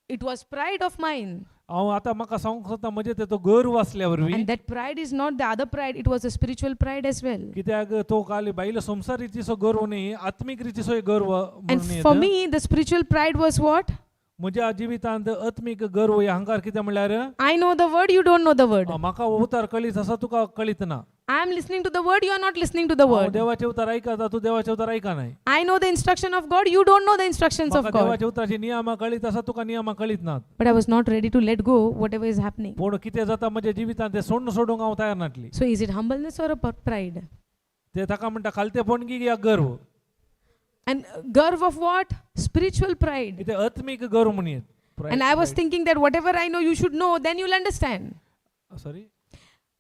A: it was pride of mine.
B: हांव आतां म्हाका सांगूंक सोदता म्हजें तेचो गर्व आसल्या वरवीं.
A: And that pride is not the other pride, it was a spiritual pride as well.
B: कित्याक तो काल बायलो संवसार रितीचो गर्व न्ही आत्मीक रितीचो गर्व
A: And
B: म्हणून
A: for
B: येता.
A: me, the spiritual pride was what?
B: म्हज्या जिवितांत आत्मीक गर्व हे अहंकार कितें म्हणल्यार
A: I know the word, you don't know the word.
B: म्हाका उतार कळीत आसा तुका कळीत ना.
A: I am listening to the word, you are not listening to the
B: हांव
A: word.
B: देवाचे उतार आयकता तूं देवाचे उतार आयकनाय.
A: I know the instruction of God, you don't know the instructions of
B: म्हाका
A: God.
B: देवाच्या उतराची नियमां कळीत आसा तुका नियमां कळीत नात.
A: But I was not ready to let go whatever is happening.
B: पूण कितें जाता म्हज्या जिवितांत तें सोडून सोडूंक हांव तयार नासली.
A: So is it humbleness or a pride?
B: ते ताका म्हणटा खालतेपण की या गर्व.
A: And garv of what? Spiritual pride.
B: कितें आत्मीक गर्व म्हणयेत.
A: And I was thinking that whatever I know, you should know, then you'll understand.
B: Sorry.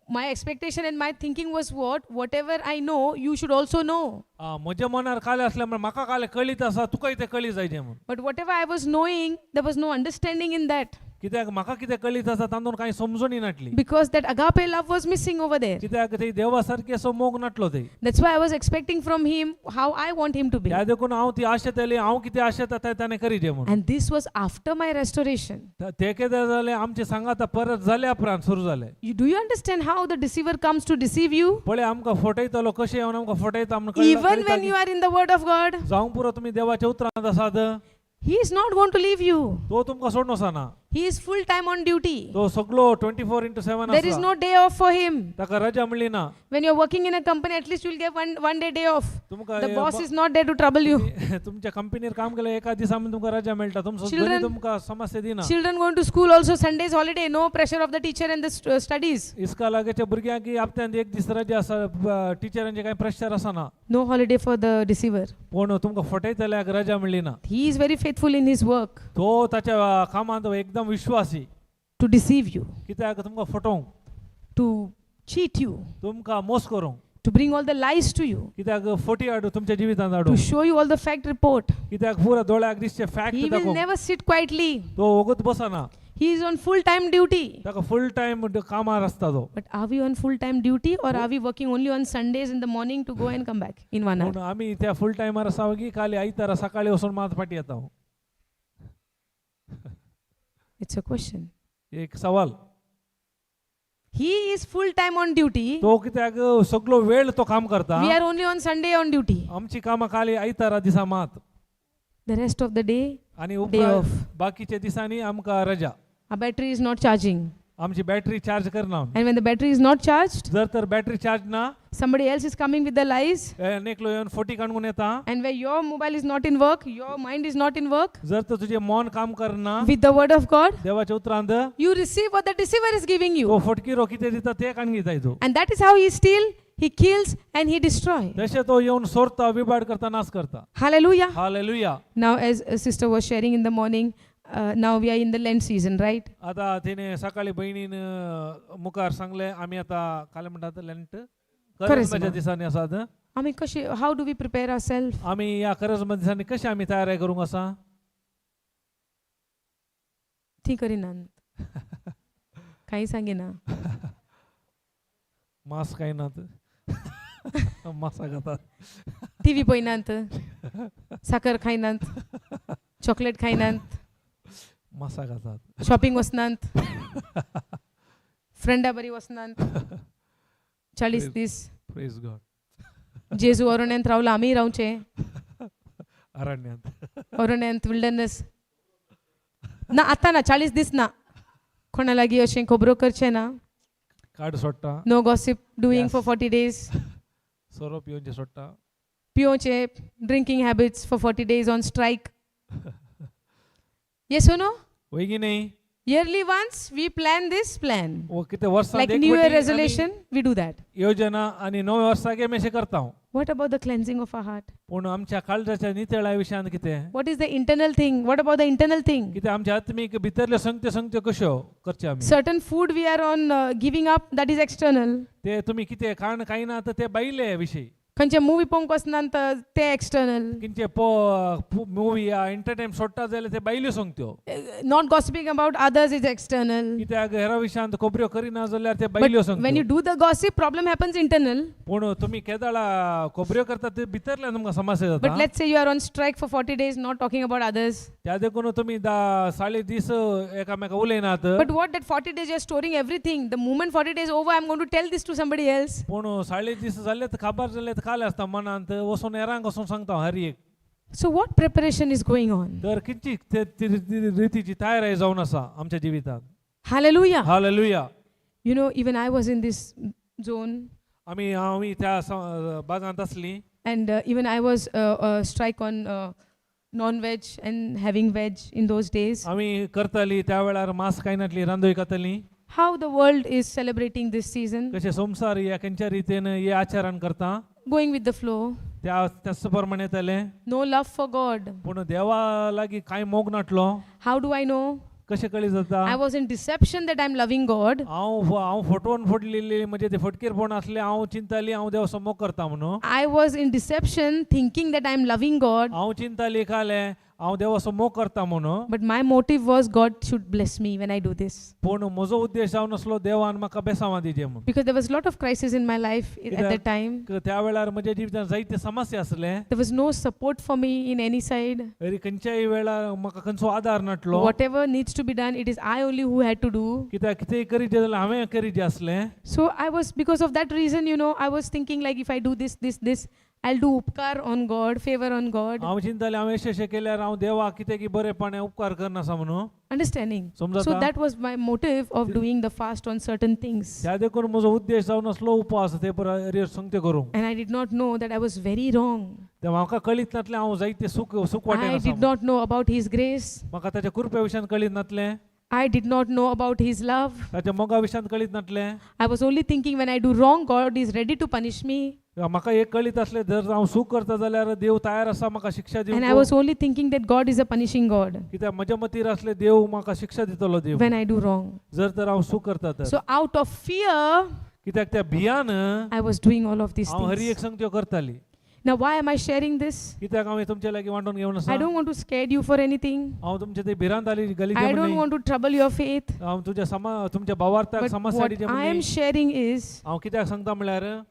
A: My expectation and my thinking was what? Whatever I know, you should also know.
B: म्हज्या मनार काल आसलें म्हळ्यार म्हाका काल कळीत आसा तुकाय तें कळी जायचें म्हूण.
A: But whatever I was knowing, there was no understanding in that.
B: कित्याक म्हाका कितें कळीत आसा तातूंत कांय समजणी नाटली.
A: Because that agape love was missing over there.
B: कित्याक ते देवा सारके असो मोग नाटलो ते.
A: That's why I was expecting from him how I want him to be.
B: त्या देखून हांव ती आशेताली हांव कितें आशेता तें ताणें करीजे म्हूण.
A: And this was after my restoration.
B: ते कितें जालें आमचें सांगाता परत जाल्या उपरांत सुरू जालें.
A: Do you understand how the deceiver comes to deceive you?
B: पळय आमकां फटयतलो कशें येवन आमकां फटयता म्हूण कळटा-
A: Even
B: कळटा
A: when you are in the word of God,
B: जावंक पुरो तुमी देवाच्या उतरांत आसात.
A: he is not going to leave you.
B: तो तुमकां सोडून वचना.
A: He is full time on duty.
B: तो सगळो 24x7
A: There is
B: आसा.
A: no day off for him.
B: ताका रजा म्हणली ना.
A: When you're working in a company, at least you'll get one day off.
B: तुमकां
A: The
B: हे
A: boss is not there to trouble you.
B: तुमच्या कंपनीर काम केलं एका दिसा तुमकां रजा मेळटा. तुमचो
A: Children-
B: धनी तुमकां समस्या दिना.
A: Children going to school also, Sundays holiday, no pressure of the teacher and the studies.
B: इस्कालागेच्या भुरग्यांक हप्त्यांत एक दीस रजा आसा, टिचरांचे कांय प्रेशर आसना.
A: No holiday for the deceiver.
B: पूण तुमकां फटयतल्याक रजा मेळ्ळी ना.
A: He is very faithful in his work
B: तो ताच्या कामांत एकदम विश्वासी.
A: to deceive you,
B: कित्याक तुमकां फटोवंक,
A: to cheat you,
B: तुमकां मोस करूंक,
A: to bring all the lies to you,
B: कित्याक फटी हाडू तुमच्या जिवितांत हाडू,
A: to show you all the fact report.
B: कित्याक पुरा दोळ्याक दिसचे
A: He
B: fact
A: will
B: दाखोवंक.
A: never sit quietly.
B: तो वगत बसना.
A: He is on full time duty.
B: ताका फूल टायम कामार आसता तो.
A: But are we on full time duty or are we working only on Sundays in the morning to go and come back in 1 hour?
B: पूण आमी त्या फूल टायमार आसा की खाली आयतारा सकाळी वचून मात फाटी येता.
A: It's a question.
B: एक सवाल.
A: He is full time on duty.
B: तो कित्याक सगलो वेळ तो काम करता.
A: We are only on Sunday on duty.
B: आमची कामां खाली आयतारा दिसा मात.
A: The rest of the day,
B: आनी
A: day
B: उपरांत
A: off.
B: बाकीच्या दिसांनी आमकां रजा.
A: Our battery is not charging.
B: आमची बॅटरी चार्ज करना.
A: And when the battery is not charged,
B: जर तर बॅटरी चार्ज ना,
A: somebody else is coming with the lies.
B: एकलो येवन फोटी काडून येता.
A: And where your mobile is not in work, your mind is not in work,
B: जर तर तुझे मन काम करना
A: with the word of God,
B: देवाच्या उतरांत,
A: you receive what the deceiver is giving you.
B: तो फटकिरो कितें दिता ते काडून घेताय तूं.
A: And that is how he steals, he kills, and he destroys.
B: तशें तो येवन सोरता, विबाड करता, नाश करता.
A: Hallelujah.
B: Hallelujah.
A: Now, as a sister was sharing in the morning, now we are in the Lent season, right?
B: आता तिने सकाळी बहिणीन मुखार सांगले आमी आता काय म्हणटात लेंट
A: करजमा.
B: करजमाच्या दिसांनी आसात.
A: आमी कशे, how do we prepare ourselves?
B: आमी ह्या करजमा दिसांनी कशें आमी तयारी करूंक आसा?
A: ती करिनात, कांय सांगिना.
B: मांस खायनात, मासा खातात.
A: टीव्ही पळयनात, साखर खायनात, चॉकलेट खायनात,
B: मासा खातात.
A: शॉपिंग वचनात, फ्रेंडा बरी वचनात 40 दीस.
B: प्रेज गॉड.
A: जेजू अरण्यांत रावला, आमीय रावचें
B: अरण्यांत.
A: अरण्यांत, विल्डरनस ना. आतां ना, 40 दीस ना कोणा लागीं अशें खबरो करचें ना.
B: काड सोडटा.
A: No gossip doing
B: Yes.
A: For 40 days.
B: सोरो पिवचे सोडटा.
A: पिवचे, drinking habits for 40 days on strike. Yes or no?
B: वय की नाही?
A: Yearly once we plan this plan.
B: वो कितें वर्सांत
A: Like
B: एक
A: New Year
B: फावटी आमी
A: resolution, we do that.
B: योजना आनी नव्या वर्साक आमी अशें करता.
A: What about the cleansing of our heart?
B: पूण आमच्या काळजाच्या नितळा विशयांत कितें?
A: What is the internal thing? What about the internal thing?
B: कितें आमच्या आत्मीक भितरल्यो संगत्यो संगत्यो कश्यो करच्यो आमी?
A: Certain food we are on giving up, that is external.
B: ते तुमी कितें खाण खायना तर ते भायले विशय.
A: खंयचे मुवी पळोवंक वचनात तर ते एक्सटर्नल.
B: किंचे मुवी एंटरटेन सोडटा जाल्यार ते भायल्यो संगत्यो.
A: Not gossiping about others is external.
B: कित्याक हेरा विशयांत खबऱ्यो करिना जाल्यार ते भायल्यो
A: But when you
B: संगत्यो.
A: Do the gossip, problem happens internal.
B: पूण तुमी केदाळा खबऱ्यो करता ते भितरल्यान तुमकां समस्या
A: But
B: जाता.
A: Let's say you are on strike for 40 days, not talking about others.
B: त्या देखून तुमी 40 दीस एकामेका उलयनात.
A: But what that 40 days you are storing everything. The moment 40 days over, I'm going to tell this to somebody else.
B: पूण 40 दीस जाले तर खबर जाले तर खाली आसता मनांत वचून हेरांक वचून सांगता हर एक.
A: So what preparation is going on?
B: तर कितची ते रितीची तयारी जावन आसा आमच्या जिवितांत.
A: Hallelujah.
B: Hallelujah.
A: Even I was in this zone,
B: आमी आमी त्या बागांत आसली.
A: And even I was strike on non-veg and having veg in those days.
B: आमी करताली त्या वेळार मांस खायनातली, रांदोय खाताली.
A: How the world is celebrating this season,
B: कशें संवसार ह्या खंयच्या रितीन हे आचरण करता.
A: Going with the flow,
B: त्या त्याच प्रमाणे येताले.
A: No love for God.
B: पूण देवा लागीं कांय मोग नाटलो.
A: How do I know?
B: कशें कळी जाता?
A: I was in deception that I'm loving God.
B: हांव हांव फटोवन फटलेली म्हणजे ते फटकीरपण आसलें, हांव चिंताली हांव देवाचो मोग करता म्हणून.
A: I was in deception thinking that I'm loving God,
B: हांव चिंताली कालें हांव देवाचो मोग करता म्हणून.
A: But my motive was God should bless me when I do this.
B: पूण म्हजो उद्देश जावन आसलो देवान म्हाका बेसांवां दिजे म्हणून.
A: Because there was a lot of crisis in my life at that time.
B: त्या वेळार म्हज्या जिवितांत जायते समस्या आसले.
A: There was no support for me in any side.
B: तरी खंयच्याय वेळार म्हाका खंयचो आदार नाटलो.
A: Whatever needs to be done, it is I only who had to do.
B: कित्याक कितेंय करीत जाल्यार हांवें करीत आसलें.
A: So I was, because of that reason, I was thinking like if I do this, this, this, I'll do upkar on God, favor on God.
B: हांव चिंतालें हांवें अशें अशें केल्यार हांव देवाक कितें की बरेंपण उपकार करनासा म्हणून.
A: Understanding?
B: समजता?
A: So that was my motive of doing the fast on certain things.
B: त्या देखून म्हजो उद्देश जावन आसलो उपवास ते संगते करूंक.
A: And I did not know that I was very wrong.
B: ते म्हाका कळीत नासलें हांव जायते सुख सुख
A: I
B: वाटेन
A: did not know about His grace.
B: म्हाका ताच्या कृपे विशयान कळीत नासलें.
A: I did not know about His love.
B: ताच्या मोगा विशयान कळीत नासलें.
A: I was only thinking when I do wrong, God is ready to punish me.
B: म्हाका एक कळीत आसलें जर हांव सूख करता जाल्यार देव तयार आसा म्हाका शिक्षा
A: And I
B: दिवंक.
A: was only thinking that God is a punishing God
B: कित्याक म्हज्या मतीर आसलें देव म्हाका शिक्षा दितलो देव
A: when I do wrong.
B: जर तर हांव सूख करता तर.
A: So out of fear,
B: कित्याक त्या भियान
A: I was doing all of these
B: हांव हर एक
A: things.
B: संगत्यो करताली.
A: Now, why am I sharing this?
B: कित्याक हांव हें तुमचे लागीं वांटून घेवन आसा?
A: I don't want to scare you for anything.
B: हांव तुमचे ते भिरांत आली गलीचे
A: I
B: म्हूण
A: don't
B: न्ही.
A: want to trouble your faith.
B: हांव तुज्या समा तुमच्या भावार्थाक
A: But
B: समस्या
A: what
B: हाडीचें म्हूण
A: I am
B: न्ही.
A: sharing is
B: हांव कित्याक सांगता म्हणल्यार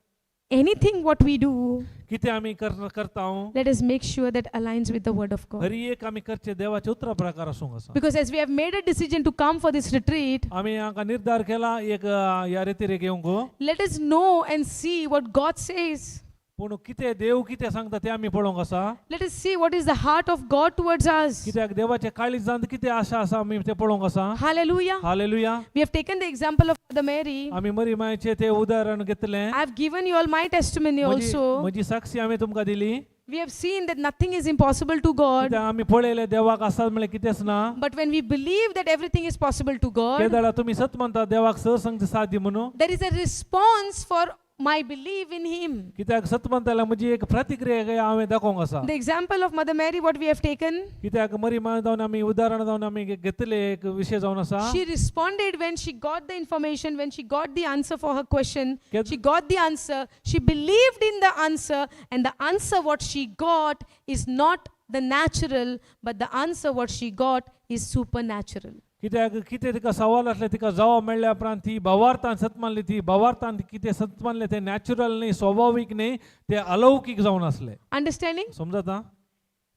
A: anything what we do,
B: कितें आमी करता हांव
A: let us make sure that aligns with the word of God.
B: Hari एक आमी करचे देवाचे उतरा प्रकार आसूंक आसा.
A: Because as we have made a decision to come for this retreat,
B: आमी हांकां निर्धार केला एक ह्या रेतिरेक येवंक.
A: Let us know and see what God says.
B: पूण कितें देव कितें सांगता तें आमी पळोवंक आसा.
A: Let us see what is the heart of God towards us.
B: कित्याक देवाच्या काळीजांत कितें आशा आसा आमी तें पळोवंक आसा.
A: Hallelujah.
B: Hallelujah.
A: We have taken the example of Mother Mary.
B: आमी मरी मायचें तें उदाहरण घेतलें.
A: I have given you all my testimony
B: म्हजी
A: also.
B: म्हजी साक्षी आमी तुमकां दिली.
A: We have seen that nothing is impossible to God.
B: कित्याक आमी पळयलें देवाक आसा म्हणल्यार कितेंच ना.
A: But when we believe that everything is possible to God,
B: केदळा तुमी सत म्हणता देवाक स संग साध्य म्हणून.
A: There is a response for my belief in Him.
B: कित्याक सत म्हणताल्या म्हजी एक प्रतिक्रिया काय हांवें दाखोवंक आसा.
A: The example of Mother Mary, what we have taken,
B: कित्याक मरी माय जावन आमी उदाहरण जावन आमी घेतले एक विशय जावन आसा.
A: She responded when she got the information, when she got the answer for her question. She got the answer, she believed in the answer, and the answer what she got is not the natural, but the answer what she got is supernatural.
B: कित्याक कितें तिका सवाल आसलें तिका जवाब मेळ्ळ्या उपरांत ती भावार्थान सत मानली. ती भावार्थान कितें सत मानलें तें नॅचरल न्ही, स्वभावीक न्ही, तें अलौकीक जावन आसलें.
A: Understanding?
B: समजता?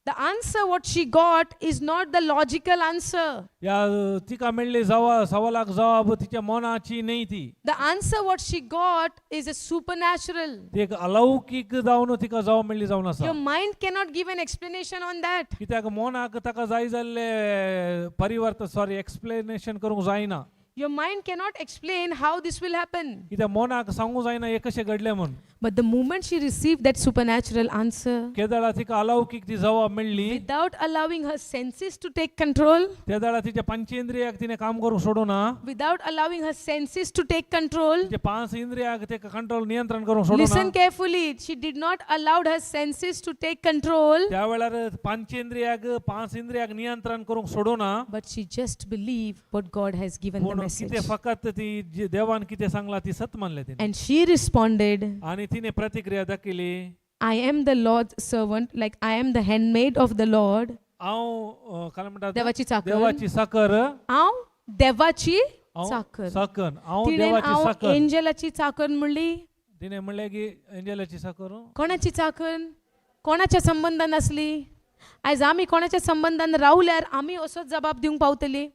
A: The answer what she got is not the logical answer.
B: ह्या तिका मेळ्ळी जवाब सवालाक जवाब तिच्या मनाची न्ही ती.
A: The answer what she got is a supernatural.
B: ती एक अलौकीक जावन तिका जवाब मेळ्ळी जावन आसा.
A: Your mind cannot give an explanation on that.
B: कित्याक मनाक ताका जाय जाल्ले परिवर्तन सॉरी एक्सप्लेनेशन करूंक जायना.
A: Your mind cannot explain how this will happen.
B: कित्याक मनाक सांगूंक जायना हें कशें घडलें म्हूण.
A: But the moment she received that supernatural answer,
B: केदळा तिका अलौकीक ती जवाब मेळ्ळी,
A: without allowing her senses to take control,
B: त्या वेळार तिच्या पंचेंद्रियाक तिने काम करूंक सोडूना.
A: Without allowing her senses to take control,
B: तिचे पांच इंद्रियाक ते कंट्रोल नियंत्रण करूंक सोडूना.
A: Listen carefully, she did not allow her senses to take control,
B: त्या वेळार पंचेंद्रियाक पांच इंद्रियाक नियंत्रण करूंक सोडूना.
A: But she just believed what God has given the
B: पूण कितें
A: message.
B: फकत ती जी देवान कितें सांगला ती सत मानले तिने.
A: And she responded,
B: आनी तिने प्रतिक्रिया दाखयली.
A: I am the Lord's servant, like I am the handmaid of the Lord.
B: हांव काय म्हणटात?
A: देवाची चाकर.
B: देवाची साकर.
A: हांव देवाची
B: हांव
A: चाकर.
B: साकर हांव
A: तिणें
B: देवाची
A: हांव
B: साकर.
A: एंजलाची चाकर म्हणली.
B: तिने म्हणलें की एंजलाची साकर.
A: कोणाची चाकर? कोणाच्या संबंदान आसली? आयज आमी कोणाच्या संबंदान रावल्यार आमी असोच जबाब दिवंक पावतली?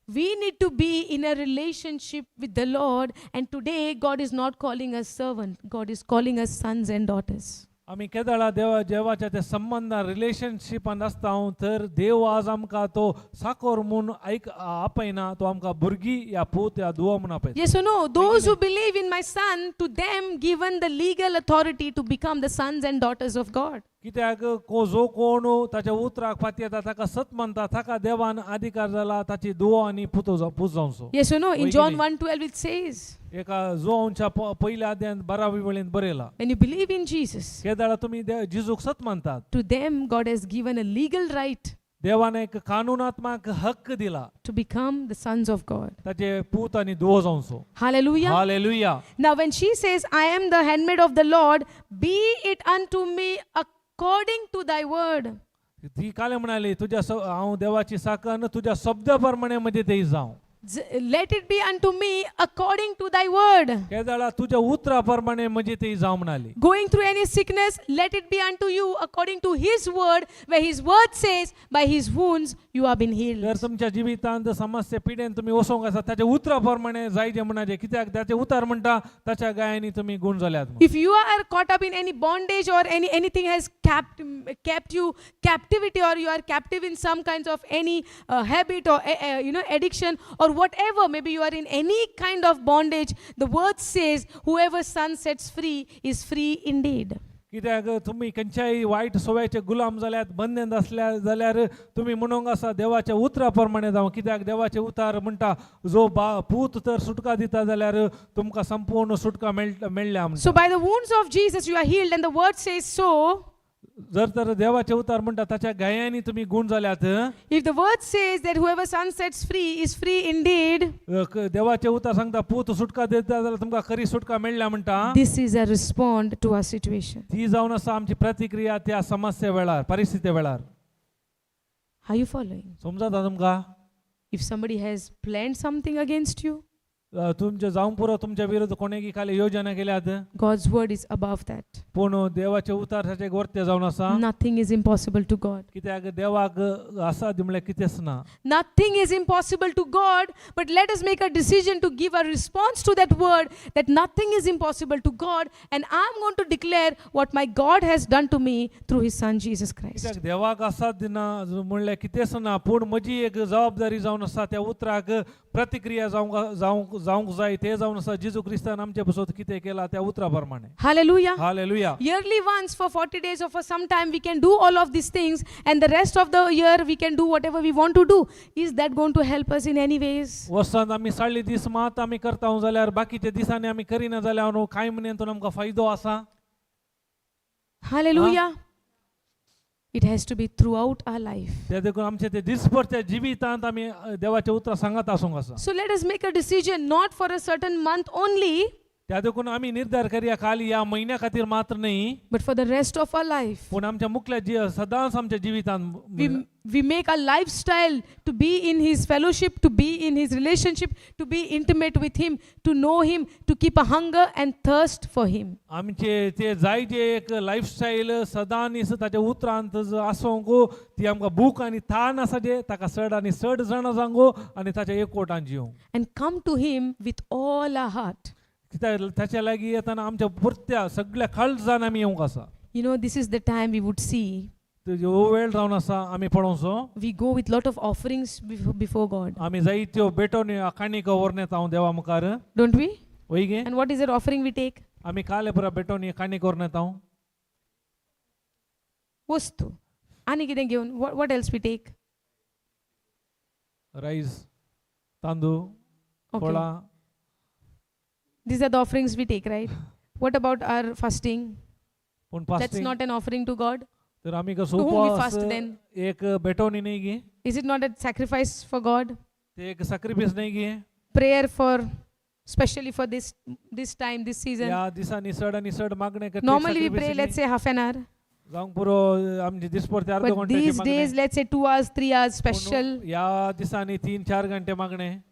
A: We need to be in a relationship with the Lord, and today God is not calling us servant, God is calling us sons and daughters.
B: आमी केदळा देवा देवाच्या त्या संबंदान रिलेशनशिपान आसता हांव तर देव आज आमकां तो साकोर म्हूण आयक आपयना, तो आमकां भुरगीं या पूत या दुवा म्हूण आपयता.
A: Yes or no? Those who believe in my Son, to them given the legal authority to become the sons and daughters of God.
B: कित्याक को जो कोण ताच्या उतराक फाती येता ताका सत मानता ताका देवान अधिकार जाला ताची दुवा आनी पुतो जाव पूत जावचो.
A: Yes or no? In
B: वय
A: John
B: की
A: 1:12 it says,
B: एका जोंच्या पयल्या अध्यायांत बारावी वेळेंत बरयला.
A: when you believe in Jesus,
B: केदळा तुमी जेजूक सत मानतात,
A: to them God has given a legal right
B: देवान एक कानुनात्मक हक्क दिला
A: to become the sons of God.
B: ताचे पूत आनी दुवो जावचो.
A: Hallelujah.
B: Hallelujah.
A: Now, when she says, I am the handmaid of the Lord, be it unto me according to thy word.
B: ती काले म्हणाली तुझ्या हांव देवाची साकन तुझ्या शब्दा प्रमाणे मध्ये ते जावं.
A: Let it be unto me according to thy word.
B: केदळा तुझ्या उतरा प्रमाणे म्हणजे ते जावं म्हणाली.
A: Going through any sickness, let it be unto you according to his word, where his word says, by his wounds you have been healed.
B: जर तुमच्या जिवितांत समस्या पिडेन तुम्ही वसोंक आसा ताच्या उतरा प्रमाणे जायचे म्हणाचे कित्याक ताचे उतार म्हणटा ताच्या गायांनी तुम्ही गुण जाल्यात म्हणून.
A: If you are caught up in any bondage or anything has kept you captivity, or you are captive in some kinds of any habit or addiction or whatever, maybe you are in any kind of bondage, the word says, whoever Son sets free is free indeed.
B: कित्याक तुम्ही खंयच्याय वायट सवयाचे गुलाम जाल्यात बंदेंत आसल्या जाल्यार तुमी म्हणूंक आसा देवाच्या उतरा प्रमाणे जावं कित्याक देवाचे उतार म्हणटा जो बा पूत तर सुटका दिता जाल्यार तुमकां संपूर्ण सुटका मेळ्ळ्या म्हणटा.
A: So by the wounds of Jesus you are healed, and the word says so.
B: जर तर देवाचे उतार म्हणटा ताच्या गायांनी तुमी गुण जाल्यात.
A: If the word says that whoever Son sets free is free indeed,
B: देवाचें उतर सांगता पूत सुटका दिता जाल्यार तुमकां खरी सुटका मेळ्ळ्या म्हणटा.
A: This is a respond to our situation.
B: ती जावन आसा आमची प्रतिक्रिया त्या समस्ये वेळार, परिस्थिती वेळार.
A: Are you following?
B: समजता तुमकां?
A: If somebody has planned something against you,
B: तुमचे जावंक पुरो तुमच्या विरुद्ध कोणेकी खाली योजना केल्यात,
A: God's word is above that.
B: पूण देवाचे उतार ताचे वर्ते जावन आसा.
A: Nothing is impossible to God.
B: कित्याक देवाक आसा म्हणल्यार कितेंच ना.
A: Nothing is impossible to God, but let us make a decision to give a response to that word that nothing is impossible to God, and I'm going to declare what my God has done to me through His Son Jesus Christ.
B: कित्याक देवाक आसा दिना म्हणल्यार कितेंच ना, पूण म्हजी एक जबाबदारी जावन आसा त्या उतराक प्रतिक्रिया जावंक जावंक जावंक जाय. ते जावन आसा जेजू क्रिस्तान आमचे बसत कितें केलां त्या उतरा प्रमाणे.
A: Hallelujah.
B: Hallelujah.
A: Yearly once for 40 days or for some time we can do all of these things, and the rest of the year we can do whatever we want to do. Is that going to help us in any ways?
B: वर्सांत आमी साडली दीस मात आमी करता जाल्यार बाकीच्या दिसांनी आमी करिना जाल्यार न्हू कांय म्हयन्यान आमकां फायदो आसा?
A: Hallelujah. It has to be throughout our life.
B: ते देखून आमचे ते दिसभर त्या जिवितांत आमी देवाचें उतरां सांगत आसूंक आसा.
A: So let us make a decision not for a certain month only,
B: त्या देखून आमी निर्धार करया खाली ह्या म्हयन्या खातीर मात्र न्ही,
A: but for the rest of our life.
B: पूण आमच्या मुखल्या जी सदांच आमच्या जिवितांत
A: We make our lifestyle to be in His fellowship, to be in His relationship, to be intimate with Him, to know Him, to keep a hunger and thirst for Him.
B: आमचे ते जाय जे एक लायफस्टायल सदांच ताच्या उतरांत आसूंक ती आमकां भूक आनी ताण आसा जे ताका चड आनी चड जाणा जावंक आनी ताच्या एकवटान जिवंक.
A: And come to Him with all our heart.
B: कित्याक ताच्या लागीं येतना आमच्या पुरत्या सगळ्या काळजान आमी येवंक आसा.
A: This is the time we would see.
B: हो वेळ जावन आसा आमी पळोवचो.
A: We go with lot of offerings before God,
B: आमी जायत्यो भेटवण्यो काणिको व्हरून येता हांव देवा मुखार.
A: Don't we?
B: वय गे?
A: And what is that offering we take?
B: आमी काले पुरा भेटवणी काणिको व्हरून येता हांव.
A: वस्तू. आनी कितें घेवन what else we take?
B: Rice, तांदूळ,
A: Okay.
B: फळां.
A: These are the offerings we take, right? What about our fasting?
B: पूण
A: That's
B: fasting
A: not an offering to God.
B: तर आमी कसो
A: To whom we
B: उपवास
A: fast then?
B: एक भेटवणी न्ही गी.
A: Is it not a sacrifice for God?
B: ते एक sacrifice न्ही गी.
A: Prayer for, especially for this time, this season.
B: ह्या दिसांनी चड आनी चड मागणें करचें एक
A: Normally we
B: sacrifice
A: pray,
B: न्ही.
A: let's say, half an hour.
B: जावंक पुरो आमचे दिसपडते अर्ध
A: But
B: घंट्याची
A: these
B: मागणें.
A: days, let's say 2 hours, 3 hours special.
B: पूण ह्या दिसांनी 3-4 घंटे मागणें.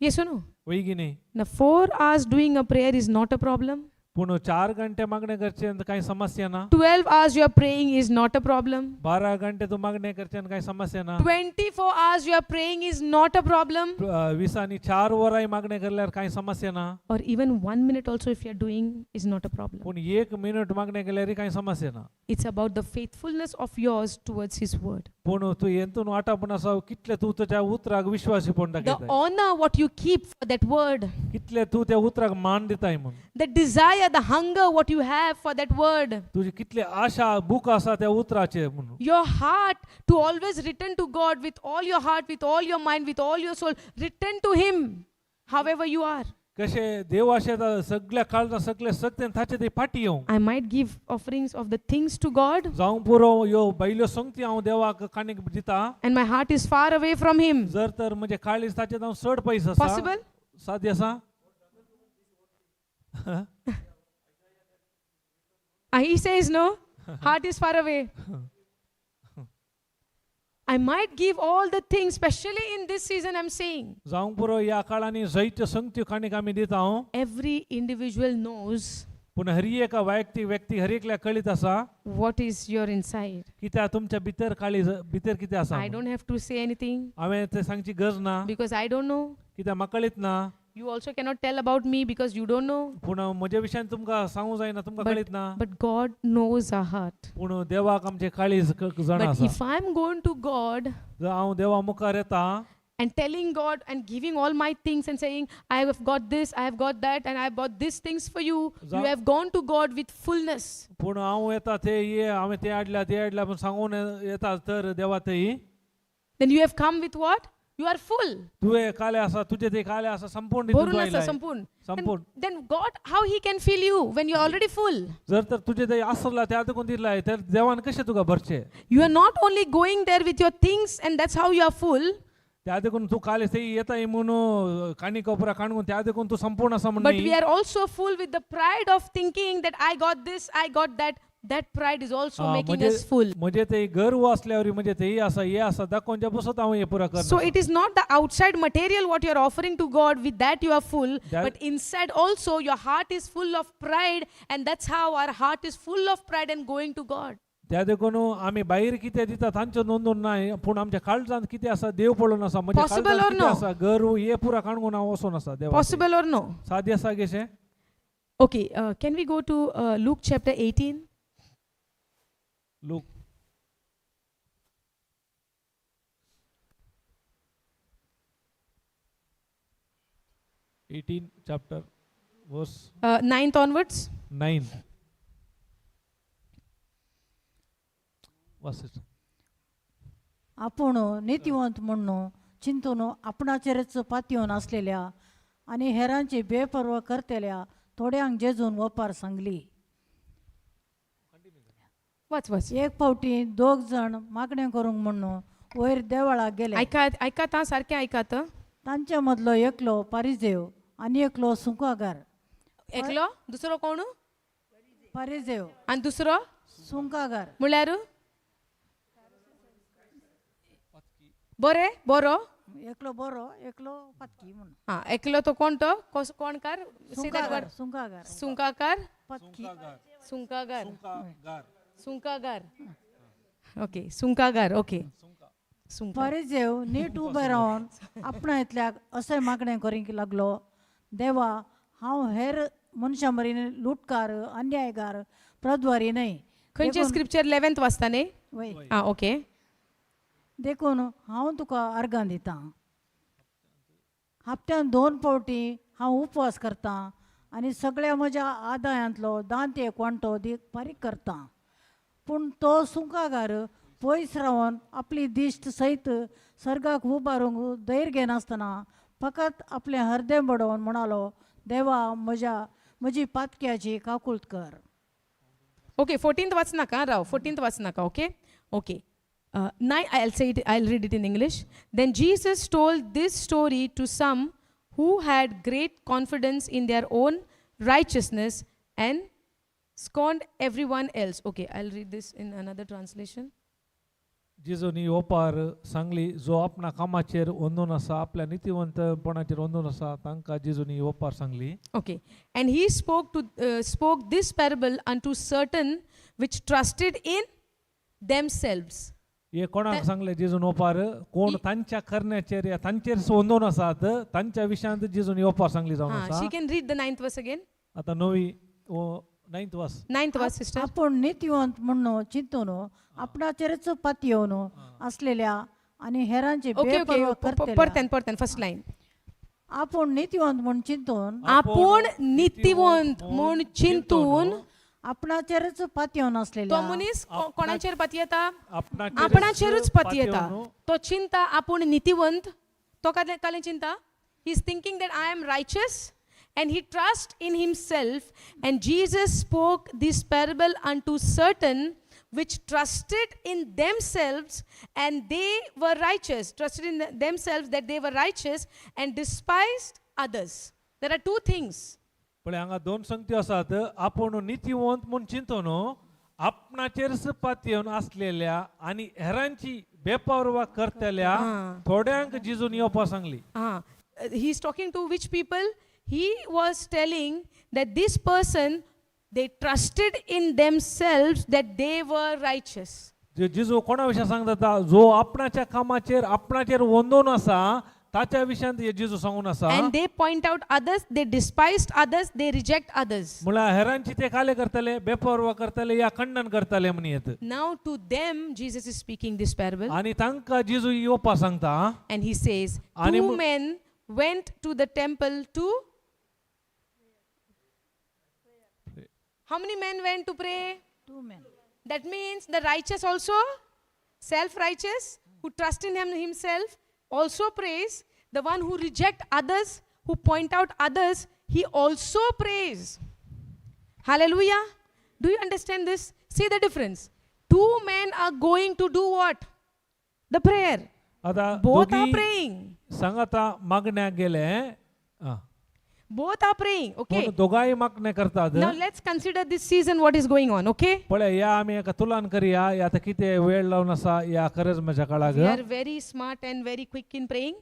A: Yes or no?
B: वय की न्ही?
A: Now, 4 hours doing a prayer is not a problem.
B: पूण 4 घंटे मागणें करचें कांय समस्या ना.
A: 12 hours you are praying is not a problem.
B: 12 घंटे तूं मागणें करचें कांय समस्या ना.
A: 24 hours you are praying is not a problem.
B: 24 वरांय मागणें केल्यार कांय समस्या ना.
A: Or even 1 minute also if you are doing is not a problem.
B: पूण 1 मिनट मागणें केल्यार कांय समस्या ना.
A: It's about the faithfulness of yours towards His word.
B: पूण तूं हेतून वाटापूण आसा कितले तूं तुज्या उतराक विश्वासीपण
A: The
B: दाखयताय,
A: honor what you keep for that word.
B: कितले तूं त्या उतराक मान दिताय म्हूण,
A: The desire, the hunger what you have for that word.
B: तुजी कितली आशा भूक आसा त्या उतराचेर म्हणून.
A: Your heart to always return to God with all your heart, with all your mind, with all your soul. Return to Him, however you are.
B: कशें देव आशेता सगळ्या काळजा सगळे सगळें ताचे ते फाटी येवंक.
A: I might give offerings of the things to God,
B: जावं पुरो ह्यो बैल्यो संगती हांव देवाक काणीक दिता,
A: and my heart is far away from Him.
B: जर तर म्हजें काळीज ताचें हांव चड पयस आसा.
A: Possible?
B: साध्य आसा?
A: He says no. Heart is far away. I might give all the things, especially in this season, I'm saying.
B: जावंक पुरो ह्या काळांनी जायत्यो संगत्यो काणीक आमी दिता हांव.
A: Every individual knows
B: पूण हर एका वैयक्तीक व्यक्ती हर एकल्या कळीत आसा
A: what is your inside.
B: कित्याक तुमच्या भितर काळीज भितर कितें आसा
A: I
B: म्हणून.
A: don't have to say anything
B: हांवें तें सांगची गरज ना
A: because I don't know.
B: कित्याक म्हाका कळीत ना.
A: You also cannot tell about me because you don't know.
B: पूण म्हज्या विशयान तुमकां सांगूं जायना, तुमकां कळीत ना.
A: But God knows our heart.
B: पूण देवाक आमचें काळीज जाणा
A: But
B: आसा.
A: if I'm going to God
B: जर हांव देवा मुखार येता
A: and telling God and giving all my things and saying, I have got this, I have got that, and I bought these things for you, you have gone to God with fullness.
B: पूण हांव येता ते ये हांवें तें हाडल्या तें हाडल्या पूण सांगून येता तर देवा थंय,
A: Then you have come with what? You are full.
B: तुवें काले आसा तुजें ते काले आसा संपूर्ण हितून
A: भरून
B: तूं
A: आसा,
B: आयलाय.
A: संपूर्ण.
B: संपूर्ण.
A: Then God, how He can fill you when you are already full?
B: जर तर तुजें ते आसला ते आतां दिलाय तर देवान कशें तुका भरचें?
A: You are not only going there with your things and that's how you are full.
B: त्या देखून तूं काल थंय येता म्हणून काणी कोपरा काणून त्या देखून तूं संपूर्ण आसा
A: But we
B: म्हणून
A: are also full with the pride of thinking that I got this, I got that. That pride is also making us full.
B: म्हणजे ते गर्व असल्यावर म्हणजे ते आसा हे आसा दाखोवन बसत हांव हे पुरा
A: So
B: करना
A: it is not the outside material what you are offering to God, with that you are full, but inside also your heart is full of pride, and that's how our heart is full of pride and going to God.
B: त्या देखून आमी भायर कितें दिता तांचो नोंदून नाय पूण आमच्या काळजांत कितें आसा देव पळोवन आसा म्हणजे
A: Possible
B: काळजांत
A: or
B: कितें
A: no?
B: आसा गर्व हे पुरा काणून हांव वचोन आसा देवा
A: Possible or no?
B: सादी आसा गेशें
A: Okay, can we go to Luke chapter 18?
B: Luke 18 chapter verse
A: 9th onwards?
B: 9. Verse it.
C: आपूण नीतिवंत म्हणून चिंतून आपणाचेरच पातयेवन आसलेल्या आनी हेरांची बेपर्वा करतल्या थोड्यांक जेजून वपार सांगली.
A: वाच वाच.
C: एक फावटी दोग जाण मागणें करूंक म्हणून वयर देवळाक गेले.
A: आयकात आयकात आं, सारकें आयकात आं.
C: तांचे मदलो एकलो पारिजेव आनी एकलो सुंकागार.
A: एकलो दुसरो कोण?
C: पारिजेव.
A: आनी दुसरो?
C: सुंकागार.
A: म्हणल्यार बरें बरो.
C: एकलो बरो एकलो पातकी म्हणून.
A: आं, एकलो तो कोण तो कसो कोणकार? Say that
C: सुंकागार
A: word.
C: सुंकागार.
A: सुंकाकार.
C: पातकी.
A: सुंकागार. सुंकागार. ओके, सुंकागार. ओके, सुंका.
C: पारिजेव नीट उबे रावन आपणा इतल्याक अशें मागणें करूंक लागलो, देवा हांव हेर मनशां मरेन लुटकार अन्यायगार प्रद्वारी न्हय.
A: खंयचें स्क्रिप्चर 11th वाचता न्ही?
C: वय.
A: आं, ओके.
C: देखून हांव तुका अर्गां दितां, हप्त्यान 2 फावटी हांव उपवास करतां आनी सगळ्या म्हज्या आदायांतलो दांत एक वांटो दी फारीक करतां. पूण तो सुंकागार पयस रावन आपली दिश्ट सयत सर्गाक उबारूंक धैर्य घेनासतना फकत आपलें हरदें बडोवन म्हणालो, देवा म्हज्या म्हजी पातक्याची काकूळट कर.
A: Okay, 14th वाचनाका Rao, 14th वाचनाका. Okay okay. Nine, I'll say it, I'll read it in English. Then Jesus told this story to some who had great confidence in their own righteousness and scorned everyone else. Okay, I'll read this in another translation.
B: जेजून ही ओपार सांगली जो आपणा कामाचेर अंदून आसा आपल्या नितीवंतपणाचेर अंदून आसा तांकां जेजून ही ओपार सांगली.
A: Okay, and he spoke this parable unto certain which trusted in themselves.
B: हे कोणाक सांगले जेजून ओपार? कोण तांच्या करण्याचेर या तांचेर अंदून आसात तांच्या विशयांत जेजून ही ओपार सांगली जावन
A: Ah,
B: आसा.
A: she can read the ninth verse again.
B: आता नवी नायन्थ वास.
A: Ninth verse, sister.
C: आपण नीतिवंत म्हणून चिंतून आपणाचेरच पातयेवन आसलेल्या आनी हेरांची
A: Okay, okay.
C: बेपर्वा करतल्या.
A: परत्यान परत्यान फर्स्ट लाईन.
C: आपण नीतिवंत म्हूण चिंतून
A: आपूण नितीवंत म्हूण चिंतून
C: आपणाचेरच पातयेवन
A: तो
C: आसलेल्या
A: मनीस कोणाचेर पातयेता?
B: आपणाचेरच
A: आपणाचेरूच पातयेता.
B: पातयेवन.
A: तो चिंता आपूण नितीवंत. तो काले चिंता, he is thinking that I am righteous and he trust in himself. And Jesus spoke this parable unto certain which trusted in themselves and they were righteous, trusted in themselves that they were righteous and despised others. There are two things.
B: पळय हांगा दोन संगती आसात. आपूण नितीवंत म्हूण चिंतून आपणाचेरच पातयेवन आसलेल्या आनी हेरांची बेपर्वा करतल्या थोड्यांक जिजून येवपा सांगली.
A: Ah, he's talking to which people? He was telling that this person, they trusted in themselves that they were righteous.
B: जे जिजू कोणा विशयान सांगता? जो आपणाच्या कामाचेर आपणाचेर वंदोवन आसा ताच्या विशयांत हे जेजू सांगून आसा.
A: And they point out others, they despised others, they reject others.
B: म्हळ्यार हेरांची ते काले करतले बेपर्वा करतले या खंडन करतले म्हण येत.
A: Now to them, Jesus is speaking this parable.
B: आनी तांकां जेजू येवपा सांगता.
A: And he says,
B: आणि
A: two men went to the temple to. How many men went to pray?
C: 2 men.
A: That means the righteous also, self righteous, who trust in him himself, also prays. The one who reject others, who point out others, he also prays. Hallelujah. Do you understand this? See the difference. Two men are going to do what? The prayer.
B: आतां
A: Both are
B: दोगी
A: praying.
B: सांगाता मागण्याक गेले आं.
A: Both are praying. Okay.
B: पूण दोगांय मागणें करतात.
A: Now let's consider this season what is going on. Okay.
B: पळय ह्या आमी एका तुलन करया ह्या आतां कितें वेळ लावन आसा ह्या करजमाच्या काळाक.
A: We are very smart and very quick in praying.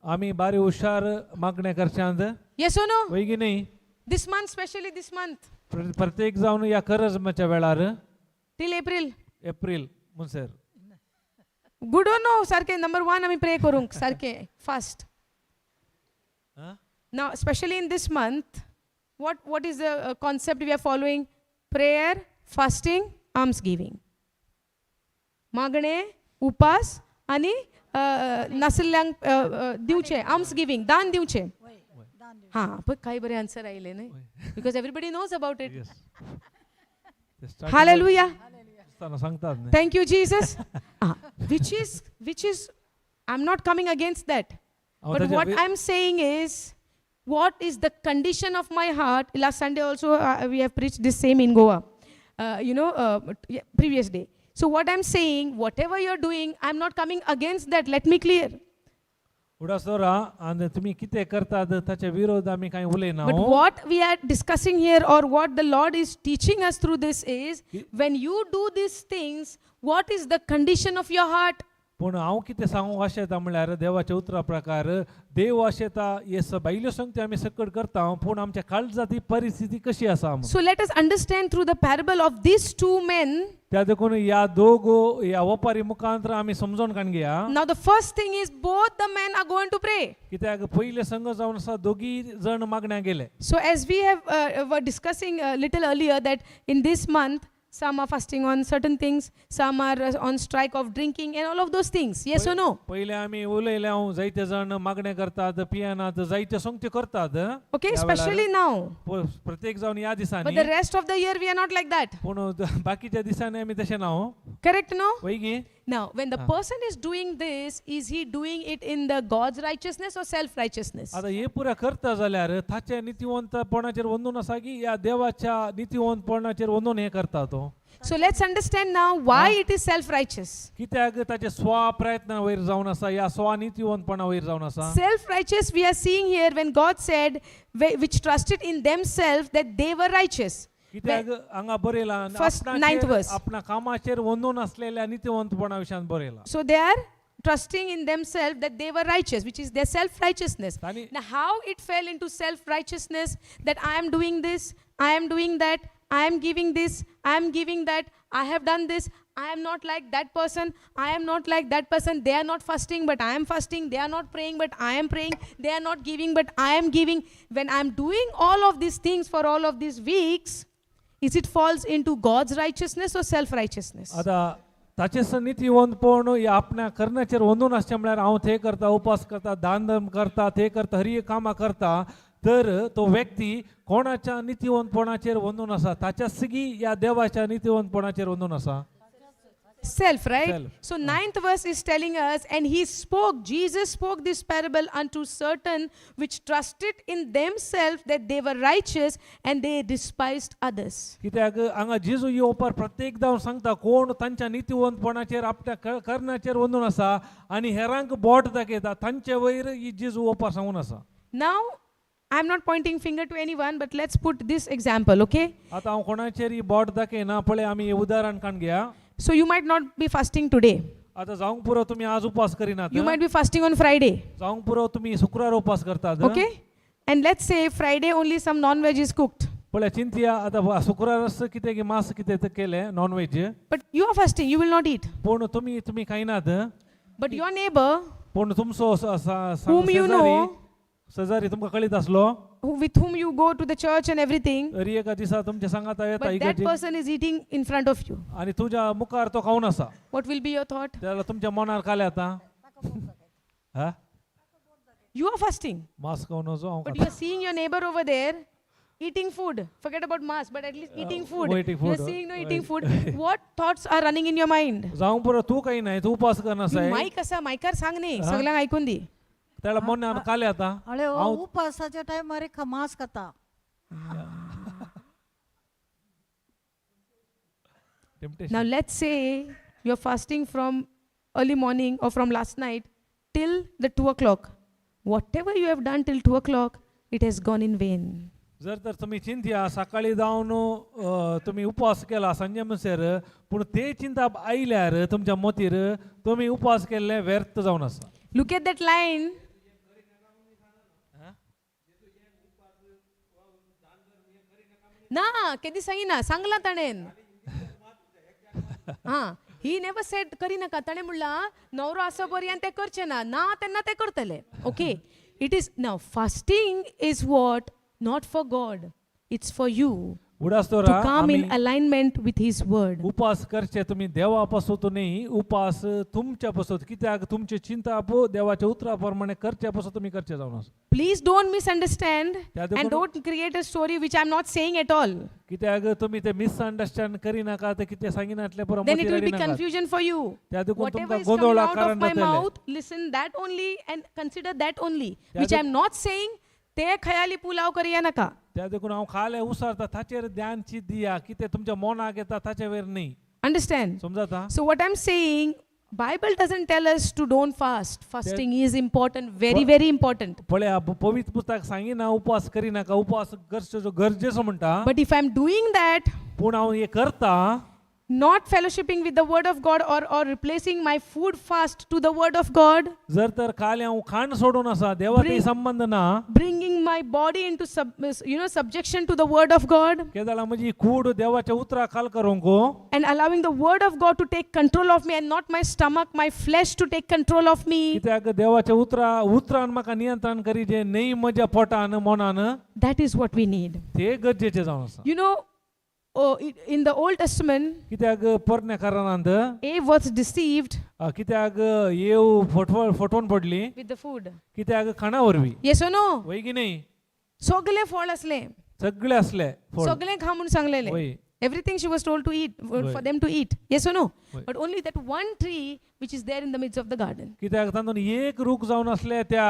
B: आमी बारी हुशार मागणें करच्यांत.
A: Yes or no?
B: वय की न्ही?
A: This month, especially this month,
B: प्रत्येक जावन ह्या करजमाच्या वेळार
A: till April.
B: April म्हणसर.
A: Good or no? सारखे नंबर वन आमी प्रे करूंक सारखे फास्ट.
B: आं?
A: Now, especially in this month, what is the concept we are following? Prayer, fasting, alms giving. मागणे, उपास आनी नासल्ल्यांक दिवचें, आर्म्स गिवींग, दान दिवचें.
C: वय दान दिवचें.
A: हां, पळय काय बरें आन्सर आयलें न्हय, because everybody knows about it.
B: Yes. ते starting
A: hallelujah.
B: आसतना सांगतात न्ही.
A: Thank you, Jesus. Which is I am not coming against that.
B: हांव
A: But
B: ताच्या
A: what I'm saying is, what is the condition of my heart? Last Sunday also we have preached this same in Goa, yeah, previous day. So what I'm saying, whatever you're doing, I'm not coming against that. Let me clear.
B: उडास दवरा आनी तुमी कितें करतात ताच्या विरोध आमी कांय उलयना.
A: But what we are discussing here, or what the Lord is teaching us through this is, when you do these things, what is the condition of your heart?
B: पूण हांव कितें सांगूंक आशेता म्हणल्यार देवाच्या उतरा प्रकार देव आशेता हे भायल्यो संगती आमी सकट करता पूण आमच्या काळजाची परिस्थिती कशी आसा म्हूण.
A: So let us understand through the parable of these two men.
B: त्या देखून ह्या दोग ह्या वपारी मुखांतर आमी समजून काण घेया.
A: Now, the first thing is both the men are going to pray.
B: कित्याक पयले संघ जावन आसा दोगी जण मागण्या गेले.
A: So, as we have were discussing a little earlier, that in this month some are fasting on certain things, some are on strike of drinking, and all of those things. Yes or no?
B: पयले आमी उलयले हांव जायते जण मागणें करतात पियेनात जायते संगत्यो करतात.
A: Okay,
B: ह्या वेळार
A: especially now.
B: प्रत्येक जावन ह्या
A: But
B: दिसांनी
A: the rest of the year we are not like that.
B: पूण बाकीच्या दिसांनी आमी तशें ना हो.
A: Correct? No?
B: वय गी?
A: Now, when the person is doing this, is he doing it in the God's righteousness or self righteousness?
B: आतां हे पुरा करता जाल्यार ताच्या नितीवंतपणाचेर वंदून आसा की ह्या देवाच्या नितीवंतपणाचेर वंदून हें करता तो.
A: So, let's understand now why it is self righteous.
B: कित्याक ताचे स्व प्रयत्न वयर जावन आसा ह्या स्व नितीवंतपणा वयर जावन आसा.
A: Self righteous, we are seeing here when God said, which trusted in themselves that they were righteous.
B: कित्याक हांगा बरयलां
A: First ninth verse.
B: आपणा कामाचेर वंदून आसलेल्या नितीवंतपणा विशयान बरयलां.
A: So they are trusting in themselves that they were righteous, which is their self righteousness.
B: तांणी
A: Now, how it fell into self righteousness that I am doing this, I am doing that, I am giving this, I am giving that, I have done this, I am not like that person, I am not like that person, they are not fasting, but I am fasting, they are not praying, but I am praying, they are not giving, but I am giving. When I am doing all of these things for all of these weeks, is it falls into God's righteousness or self righteousness?
B: आतां ताचें नितीवंतपण ह्या आपल्या करण्याचेर वंदून आसचें म्हळ्यार हांव तें करता उपास करता दान धर्म करता ते करता हर एक कामां करता तर तो व्यक्ती कोणाच्या नितीवंतपणाचेर वंदून आसा ताच्या सगी ह्या देवाच्या नितीवंतपणाचेर वंदून आसा.
A: Self, right?
B: Self.
A: So, ninth verse is telling us, and he spoke, Jesus spoke this parable unto certain which trusted in themselves that they were righteous and they despised others.
B: कित्याक हांगा जेजू ही ओपार प्रत्येकदां सांगता कोण तांच्या नितीवंतपणाचेर आपल्या करण्याचेर वंदून आसा आनी हेरांक बोट दाखयता तांचे वयर ही जेजू ओपार सांगून आसा.
A: Now, I'm not pointing finger to anyone, but let's put this example, okay?
B: आतां हांव कोणाचेर ही बोट दाखयना पळय आमी हें उदाहरण काण घेया.
A: So, you might not be fasting today,
B: आतां जावंक पुरो तुमी आज उपास करिनात.
A: You might be fasting on Friday,
B: जावंक पुरो तुमी शुक्रार उपास करतात.
A: Okay? And let's say Friday only some non veg is cooked,
B: पळय चिंतया आतां शुक्रारच कितें की मांस कितें तें केलें non veg.
A: But you are fasting, you will not eat.
B: पूण तुमी तुमी खायनात.
A: But your neighbor,
B: पूण तुमचो
A: whom you
B: शेजारी
A: know,
B: शेजारी तुमकां कळीत आसलो
A: with whom you go to the church and everything,
B: तरी एका दिसा तुमच्या सांगाता येता
A: but that
B: इगर्जेक
A: person is eating in front of you.
B: आनी तुज्या मुखार तो खावन आसा.
A: What will be your thought?
B: जाल्यार तुमच्या मनार काले आतां हा
A: You are fasting,
B: मांस खावन वचो हांव
A: but
B: खाता.
A: you are seeing your neighbor over there eating food. Forget about mass, but at least eating food.
B: Eating
A: You are
B: food,
A: seeing no eating food. What thoughts are running in your mind?
B: जावंक पुरो तूं काही नाही तूं उपास करना
A: mic असा मायकार सांग न्ही सगळ्यांक ऐकून दी.
B: त्याला मनार काले आतां
C: अळे हो
B: हांव
C: उपासाच्या टायमार एक मांस खाता.
B: Temptation.
A: Now let's say you're fasting from early morning or from last night till the 2 o'clock, whatever you have done till 2 o'clock, it has gone in vain.
B: जर तर तुमी चिंतया सकाळी जावन तुमी उपवास केला सांजे म्हणसर, पूण ते चिंताप आयल्यार तुमच्या मोतीर तुमी उपवास केल्ले व्यर्थ जावन आसा.
A: Look at that line. ना केदी सांगिना सांगला ताणेन. हा, ही नेवर सेड करी नाका. ताणें म्हणलां नवरो आसा बरी आनी तें करचें ना ना तेन्ना तें करतले. Okay, it is now fasting is what? Not for God, it's for you
B: उडास
A: to
B: दवरा
A: come
B: आमी
A: in alignment with his word.
B: उपास करचे तुमी देवा पासत न्ही, उपास तुमच्या पासत, कित्याक तुमचे चिंताप देवाच्या उतरा प्रमाणे करचे पासत तुमी करचे जावन आसा.
A: Please don't misunderstand
B: त्या
A: and
B: देखून-
A: don't create a story which I am not saying at all.
B: कित्याक तुमी ते मिसअंडरस्टँड करिनाका, ते कितें सांगिनातलें पुरो
A: Then it
B: मोतीर
A: will be
B: हाडिनाकात.
A: Confusion for you.
B: त्या देखून
A: Whatever
B: तुमकां
A: is coming
B: गोंदळाक
A: out of
B: कारण
A: my
B: जातलें.
A: Mouth, listen that only and consider that only,
B: त्या
A: which I am not saying. ते खयाली पुलाव करिया नाका.
B: त्या देखून हांव खालें उसरता ताचेर ध्यान चिंत दिया, कितें तुमच्या मनाक येता ताचे वयर न्ही.
A: Understand?
B: समजता?
A: So what I'm saying, Bible doesn't tell us to don't fast. Fasting is important, very, very important.
B: पळया, पवित्र पुस्तक सांगिना उपवास करिनाका, उपवास गरजेचो गरजेचो म्हणटा.
A: But if I'm doing that,
B: पूण हांव हें करता,
A: not fellowshipping with the word of God or replacing my food fast to the word of God,
B: जर तर काल हांव खाण सोडून आसा, देवा ते संबंद ना,
A: bringing my body into subjection to the word of God,
B: केदाळा म्हजी कूड देवाच्या उतरा खाल करूंक
A: and allowing the word of God to take control of me and not my stomach, my flesh to take control of me,
B: कित्याक देवाच्या उतरा उतरान म्हाका नियंत्रण करी जे न्ही म्हज्या पोटान मनान.
A: That is what we need.
B: ते गरजेचें जावन आसा.
A: In the Old Testament,
B: कित्याक पोरण्या कारणांत
A: Eve was deceived
B: कित्याक येव फटव फटोवन पडली
A: with the food.
B: कित्याक खाणा वरवीं.
A: Yes or no?
B: वय की न्ही?
A: सगळे फळ असले.
B: सगळे असले फळ.
A: सगळे खा म्हणून सांगलेले.
B: वय.
A: Everything she was told to eat, for
B: Right.
A: them to eat. Yes or no?
B: Right.
A: But only that one tree which is there in the midst of the garden.
B: कित्याक तातूंत एक रूख जावन आसले त्या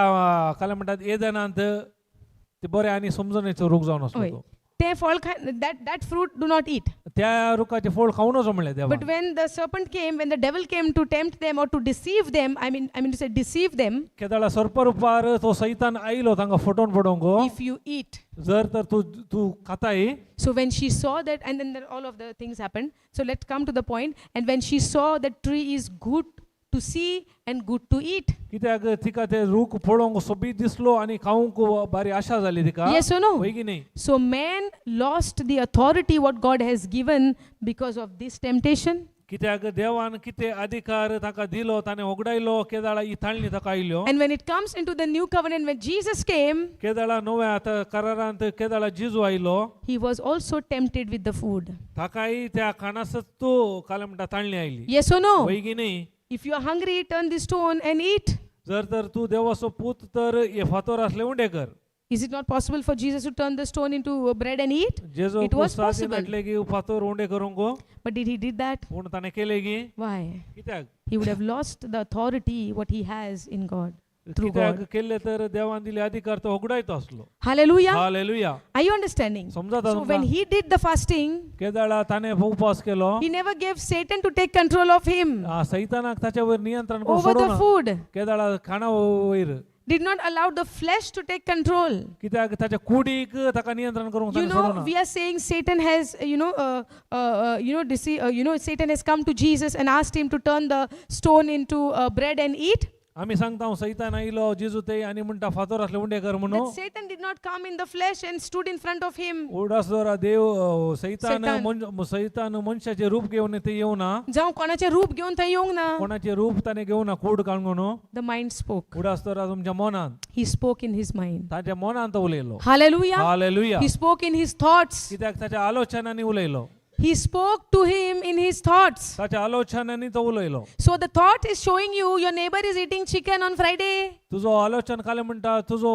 B: काय म्हणटात एदनांत ते बरें आनी समजणेचो रूख जावन आसलो
A: होय.
B: तो.
A: ते फळ खा, that fruit do not eat.
B: त्या रुखाचें फळ खावं नजो म्हणलें
A: But
B: देवा.
A: When the serpent came, when the devil came to tempt them or to deceive them, I mean to say deceive them,
B: केदाळा सर्प रुपार तो सैतान आयलो तांकां फटोवन पडोवंक.
A: If you eat.
B: जर तर तूं तूं खाताय.
A: So when she saw that, and then all of the things happened. So let's come to the point. And when she saw that tree is good to see and good to eat.
B: कित्याक तिका ते रूख पळोवंक सोबीत दिसलो आनी खावंक बारी आशा जाली तिका.
A: Yes or no?
B: वय की न्ही?
A: So man lost the authority what God has given because of this temptation.
B: कित्याक देवान कितें अधिकार ताका दिलो ताणें होगडायलो केदाळा ही ताळणी ताका आयल्यो.
A: And when it comes into the new covenant, when Jesus came,
B: केदाळा नव्या आतां करारांत केदाळा जेजू आयलो,
A: he was also tempted with the food.
B: ताकाय त्या खाणासत काल म्हणटा ताळणी आयली.
A: Yes or no?
B: वय की न्ही?
A: If you are hungry, turn the stone and eat.
B: जर तर तूं देवाचो पूत तर हे फातोर आसले उंडे कर.
A: Is it not possible for Jesus to turn the stone into bread and eat?
B: जेजू
A: It was possible.
B: म्हटलें की फातोर उंडे करूंक.
A: But did he did that?
B: पूण ताणें केलें की?
A: Why?
B: कित्याक?
A: He would have lost the authority what he has in God, through
B: कित्याक
A: God.
B: केल्ले तर देवान दिले अधिकार तो होगडायतो आसलो.
A: Hallelujah.
B: Hallelujah.
A: Are you understanding?
B: समजता
A: So when
B: तुमकां?
A: He did the fasting,
B: केदाळा ताणें उपवास केलो,
A: he never gave Satan to take control of him
B: सैतानाक ताच्या वयर नियंत्रण करून
A: over the
B: सोडूना.
A: Food.
B: केदाळा खाणा वयर.
A: Did not allow the flesh to take control.
B: कित्याक ताच्या कुडीक ताका नियंत्रण करूंक
A: You
B: ताणें
A: know,
B: सोडूना.
A: We are saying Satan has, you know, deceive, Satan has come to Jesus and asked him to turn the stone into bread and eat.
B: आमी सांगता हांव सैतान आयलो जेजू ते आनी म्हणटा फातोर आसले उंडे कर म्हणून.
A: That Satan did not come in the flesh and stood in front of him.
B: उडास दवरा देव सैतान
A: सैतान.
B: सैतान मनशाचें रूप घेवन ते येवना.
A: जावं कोणाचें रूप घेवन थंय येवंक ना.
B: कोणाचें रूप ताणें घेवना कूड काडून.
A: The mind spoke.
B: उडास दवरा तुमच्या मनान.
A: He spoke in his mind.
B: ताच्या मनान तो उलयलो.
A: Hallelujah.
B: Hallelujah.
A: He spoke in his thoughts.
B: कित्याक ताच्या आलोचनांनी उलयलो.
A: He spoke to him in his thoughts.
B: ताच्या आलोचनांनी तो उलयलो.
A: So the thought is showing you your neighbor is eating chicken on Friday.
B: तुजो आलोचन काले म्हणटा तुजो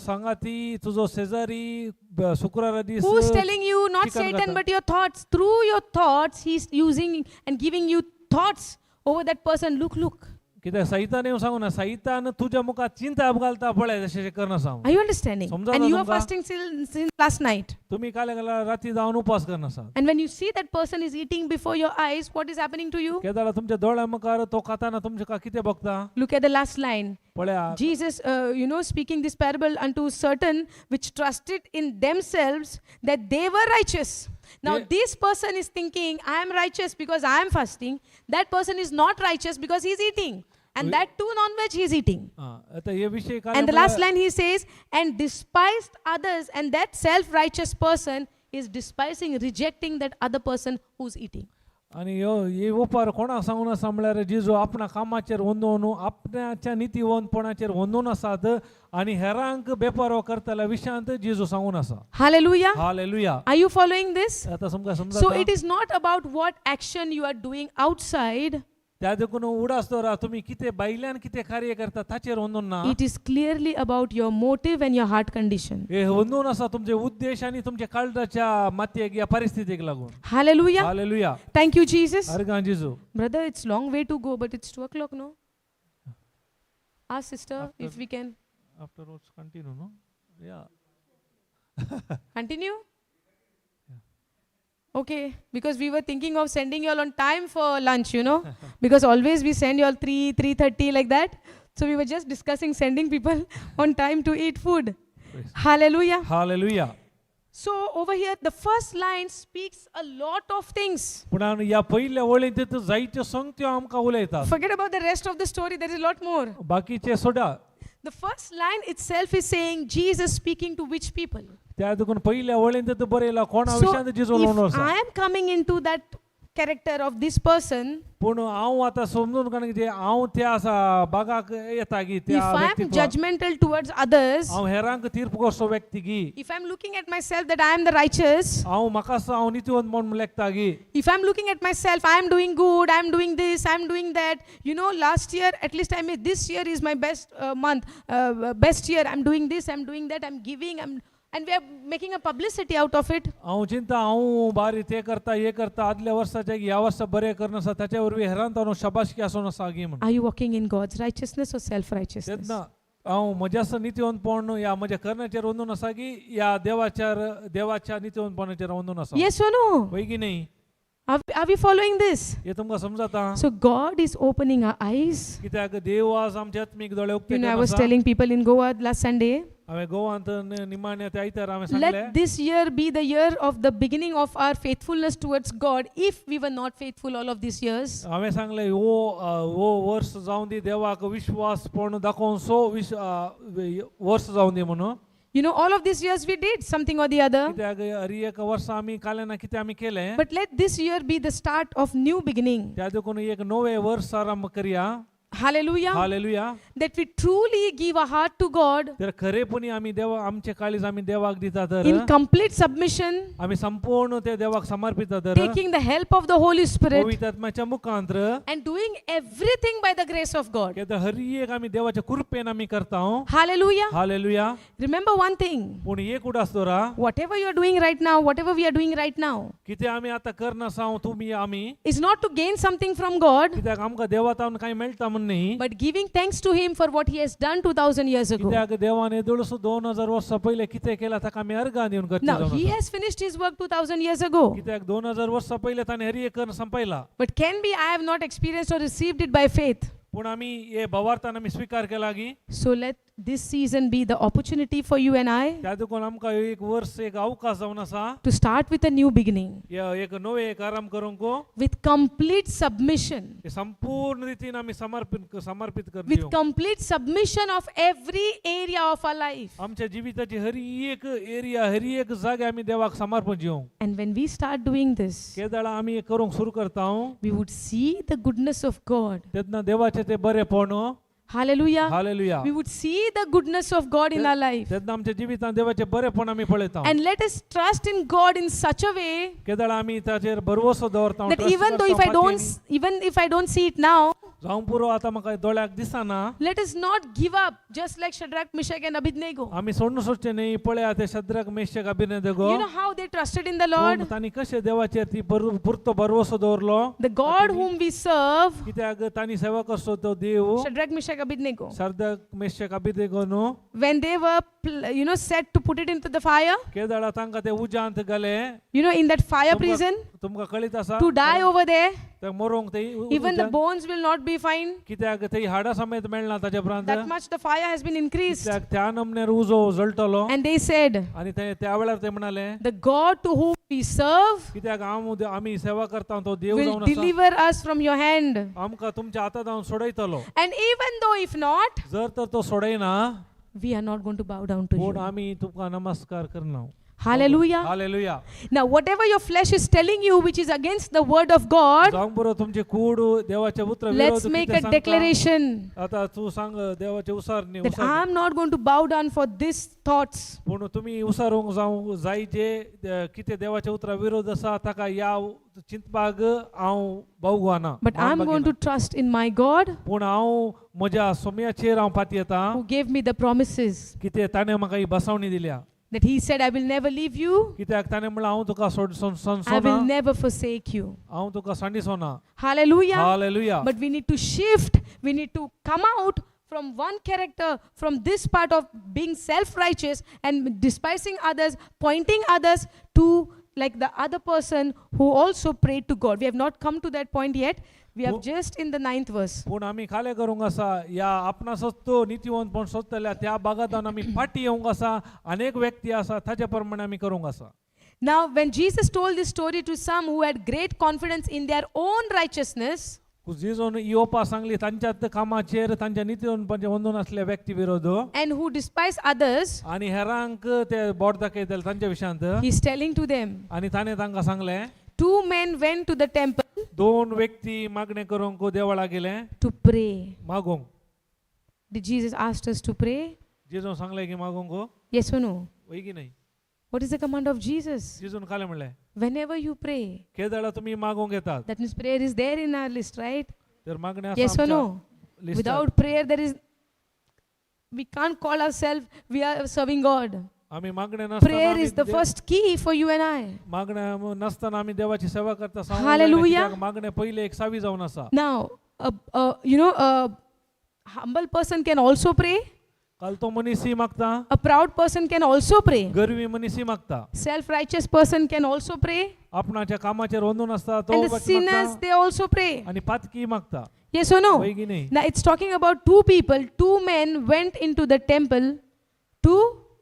B: सांगाती तुजो शेजारी शुक्रारा दीस
A: Who's telling you? Not
B: chicken
A: Satan,
B: खाता.
A: But your thoughts. Through your thoughts, he's using and giving you thoughts over that person. Look, look.
B: कित्याक सैतान येवन सांगू ना, सैतान तुज्या मुखार चिंता घालता पळय तशें करना
A: Are you understanding?
B: समजा
A: And you are
B: तुमकां.
A: Fasting since last night.
B: तुमी काल राती जावन उपास करना.
A: And when you see that person is eating before your eyes, what is happening to you?
B: केदाळा तुमच्या दोळ्या मुखार तो खाताना तुमच्या कितें बघता?
A: Look at the last line.
B: पळया.
A: Jesus, speaking this parable unto certain which trusted in themselves that they were righteous. Now, this person is thinking, I am righteous because I am fasting. That person is not righteous because he is eating. And that too, non veg, he is eating.
B: हा, आता हे विषय काल
A: And the last line he says, and despised others, and that self righteous person is despising, rejecting that other person who's eating.
B: आणि ह्यो हे ओपार कोणाक सांगून आसा म्हळ्यार जेजू आपणा कामाचेर वंदोवन आपणाच्या नितीवंतपणाचेर वंदोवन आसात आनी हेरांक बेपारो करतल्या विशयांत जेजू सांगून आसा.
A: Hallelujah.
B: Hallelujah.
A: Are you following this?
B: आतां तुमकां
A: So
B: समजता?
A: it is not about what action you are doing outside.
B: त्या देखून उडास दवरा तुमी कितें भायल्यान कितें कार्य करता ताचेर वंदून ना.
A: It is clearly about your motive and your heart condition.
B: हे वंदून आसा तुमचे उद्देश आनी तुमच्या काळजाच्या मातयेक या परिस्थितीक लागून.
A: Hallelujah.
B: Hallelujah.
A: Thank you, Jesus.
B: अर्गां जेजू.
A: Brother, it's long way to go, but it's 2 o'clock, no? Ask sister if we can
B: Afterwards continue, no? Yeah.
A: Continue. Okay, because we were thinking of sending you all on time for lunch, because always we send you all 3, 3:30 like that. So we were just discussing sending people on time to eat food. Hallelujah.
B: Hallelujah.
A: So over here, the first line speaks a lot of things.
B: पूण ह्या पयल्या वळींत जायत्यो संगत्यो आमकां उलयतात.
A: Forget about the rest of the story, there is a lot more.
B: बाकीचे सोडा.
A: The first line itself is saying Jesus speaking to which people?
B: त्या देखून पयल्या वळींत बरयला कोणा
A: So
B: विशयांत जेजू उलोवन
A: if
B: आसा.
A: I am coming into that character of this person,
B: पूण हांव आतां समजून काडून कितें हांव त्या आसा बागाक येता गी
A: if
B: त्या
A: I am
B: व्यक्तित्वाक.
A: Judgmental towards others,
B: हांव हेरांक तीर्प करचो व्यक्ती गी,
A: if I am looking at myself that I am the righteous,
B: हांव म्हाका हांव नितीवंत म्हूण लेखता गी,
A: if I am looking at myself, I am doing good, I am doing this, I am doing that. Last year, at least I mean, this year is my best month, best year. I'm doing this, I'm doing that, I'm giving, and we are making a publicity out of it.
B: हांव चिंता हांव बारी ते करता हे करता आदल्या वर्साच्या ह्या वर्सा बरें करना आसा ताच्या वरवीं हेरांत हांव शाबासकी आसून आसा गी म्हूण.
A: Are you walking in God's righteousness or self righteousness?
B: तेन्ना हांव म्हज्या नितीवंतपण ह्या म्हज्या करण्याचेर वंदून आसा की ह्या देवाच्या नितीवंतपणाचेर वंदून आसा?
A: Yes or no?
B: वय की न्ही?
A: Are we following this?
B: हे तुमकां समजता?
A: So God is opening our eyes.
B: कित्याक देव आज आमचे आत्मीक दोळे उक्ते
A: I
B: करून
A: was
B: आसा.
A: Telling people in Goa last Sunday,
B: हांवें गोवांत निमाण्या त्या आयतार हांवें सांगलें,
A: let this year be the year of the beginning of our faithfulness towards God if we were not faithful all of these years.
B: हांवें सांगलें हो हो वर्स जावन दी देवाक विश्वासपण दाखोवन सो विश वर्स जावन दी म्हणून.
A: All of these years we did something or the other.
B: कित्याक हर एक वर्सा आमी कालें ना कितें आमी केलें.
A: But let this year be the start of new beginning.
B: त्या देखून एक नवें वर्स आरंभ करया.
A: Hallelujah.
B: Hallelujah.
A: That we truly give our heart to God
B: तर खरेपणी आमी देवा आमचे काळीज आमी देवाक दिता तर
A: in complete submission,
B: आमी संपूर्ण ते देवाक समर्पिता तर
A: taking the help of the Holy Spirit
B: पवित्र आत्म्याच्या मुखांत्र
A: and doing everything by the grace of God.
B: कित्याक हर एक आमी देवाच्या कृपेन आमी करता.
A: Hallelujah.
B: Hallelujah.
A: Remember one thing.
B: पूण एक उडास दवरा.
A: Whatever you are doing right now, whatever we are doing right now,
B: कितें आमी आतां करना तुमी आमी
A: is not to gain something from God,
B: कित्याक आमकां देवातावन कांय मेळटा म्हूण न्ही,
A: but giving thanks to Him for what He has done 2000 years ago.
B: कित्याक देवान येदोळसो 2000 वर्सां पयलें कितें केलां ताका आमी अर्गां दिवन करचें
A: Now,
B: जावन
A: He
B: आसा.
A: has finished His work 2000 years ago.
B: कित्याक 2000 वर्सां पयलें ताणें हर एक करून संपयला.
A: But can be I have not experienced or received it by faith.
B: पूण आमी हे भावार्थान आमी स्विकार केला की.
A: So let this season be the opportunity for you and I
B: त्या देखून आमकां एक वर्स एक अवकाश जावन आसा
A: to start with a new beginning
B: एक नवें एक आराम करूंक
A: with complete submission,
B: हे संपूर्ण रितीन आमी समर्पित समर्पित
A: with
B: करता
A: complete submission of every area of our life.
B: आमच्या जिविताची हर एक एरिया हर एक जागे आमी देवाक समर्पण दिवंक.
A: And when we start doing this,
B: केदळा आमी हे करूंक सुरू करता
A: we would see the goodness of God.
B: तेन्ना देवाचें तें बरेपण.
A: Hallelujah.
B: Hallelujah.
A: We would see the goodness of God in our life.
B: तेन्ना आमच्या जिवितांत देवाचें बरेपण आमी पळयता.
A: And let us trust in God in such a way
B: केदळा आमी ताचेर भरवसो दवरता
A: that
B: trust
A: even though if
B: करता
A: I don't,
B: फाटीं.
A: Even if I don't see it now,
B: जावं पुरो आतां म्हाका दोळ्याक दिसना.
A: Let us not give up, just like Shadrach, Meshach, and Abednego.
B: आमी सोडून सोडचे न्ही. पळया ते Shadrach Meshach Abednego.
A: You know how they trusted in the Lord?
B: तांणी कशें देवाचेर ती पुरतो भरवसो दवरलो.
A: The God whom we serve,
B: कित्याक तांणी सेवा करचो तो देव.
A: Shadrach, Meshach, Abednego.
B: Shadrach Meshach Abednego न्हू.
A: When they were, set to put it into the fire,
B: केदाळा तांकां ते उज्यांत घाले.
A: In that fire prison,
B: तुमकां कळीत आसा.
A: to die over there,
B: ते मरोंक ते
A: even the bones will not be fine.
B: कित्याक ते हाडा समेत मेळना ताच्या उपरांत.
A: That much the fire has been increased.
B: कित्याक त्या नमनेर उजो जळटलो.
A: And they said,
B: आनी ते त्या वेळार ते म्हणाले,
A: the God to whom we serve
B: कित्याक आमी सेवा करता तो देव
A: will
B: जावन आसा,
A: deliver us from your hand.
B: आमकां तुमच्या हातांत जावन सोडयतलो.
A: And even though if not,
B: जर तर तो सोडयना,
A: we are not going to bow down to
B: पूण
A: you.
B: आमी तुमकां नमस्कार करना.
A: Hallelujah.
B: Hallelujah.
A: Now, whatever your flesh is telling you, which is against the word of God,
B: जावंक बरो तुमचे कूड देवाचे उतर
A: let's
B: विरोध
A: make
B: कितें
A: a
B: सांगता,
A: declaration
B: आता तूं सांग देवाचे उसार न्ही
A: that
B: उसार.
A: I am not going to bow down for these thoughts.
B: पूण तुमी उसारूंक जावंक जाय जे कितें देवाच्या उतरा विरोध आसा ताका ह्या चिंतपाक हांव बावगोना.
A: But I am going to trust in my God
B: पूण हांव म्हज्या सोम्याचेर हांव पातयेता.
A: who gave me the promises
B: कितें ताणें म्हाका ही बसावणी दिल्या.
A: that He said, I will never leave you,
B: कित्याक ताणें म्हणलां हांव तुका सोड
A: I
B: सोडना,
A: will never forsake you.
B: हांव तुका सांडिसोना.
A: Hallelujah.
B: Hallelujah.
A: But we need to shift, we need to come out from one character, from this part of being self righteous and despising others, pointing others to like the other person who also prayed to God. We have not come to that point yet. We are just in the ninth verse.
B: पूण आमी खालें करूंक आसा ह्या आपणा सस्तो नितीवंतपण सोदतल्या त्या भागांत आमी फाटीं येवंक आसा. अनेक व्यक्ती आसा ताच्या प्रमाणे आमी करूंक आसा.
A: Now, when Jesus told this story to some who had great confidence in their own righteousness,
B: जेजून ही ओपा सांगली तांच्यात कामाचेर तांच्या नितीवंतपणाचेर वंदून आसल्या व्यक्ती विरोध
A: and who despised others,
B: आनी हेरांक ते बोट दाखयतले तांच्या विशयांत.
A: he's telling to them,
B: आनी ताणें तांकां सांगलें,
A: two men went to the temple
B: दोन व्यक्ती मागणें करूंक देवळा गेले
A: to pray.
B: मागूंक.
A: Did Jesus ask us to pray?
B: जेजून सांगलें की मागूंक.
A: Yes or no?
B: वय की न्हय?
A: What is the command of Jesus?
B: जेजून कालें म्हणलें,
A: Whenever you pray,
B: केदळा तुमी मागूंक येतात.
A: that means prayer is there in our list, right?
B: तर मागणें आसा
A: Yes or
B: आमच्या
A: no?
B: लिस्टार.
A: Without prayer, there is, we can't call ourselves, we are serving God.
B: आमी मागणें नासतना
A: Prayer
B: आमी
A: is the first key for you and I.
B: मागणें नासतना आमी देवाची सेवा करता सांगूंक
A: Hallelujah.
B: जायना, कित्याक मागणें पयलें एक सावी जावन आसा.
A: Now, a humble person can also pray.
B: काल तो मनीसय मागता.
A: A proud person can also pray.
B: गर्वी मनीसय मागता.
A: Self-righteous person can also pray.
B: आपणाच्या कामाचेर वंदून आसता तो
A: And the
B: व्यक्ती
A: sinners,
B: मागता
A: they also pray.
B: आनी पातकी मागता.
A: Yes or no?
B: वय की न्हय?
A: Now, it's talking about two people. Two men went into the temple to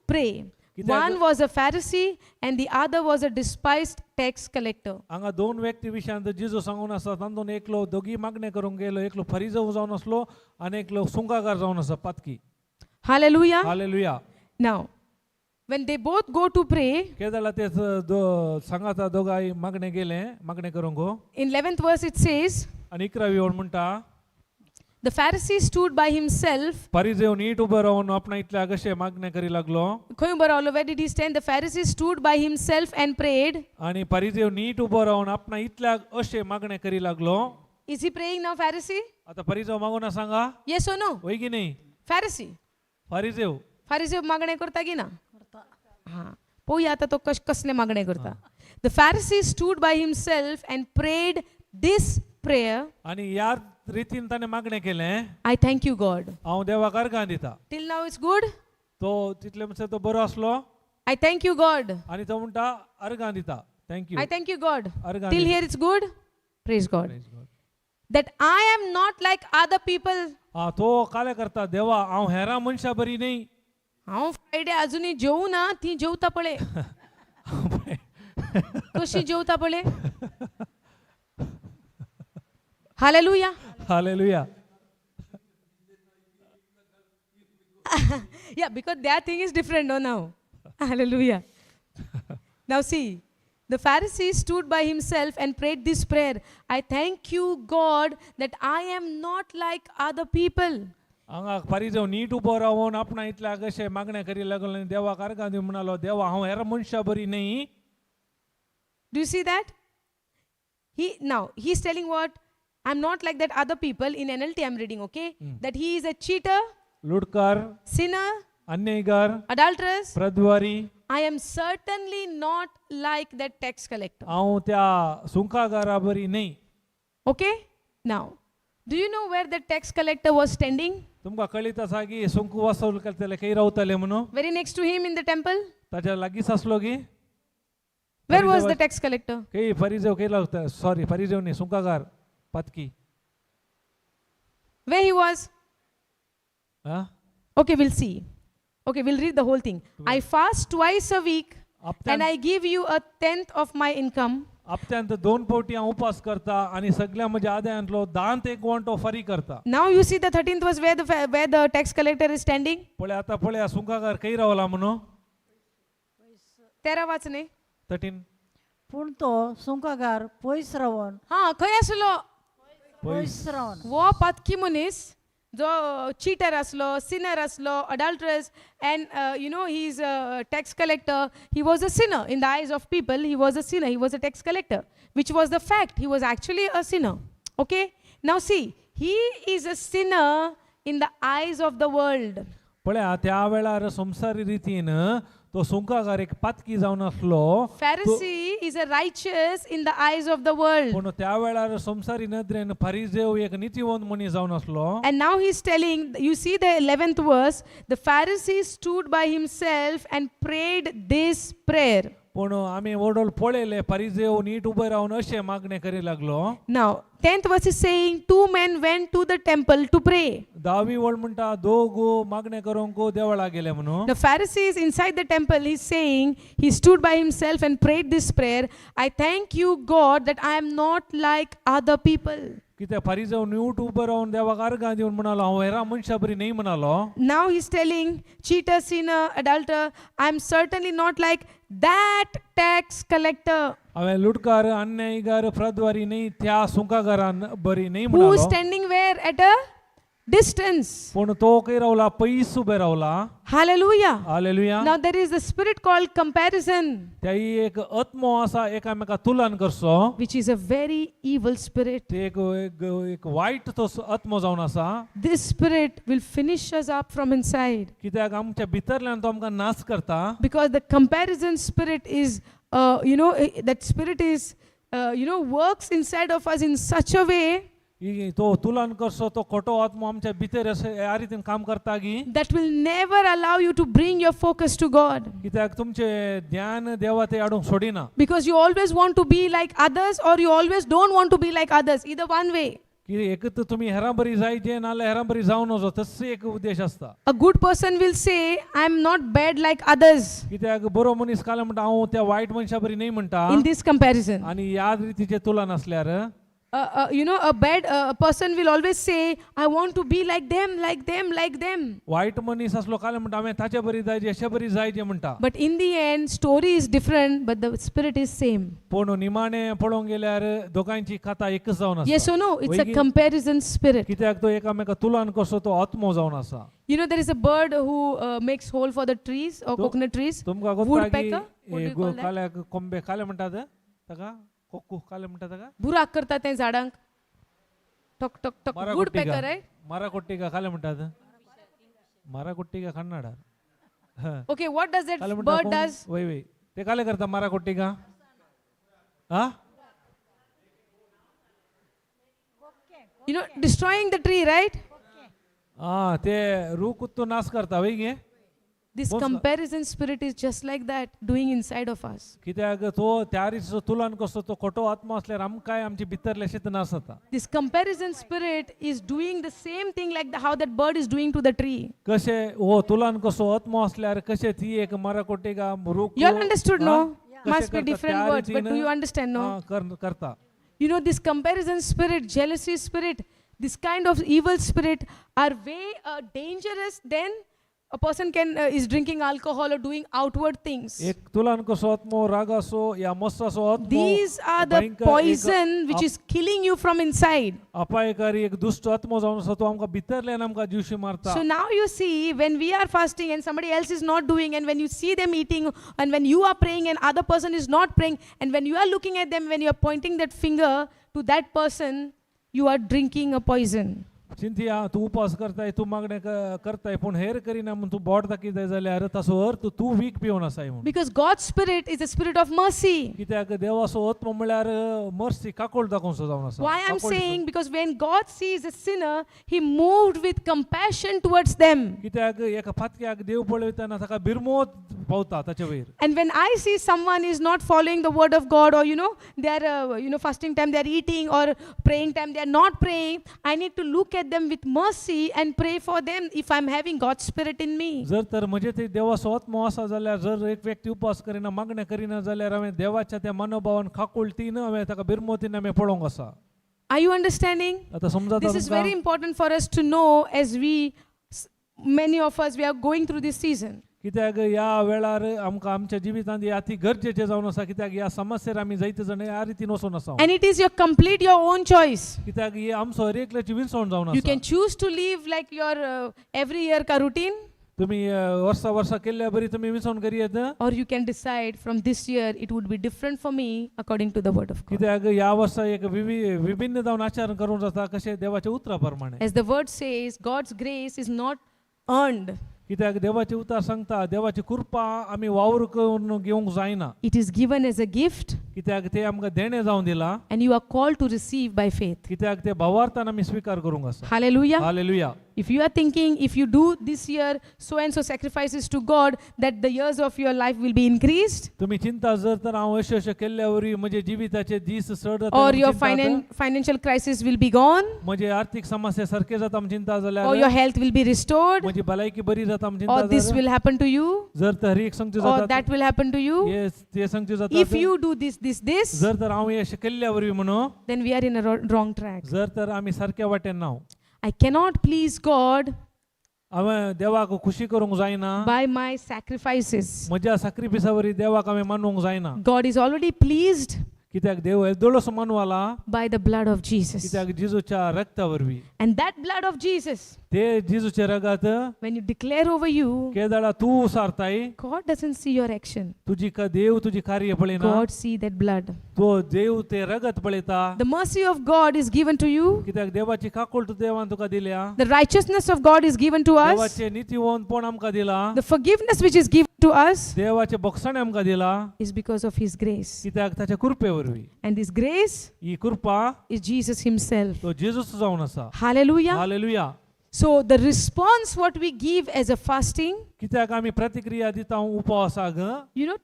A: pray.
B: कित्याक-
A: One was a Pharisee and the other was a despised tax collector.
B: हांगा दोन व्यक्ती विशयांत जेजू सांगून आसा. तातूंत एकलो दोगी मागणें करूंक गेलो, एकलो फरिजो जावन आसलो आनी एकलो सुंकाकार जावन आसा पातकी.
A: Hallelujah.
B: Hallelujah.
A: Now, when they both go to pray,
B: केदळा ते सांगाता दोगांय मागणें गेले मागणें करूंक.
A: in 11th verse it says,
B: आनी इकरावी ओळ म्हणटा,
A: the Pharisee stood by himself.
B: फारिजेव नीट उबो रावन आपणा इतल्या कशें मागणें करी लागलो.
A: खंय उबो रावलो? Where did he stand? The Pharisee stood by himself and prayed.
B: आनी फारिजेव नीट उबो रावन आपणा इतल्याक अशें मागणें करी लागलो.
A: Is he praying now, Pharisee?
B: आतां फारिजेव मागूना सांगा.
A: Yes or no?
B: वय की न्ही?
A: Pharisee.
B: फारिजेव.
A: फारिजेव मागणें करता की ना? हां, पळोवया आतां तो कसलें मागणें करता. The Pharisee stood by himself and prayed this prayer.
B: आनी ह्या रितीन ताणें मागणें केलें.
A: I thank you, God.
B: हांव देवाक अर्गां दिता.
A: Till now it's good.
B: तो तितले म्हणसर तो बरो आसलो.
A: I thank you, God.
B: आनी तो म्हणटा अर्गां दिता. Thank you.
A: I thank you, God.
B: अर्गां
A: Till
B: दिता.
A: here it's good. Praise God.
B: Praise God.
A: That I am not like other people.
B: आं, तो कालें करता देवा हांव हेरां मनशां बरी न्ही.
A: हांव फ्रायडे अजुनूय जेवना ना, ती जेवता पळय. कशी जेवता पळय. Hallelujah.
B: Hallelujah.
A: Yeah, because their thing is different, no, now. Hallelujah. Now see, the Pharisee stood by himself and prayed this prayer. I thank you, God, that I am not like other people.
B: हांगा फारिजेव नीट उबो रावन आपणा इतल्या कशें मागणें करी लागलो आनी देवाक अर्गां दी म्हणालो देवा हांव हेर मनशां बरी न्ही.
A: Do you see that? He now he's telling what? I'm not like that other people in NLT I'm reading, okay? That he is a cheater,
B: लुटकार,
A: sinner,
B: अन्यायगार,
A: adulteress.
B: प्रद्वारी.
A: I am certainly not like that tax collector.
B: हांव त्या सुंकागारा बरी न्ही.
A: Okay? Now, do you know where the tax collector was standing?
B: तुमकां कळीत आसा की सुंक वसूल करतले खंय रावताले म्हणून?
A: Very next to him in the temple?
B: ताच्या लागींच आसलो की.
A: Where was the tax collector?
B: खंय फरिजेव खंय रावता, सॉरी, फरिजेव न्ही, सुंकागार पातकी.
A: Where he was?
B: Ah.
A: Okay, we'll see. Okay, we'll read the whole thing. I fast twice a week and
B: हप्त्यान
A: I give you a tenth of my income.
B: हप्त्यांत दोन फावटी हांव उपास करता आनी सगळ्या म्हज्या आदायांतलो दांत एक वांटो फारीक करता.
A: Now you see the 13th was where the tax collector is standing.
B: पळय आतां पळया सुंकागार खंय रावला म्हणून.
A: तेरा वाचने.
B: 13.
C: पूण तो सुंकागार पयस रावन
A: हा, खंय आसलो?
C: पयस रावन.
A: वो पातकी मनीस जो चिटर आसलो, सिनर आसलो, adulterous, and he is a tax collector. He was a sinner in the eyes of people. He was a sinner. He was a tax collector, which was the fact. He was actually a sinner. Okay, now see, he is a sinner in the eyes of the world.
B: पळया त्या वेळार संवसारी रितीन तो सुंकागार एक पातकी जावन आसलो.
A: Pharisee is a righteous in the eyes of the world.
B: पूण त्या वेळार संवसारी नदरेन फारिजेव एक नितीवंत मनीस जावन आसलो.
A: And now he's telling, you see the 11th verse, the Pharisee stood by himself and prayed this prayer.
B: पूण आमी ओडोल पळयले फारिजेव नीट उबे रावन अशें मागणें करी लागलो.
A: Now, 10th verse is saying, two men went to the temple to pray.
B: धावी वळ म्हणटा दोग मागणें करूंक देवळा गेले म्हणून.
A: The Pharisee is inside the temple. He's saying, he stood by himself and prayed this prayer: I thank you, God, that I am not like other people.
B: कित्याक फारिजेव नीट उबो रावन देवाक आर्गां दिवन म्हणालो हांव हेरा मनशा बरी न्ही म्हणालो.
A: Now he's telling, cheater, sinner, adulterer, I am certainly not like that tax collector
B: हांवें लुटकार, अन्यायगार, प्रद्वारी न्ही, त्या सुंकागारान बरी न्ही
A: who is
B: म्हणालो.
A: Standing where? At a distance.
B: पूण तो खंय रावला? पयस उबे रावला.
A: Hallelujah.
B: Hallelujah.
A: Now there is a spirit called comparison,
B: त्याही एक आत्मो आसा एकामेका तुलन करचो,
A: which is a very evil spirit.
B: ते एक एक एक वायट तो आत्मो जावन आसा.
A: This spirit will finish us up from inside
B: कित्याक आमच्या भितरल्यान तो आमकां नाश करता.
A: Because the comparison spirit is, that spirit is, works inside of us in such a way
B: ही तो तुलन करचो तो खोटो आत्मो आमच्या भितर अशें ह्या रितीन काम करता की
A: that will never allow you to bring your focus to God.
B: कित्याक तुमचें ध्यान देवा ते हाडूंक सोडिना.
A: Because you always want to be like others or you always don't want to be like others, either one way.
B: की एक तर तुमी हेरां बरी जायचे नाल्यार हेरां बरी जावं नजो, तस एक उद्देश आसता.
A: A good person will say, I am not bad like others
B: कित्याक बरो मनीस काल म्हणटा हांव त्या वायट मनशा बरी न्ही म्हणटा.
A: In this comparison.
B: आनी ह्या रितीचें तुलन आसल्यार
A: A bad person will always say, I want to be like them, like them, like them.
B: वायट मनीस आसलो काल म्हणटा हांवें ताचे बरी जायचे, अशे बरी जायचे म्हणटा.
A: But in the end, story is different, but the spirit is same.
B: पूण निमाणें पळोवंक गेल्यार दोगांयची कथा एकच जावन आसा.
A: Yes or no? It's a
B: वैगी-
A: comparison spirit.
B: कित्याक तो एकामेका तुलन कसो तो आत्मो जावन आसा.
A: There is a bird who makes hole for the trees or coconut trees.
B: तुमकां गोत्ता की
A: Woodpecker? What do you call that?
B: काल्याक कोंबे काले म्हणटात ताका, कोक्कू काले म्हणटात ताका.
A: बुराक करता ते झाडांक, टक टक टक.
B: मराकोट्टिका.
A: Woodpecker, right?
B: मराकोट्टिका काले म्हणटात, मराकोट्टिका Kannada.
A: Okay, what does that
B: काले म्हणटा
A: bird does?
B: वय वय ते काले करता मराकोट्टिका हा.
A: Destroying the tree, right?
B: हा, ते रूख तो नाश करता वय गे.
A: This comparison spirit is just like that doing inside of us.
B: कित्याक तो त्या रितीचो तुलन कसो तो खोटो आत्मो आसल्यार आमकांय आमचे भितरले शेत नाश जाता.
A: This comparison spirit is doing the same thing like how that bird is doing to the tree.
B: कशें हो तुलन कसो आत्मो आसल्यार कशें ती एक मराकोट्टिका रूख
A: You all understood, no?
B: हा? कशें
A: Must be
B: करता
A: different
B: त्या
A: words, but
B: रितीन,
A: do you understand, no?
B: हा, करता.
A: This comparison spirit, jealousy spirit, this kind of evil spirit are way dangerous than a person can is drinking alcohol or doing outward things.
B: एक तुलन कसो आत्मो रागाचो या मस्ताचो आत्मो
A: These are the
B: भयंकर एक
A: poison which is killing you from inside.
B: अपायकारी एक दुश्ट आत्मो जावन आसा, तो आमकां भितरल्यान आमकां जिवशी मारता.
A: So now you see, when we are fasting and somebody else is not doing, and when you see them eating, and when you are praying and other person is not praying, and when you are looking at them, when you are pointing that finger to that person, you are drinking a poison.
B: चिंतिया तूं उपास करताय, तूं मागणें करताय, पूण हेर करिना म्हूण तूं बोट दाखयताय जाल्यार ताचो अर्थ तूं वीख पिवन आसाय म्हूण.
A: Because God's Spirit is a spirit of mercy.
B: कित्याक देवाचो आत्मो म्हळ्यार मर्सी, काकोळ दाखोवचो जावन आसा.
A: Why I'm
B: काकूळटीचो.
A: Saying? Because when God sees a sinner, he moved with compassion towards them.
B: कित्याक एका फातक्याक देव पळयतना ताका बिरमोत पावता ताचे वयर.
A: And when I see someone is not following the word of God, or they are fasting time they are eating, or praying time they are not praying, I need to look at them with mercy and pray for them if I'm having God's Spirit in me.
B: जर तर म्हजे ते देवाचो आत्मो आसा जाल्यार, जर एक व्यक्ती उपास करिना, मागणें करिना जाल्यार, हांवें देवाच्या त्या मनोभावान काकुळटीन, हांवें ताका बिरमोतीन हांवें पळोवंक आसा.
A: Are you understanding?
B: आतां समजता
A: This is
B: तुमकां?
A: very important for us to know as we, many of us, we are going through this season.
B: कित्याक ह्या वेळार आमकां आमच्या जिवितांत हे अती गरजेचें जावन आसा, कित्याक ह्या समस्येर आमी जायते जाण ह्या रितीन वचून आसा.
A: And it is your complete your own choice.
B: कित्याक ही आमचो हर एकल्याची विनसवण जावन
A: You
B: आसा.
A: can choose to live like your every year ka routine,
B: तुमी वर्सा वर्सा केल्ल्या बरी तुमी विनसवण करी येत,
A: or you can decide from this year it would be different for me according to the word of God.
B: कित्याक ह्या वर्सा एक विभिन्न जावन आचरण करूंक जाता, कशें देवाच्या उतरा प्रमाणे.
A: As the word says, God's grace is not earned,
B: कित्याक देवाचें उतर सांगता, देवाची कृपा आमी वावर करून घेवंक जायना.
A: it is given as a gift,
B: कित्याक ते आमकां देणें जावन दिलां.
A: and you are called to receive by faith.
B: कित्याक ते भावार्थान आमी स्विकार करूंक आसा.
A: Hallelujah.
B: Hallelujah.
A: If you are thinking if you do this year so and so sacrifices to God, that the years of your life will be increased,
B: तुमी चिंता जर तर हांव अशें अशें केल्ल्या वरवीं म्हजे जिविताचे दीस चड जाता
A: or
B: म्हूण
A: your
B: चिंतात,
A: financial crisis will be gone,
B: म्हजी आर्थीक समस्या सारखे जाता म्हूण चिंता
A: or your
B: जाल्यार,
A: health will be restored,
B: म्हजी भलायकी बरी जाता म्हूण चिंता
A: or this
B: जाल्यार,
A: will happen to you,
B: जर तर ही एक संगती
A: or
B: जाता,
A: that will happen to you.
B: हे ते संगती जाता,
A: If you do this, this, this,
B: जर तर हांव हे अशें केल्ल्या वरवीं म्हणून,
A: then we are in a wrong track.
B: जर तर आमी सारक्या वाटेन ना.
A: I cannot please God
B: हांवें देवाक खुशी करूंक जायना
A: by my sacrifices.
B: म्हज्या साक्रिफिसा वरवीं देवाक हांवें मानूंक जायना.
A: God is already pleased
B: कित्याक देव येदोळोसो मानवाला
A: by the blood of Jesus.
B: कित्याक जेजूच्या रक्ता वरवीं.
A: And that blood of Jesus,
B: ते जेजूचे रगत,
A: when you declare over you,
B: केदळा तूं सारताय,
A: God doesn't see your action.
B: तुजी देव तुजी कार्य पळयना.
A: God see that blood.
B: तो देव ते रगत पळयता.
A: The mercy of God is given to you.
B: कित्याक देवाची काकूळट देवान तुका दिल्या.
A: The righteousness of God is given to us.
B: देवाचे नीतिवंतपण आमकां दिला.
A: The forgiveness which is given to us
B: देवाचे बक्षण आमकां दिला.
A: is because of His grace.
B: कित्याक ताच्या कृपे वरवीं.
A: And this grace
B: ही कृपा
A: is Jesus Himself.
B: तो जेजूस जावन आसा.
A: Hallelujah.
B: Hallelujah.
A: So the response what we give as a fasting,
B: कित्याक आमी प्रतिक्रिया दिता उपवासाक,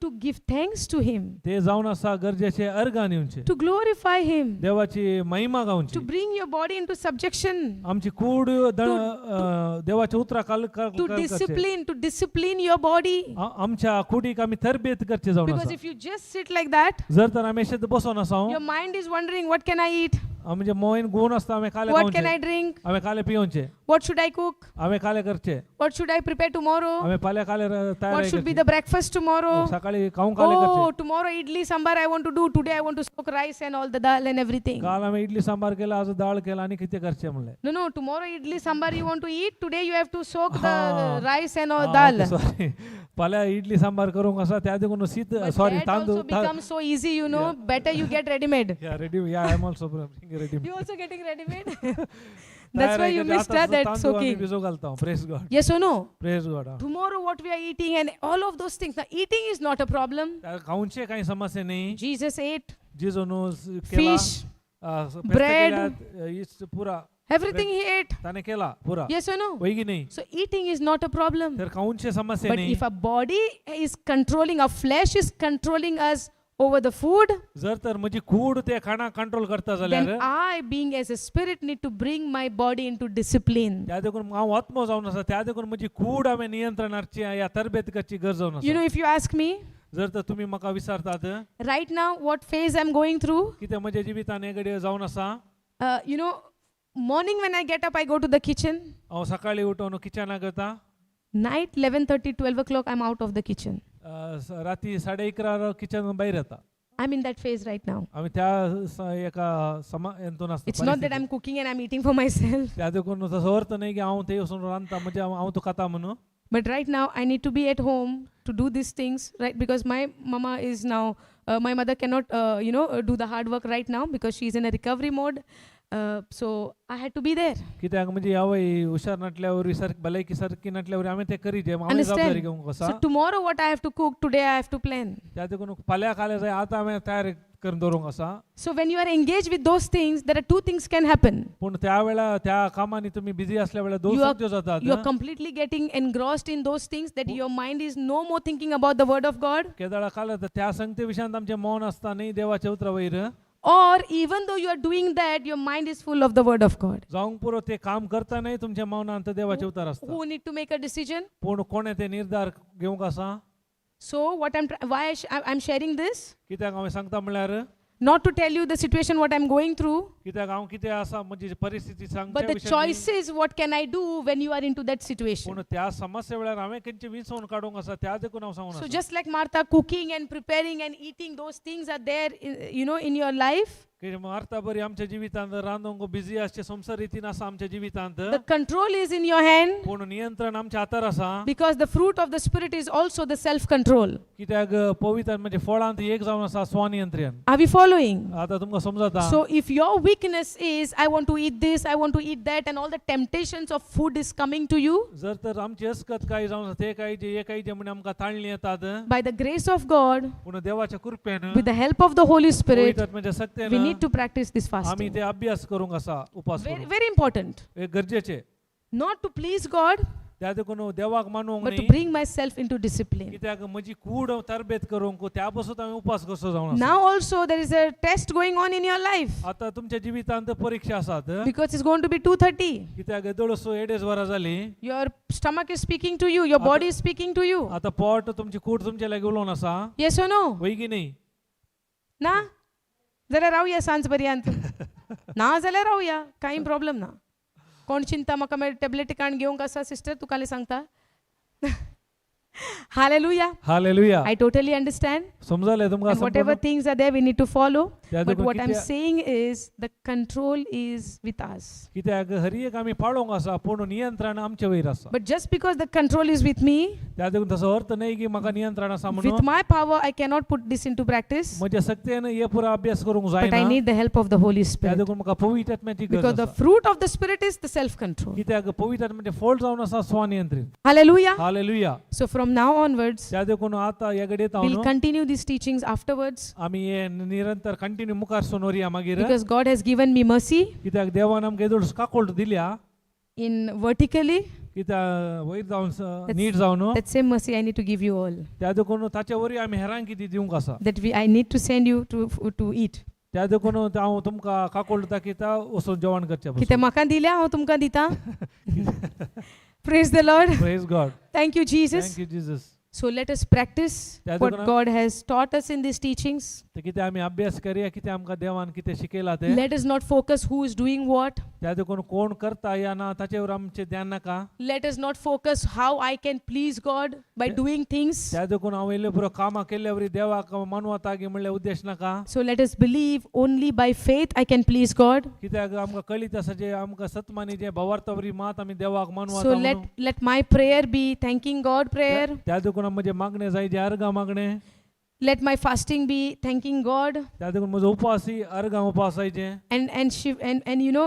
A: to give thanks to Him,
B: ते जावन आसा गरजेचे अर्गां दिवचे,
A: to glorify Him,
B: देवाची महिमा
A: to
B: गावची,
A: bring your body into subjection,
B: आमची कूड देवाच्या उतरा काल
A: to discipline, to discipline your body.
B: आमच्या कुडीक आमी तरबेत करचे जावन
A: Because
B: आसा.
A: if you just sit like that,
B: जर तर आमी अशेंच बसोन आसा,
A: your mind is wondering, what can I eat?
B: म्हणजे मोयन गुण आसता, हांवें काले
A: What can
B: खावचें,
A: I drink?
B: हांवें काले पिवचें,
A: What should I cook?
B: हांवें काले करचें,
A: What should I prepare tomorrow?
B: हांवें फाल्यां काले तयार
A: What should be
B: करची,
A: the breakfast tomorrow?
B: सकाळी खावंक काले
A: Oh,
B: करचें.
A: tomorrow idli sambar I want to do. Today I want to soak rice and all the dal and everything.
B: काल हांवें इडली सांबार केला, आज दाळ केला आनी कितें करचें म्हणलें.
A: No, tomorrow idli sambar you want to eat. Today you have to soak the
B: Ah.
A: rice and all dal.
B: Sorry, फाल्यां इडली सांबार करूंक आसा, त्या देखून शीत,
A: But
B: sorry,
A: that
B: तांदूळ.
A: also becomes so easy, you know. Better you get ready made.
B: Yeah, ready. Yeah, I am also ready.
A: You also getting ready made? That's why you missed that soaking.
B: भिजो घालता. Praise God.
A: Yes or no?
B: Praise God.
A: Tomorrow what we are eating and all of those things. Now eating is not a problem.
B: खावचे कांय समस्या न्ही.
A: Jesus ate
B: जेजू न्हू केला,
A: fish, bread.
B: पुरा
A: everything he ate.
B: ताणें केला पुरा.
A: Yes or no?
B: वय की नाही?
A: So eating is not a problem.
B: तर खावचे समस्या
A: But
B: न्ही.
A: if our body is controlling, our flesh is controlling us over the food,
B: जर तर म्हजी कूड ते खाणां कंट्रोल करता
A: then
B: जाल्यार,
A: I, being as a spirit, need to bring my body into discipline.
B: त्या देखून हांव आत्मो जावन आसा, त्या देखून म्हजी कूड हांवें नियंत्रण हाडची, ह्या तरबेत करची गरज जावन
A: You
B: आसा.
A: know, if you ask me,
B: जर तर तुमी म्हाका विचारतात,
A: right now, what phase I'm going through,
B: कितें म्हज्या जिवितान हे घडये जावन आसा,
A: morning when I get up, I go to the kitchen.
B: हांव सकाळीं उठोवन किचनाक वता.
A: Night 11:30, 12 o'clock, I'm out of the kitchen.
B: राती 11:30 किचन भायर येता.
A: I'm in that phase right now.
B: आमी त्या एका समा हेतून आसता
A: It's not that
B: परिस्थितीत.
A: I'm cooking and I'm eating for myself.
B: त्या देखून तसो अर्थ न्ही की हांव थंय वचून रांदता म्हणजे हांव तुका खाता म्हणून.
A: But right now, I need to be at home to do these things, right? Because my mama is now, my mother cannot, do the hard work right now because she's in a recovery mode. So I had to be there.
B: कित्याक म्हणजे ह्या हुशार नाटल्यावर सारकी भलायकी सारकी नाटल्यावर आमी ते करीजे आमी जबाबदारी
A: Understand?
B: घेवंक आसा.
A: So tomorrow what I have to cook, today I have to plan.
B: त्या देखून फाल्यां खाल्यां जाय आतां हांवें तयार करून दवरूंक आसा.
A: So when you are engaged with those things, there are two things can happen.
B: पूण त्या वेळा त्या कामांनी तुम्ही बिझी असल्या वेळा दोन
A: You
B: संगत्यो जातात.
A: You are completely getting engrossed in those things that your mind is no more thinking about the word of God.
B: केदाळा काल त्या संगते विशयांत आमचें मौन आसता न्ही देवाच्या उतरा वयर.
A: Or even though you are doing that, your mind is full of the word of God.
B: जावंक पुरो ते काम करता न्ही तुमच्या मौनांत देवाचे उतर आसता.
A: Who need to make a decision?
B: पूण कोणें ते निर्धार घेवंक आसा?
A: So what I'm why I I'm sharing this?
B: कित्याक हांवें सांगता म्हणल्यार
A: Not to tell you the situation what I'm going through,
B: कित्याक हांव कितें आसा म्हजी परिस्थिती
A: but
B: सांगच्या
A: the
B: विशयान न्ही.
A: choices what can I do when you are into that situation.
B: पूण त्या समस्ये वेळार हांवें खंयचे विंचोवन काडूंक आसा त्या देखून हांव सांगून
A: So
B: आसा.
A: just like Martha cooking and preparing and eating, those things are there, in your life.
B: की मार्ता बरी आमच्या जिवितांत रांदूंक बिझी आसचे संवसार रितीन आसा आमच्या जिवितांत.
A: The control is in your hand
B: पूण नियंत्रण आमच्या हातार आसा.
A: because the fruit of the spirit is also the self-control.
B: कित्याक पवित्र म्हणजे फळांत एक जावन आसा स्वनियंत्रण.
A: Are we following?
B: आता तुमकां समजता.
A: So if your weakness is I want to eat this, I want to eat that, and all the temptations of food is coming to you,
B: जर तर आमची अस्कत काय जावन आसा ते काय जे हे काय जे म्हण आमकां ताळणी येतात.
A: by the grace of God,
B: पूण देवाच्या कृपेन
A: with the help of the Holy Spirit,
B: पवित्र म्हणजे
A: we
B: सक्तेन
A: need to practice this
B: आमी
A: fasting.
B: ते अभ्यास करूंक आसा उपास
A: Very,
B: करूंक.
A: very important.
B: हे गरजेचे.
A: Not to please God,
B: त्या देखून देवाक मानूंक
A: but to
B: न्ही
A: bring myself into discipline.
B: कित्याक म्हजी कूड तरबेत करूंक त्या पासून आमी उपास कसो जावन आसा.
A: Now also there is a test going on in your life
B: आता तुमच्या जिवितांत परीक्षा आसात.
A: because it's going to be 2:30.
B: कित्याक येदोळसो एडेज वरां जाली.
A: Your stomach is speaking to you, your body is speaking to you.
B: आता पोट तुमची कूड तुमच्या लागीं उलोवन आसा.
A: Yes or no?
B: वय की न्ही?
A: ना जाल्यार रावया सांज पर्यंत. ना जाल्यार रावया, कांय प्रॉब्लम ना. कोण चिंता म्हाका मागीर टॅबलेट काण घेवंक आसा सिस्टर तुका सांगता. Hallelujah.
B: Hallelujah.
A: I totally understand.
B: समजलें तुमकां
A: And whatever
B: संपूर्ण?
A: things are there, we need to follow.
B: त्या
A: But
B: देखून
A: what I'm
B: कित्या-
A: saying is the control is with us.
B: कित्याक हर एक आमी पाळोवंक आसा पूण नियंत्रण आमचे वयर आसा.
A: But just because the control is with me,
B: त्या देखून तसो अर्थ न्ही की म्हाका नियंत्रण आसा
A: with
B: म्हणून
A: my power, I cannot put this into practice.
B: म्हज्या सक्तेन हे पुरो अभ्यास करूंक
A: But I
B: जायना.
A: need the help of the Holy
B: त्या
A: Spirit.
B: देखून म्हाका पवित्र आत्म्याची गरज
A: Because the
B: आसा.
A: fruit of the Spirit is the self control.
B: कित्याक पवित्र आत्म्याचें फळ जावन आसा स्वनियंत्रीत.
A: Hallelujah.
B: Hallelujah.
A: So from now onwards,
B: त्या देखून आतां ह्या घडयेत
A: we'll
B: हांव
A: continue these teachings afterwards
B: आमी हे निरंतर कंटिन्यू मुखार सून व्हरया मागीर.
A: because God has given me mercy
B: कित्याक देवान आमकां येदोळ काकोळ दिल्या
A: in vertically.
B: कित्याक वयर जावन नीट जावन
A: That same mercy I need to give you all.
B: त्या देखून ताचे वरवीं आमी हेरांक कितें दिवंक आसा.
A: That I need to send you to eat.
B: त्या देखून हांव तुमकां काकोळ दाखयता वचून जेवण करचें.
A: कितें म्हाका दिल्या हांव तुमकां दिता. Praise the Lord.
B: Praise God.
A: Thank you, Jesus.
B: Thank you Jesus.
A: So let us practice
B: त्या
A: what
B: देखून-
A: God has taught us in these teachings.
B: ते कितें आमी अभ्यास करया कितें आमकां देवान कितें शिकयलां तें.
A: Let us not focus who is doing what.
B: त्या देखून कोण करता या ना ताचेर आमचें ध्यान नाका.
A: Let us not focus how I can please God by doing things.
B: त्या देखून हांव इल्लें पुरो कामां केल्ले वरी देवाक मानवता गी म्हणल्यार उद्देश नाका.
A: So let us believe only by faith I can please God.
B: कित्याक आमकां कळीत आसा जे आमकां सतमानी जे भावार्था वरी मात आमी देवाक मानवता
A: So
B: म्हणून.
A: let my prayer be thanking God prayer.
B: त्या देखून म्हजें मागणें जाय जे अर्गां मागणें.
A: Let my fasting be thanking God
B: त्या देखून म्हजो उपास ही अर्गां उपास जायचे.
A: and shiv and you know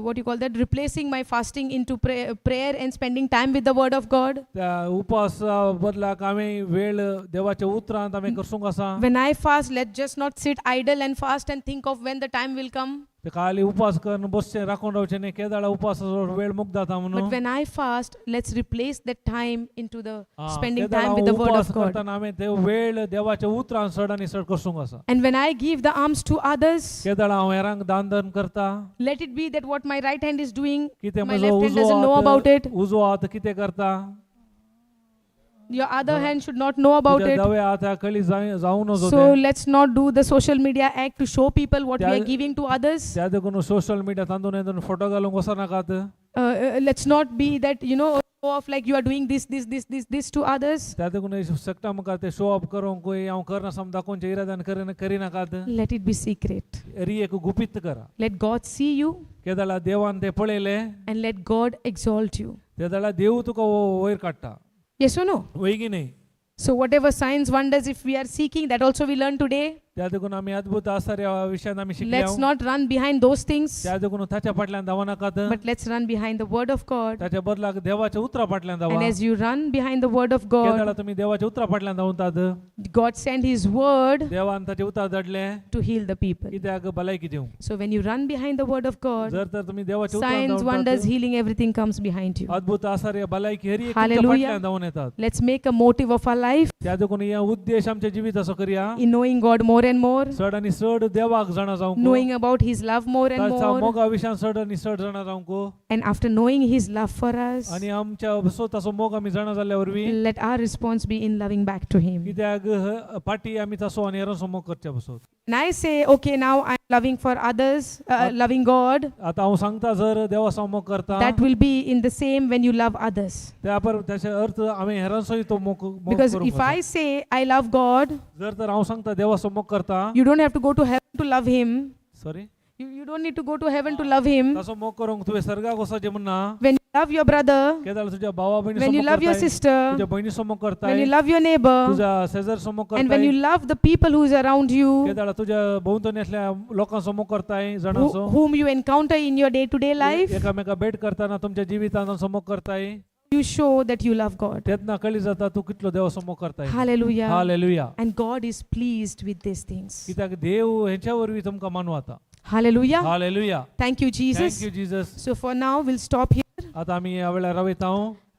A: what you call that, replacing my fasting into prayer and spending time with the word of God.
B: त्या उपास बदलाक हांवें वेळ देवाच्या उतरांत हांवें करसूंक आसा.
A: When I fast, let just not sit idle and fast and think of when the time will come.
B: ते खाली उपास करून बसचें राखून रावचें न्ही केदाळा उपासाचो वेळ मुगदाता म्हणून.
A: But when I fast, let's replace that time into the
B: ah,
A: spending
B: केदाळा
A: time with the word
B: उपास
A: of God.
B: करतना हांवें ते वेळ देवाच्या उतरान चड आनी चड करसूंक आसा.
A: And when I give the alms to others,
B: केदाळा हांव हेरांक दान धर्म करता.
A: let it be that what my right hand is doing,
B: कितें
A: my
B: म्हजो
A: left hand
B: उजवो
A: doesn't know about
B: हात
A: it.
B: उजवो हात कितें करता.
A: Your other hand should not know about
B: तुज्या
A: it.
B: दाव्या हाता कळी जावं नजो
A: So
B: तें.
A: let's not do the social media act to show people what we are
B: त्या-
A: giving to others.
B: त्या देखून सोशल मिडिया तांदून येदून फोटो घालूंक वचनाकात.
A: Let's not be that, show off like you are doing this, this, this, this, this to others.
B: त्या देखून सगटा मुखार ते show off करूंक हांव करना सम दाखोवचे इरादान करिनाकात.
A: Let it be secret.
B: री एक गुपीत करा.
A: Let God see you
B: केदाळा देवान ते पळयलें
A: and let God exalt you.
B: तेदाळा देव तुका वयर काडटा.
A: Yes or no?
B: वय की न्ही?
A: So whatever signs, wonders, if we are seeking, that also we learn today.
B: त्या देखून आमी अद्भुत आसार ह्या विशयान आमी शिकले.
A: Let's not run behind those things,
B: त्या देखून ताच्या फाटल्यान धांव नाकात.
A: But let's run behind the word of God.
B: ताच्या बदलाक देवाच्या उतरा फाटल्यान
A: And
B: धावा.
A: As you run behind the word of God,
B: केदाळा तुमी देवाच्या उतरा फाटल्यान धांवतात,
A: God sent His word
B: देवान ताचे उतर धाडले
A: to heal the people.
B: कित्याक भलायकी दिवंक.
A: So when you run behind the word of God,
B: जर तर तुम्ही देवाच्या उतरान
A: signs,
B: धांवतात,
A: wonders, healing, everything comes behind you.
B: अद्भुत आसार भलायकी हरी एक तुमच्या
A: Hallelujah.
B: फाटल्यान धांवून येतात.
A: Let's make a motive of our life
B: त्या देखून हे उद्देश आमच्या जिविताचो करया
A: in knowing God more and more,
B: चड आनी चड देवाक जाणा जावंक,
A: knowing about His love more and
B: ताच्या
A: more.
B: मोगा विशयान चड आनी चड जाणा जावंक.
A: And after knowing His love for us,
B: आनी आमच्या स्वताचो मोग आमी जाणा जाल्ल्या वरवीं,
A: let our response be in loving back to Him.
B: कित्याक फाटी आमी तसो आनी हेरांचो मोग करचे बसत.
A: And I say, okay, now I'm loving for others, loving God.
B: आता हांव सांगता जर देवाचो मोग करता,
A: That will be in the same when you love others.
B: त्या पर त्याचे अर्थ आमी हेरांचोय तो मोग मोग
A: Because
B: करूंक
A: if
B: वता.
A: I say I love God,
B: जर तर हांव सांगता देवाचो मोग करता,
A: you don't have to go to heaven to love Him.
B: Sorry.
A: You don't need to go to heaven to love Him.
B: ताचो मोग करूंक तुवें सर्गाक वचपाचें म्हण ना.
A: When you love your brother,
B: केदाळ तुज्या भावा भयणी
A: when you love your sister,
B: तुज्या भयणीचो मोग
A: when
B: करताय,
A: you love your neighbor,
B: तुज्या शेजारचो मोग
A: and when
B: करताय,
A: you love the people who's around you,
B: केदाळ तुज्या भोंवतणी असल्या लोकांचो मोग करताय, जाणांचो
A: whom you encounter in your day-to-day life,
B: एकामेका भेट करताना तुमच्या जिवितांत तांचो मोग करताय,
A: you show that you love God.
B: तेन्ना कळी जाता तूं कितलो देवाचो मोग करताय.
A: Hallelujah.
B: Hallelujah.
A: And God is pleased with these things.
B: कित्याक देव हेच्या वरवीं तुमकां मानवता.
A: Hallelujah.
B: Hallelujah.
A: Thank you, Jesus.
B: Thank you Jesus.
A: So for now, we'll stop here.
B: आता आमी ह्या वेळार रावयता.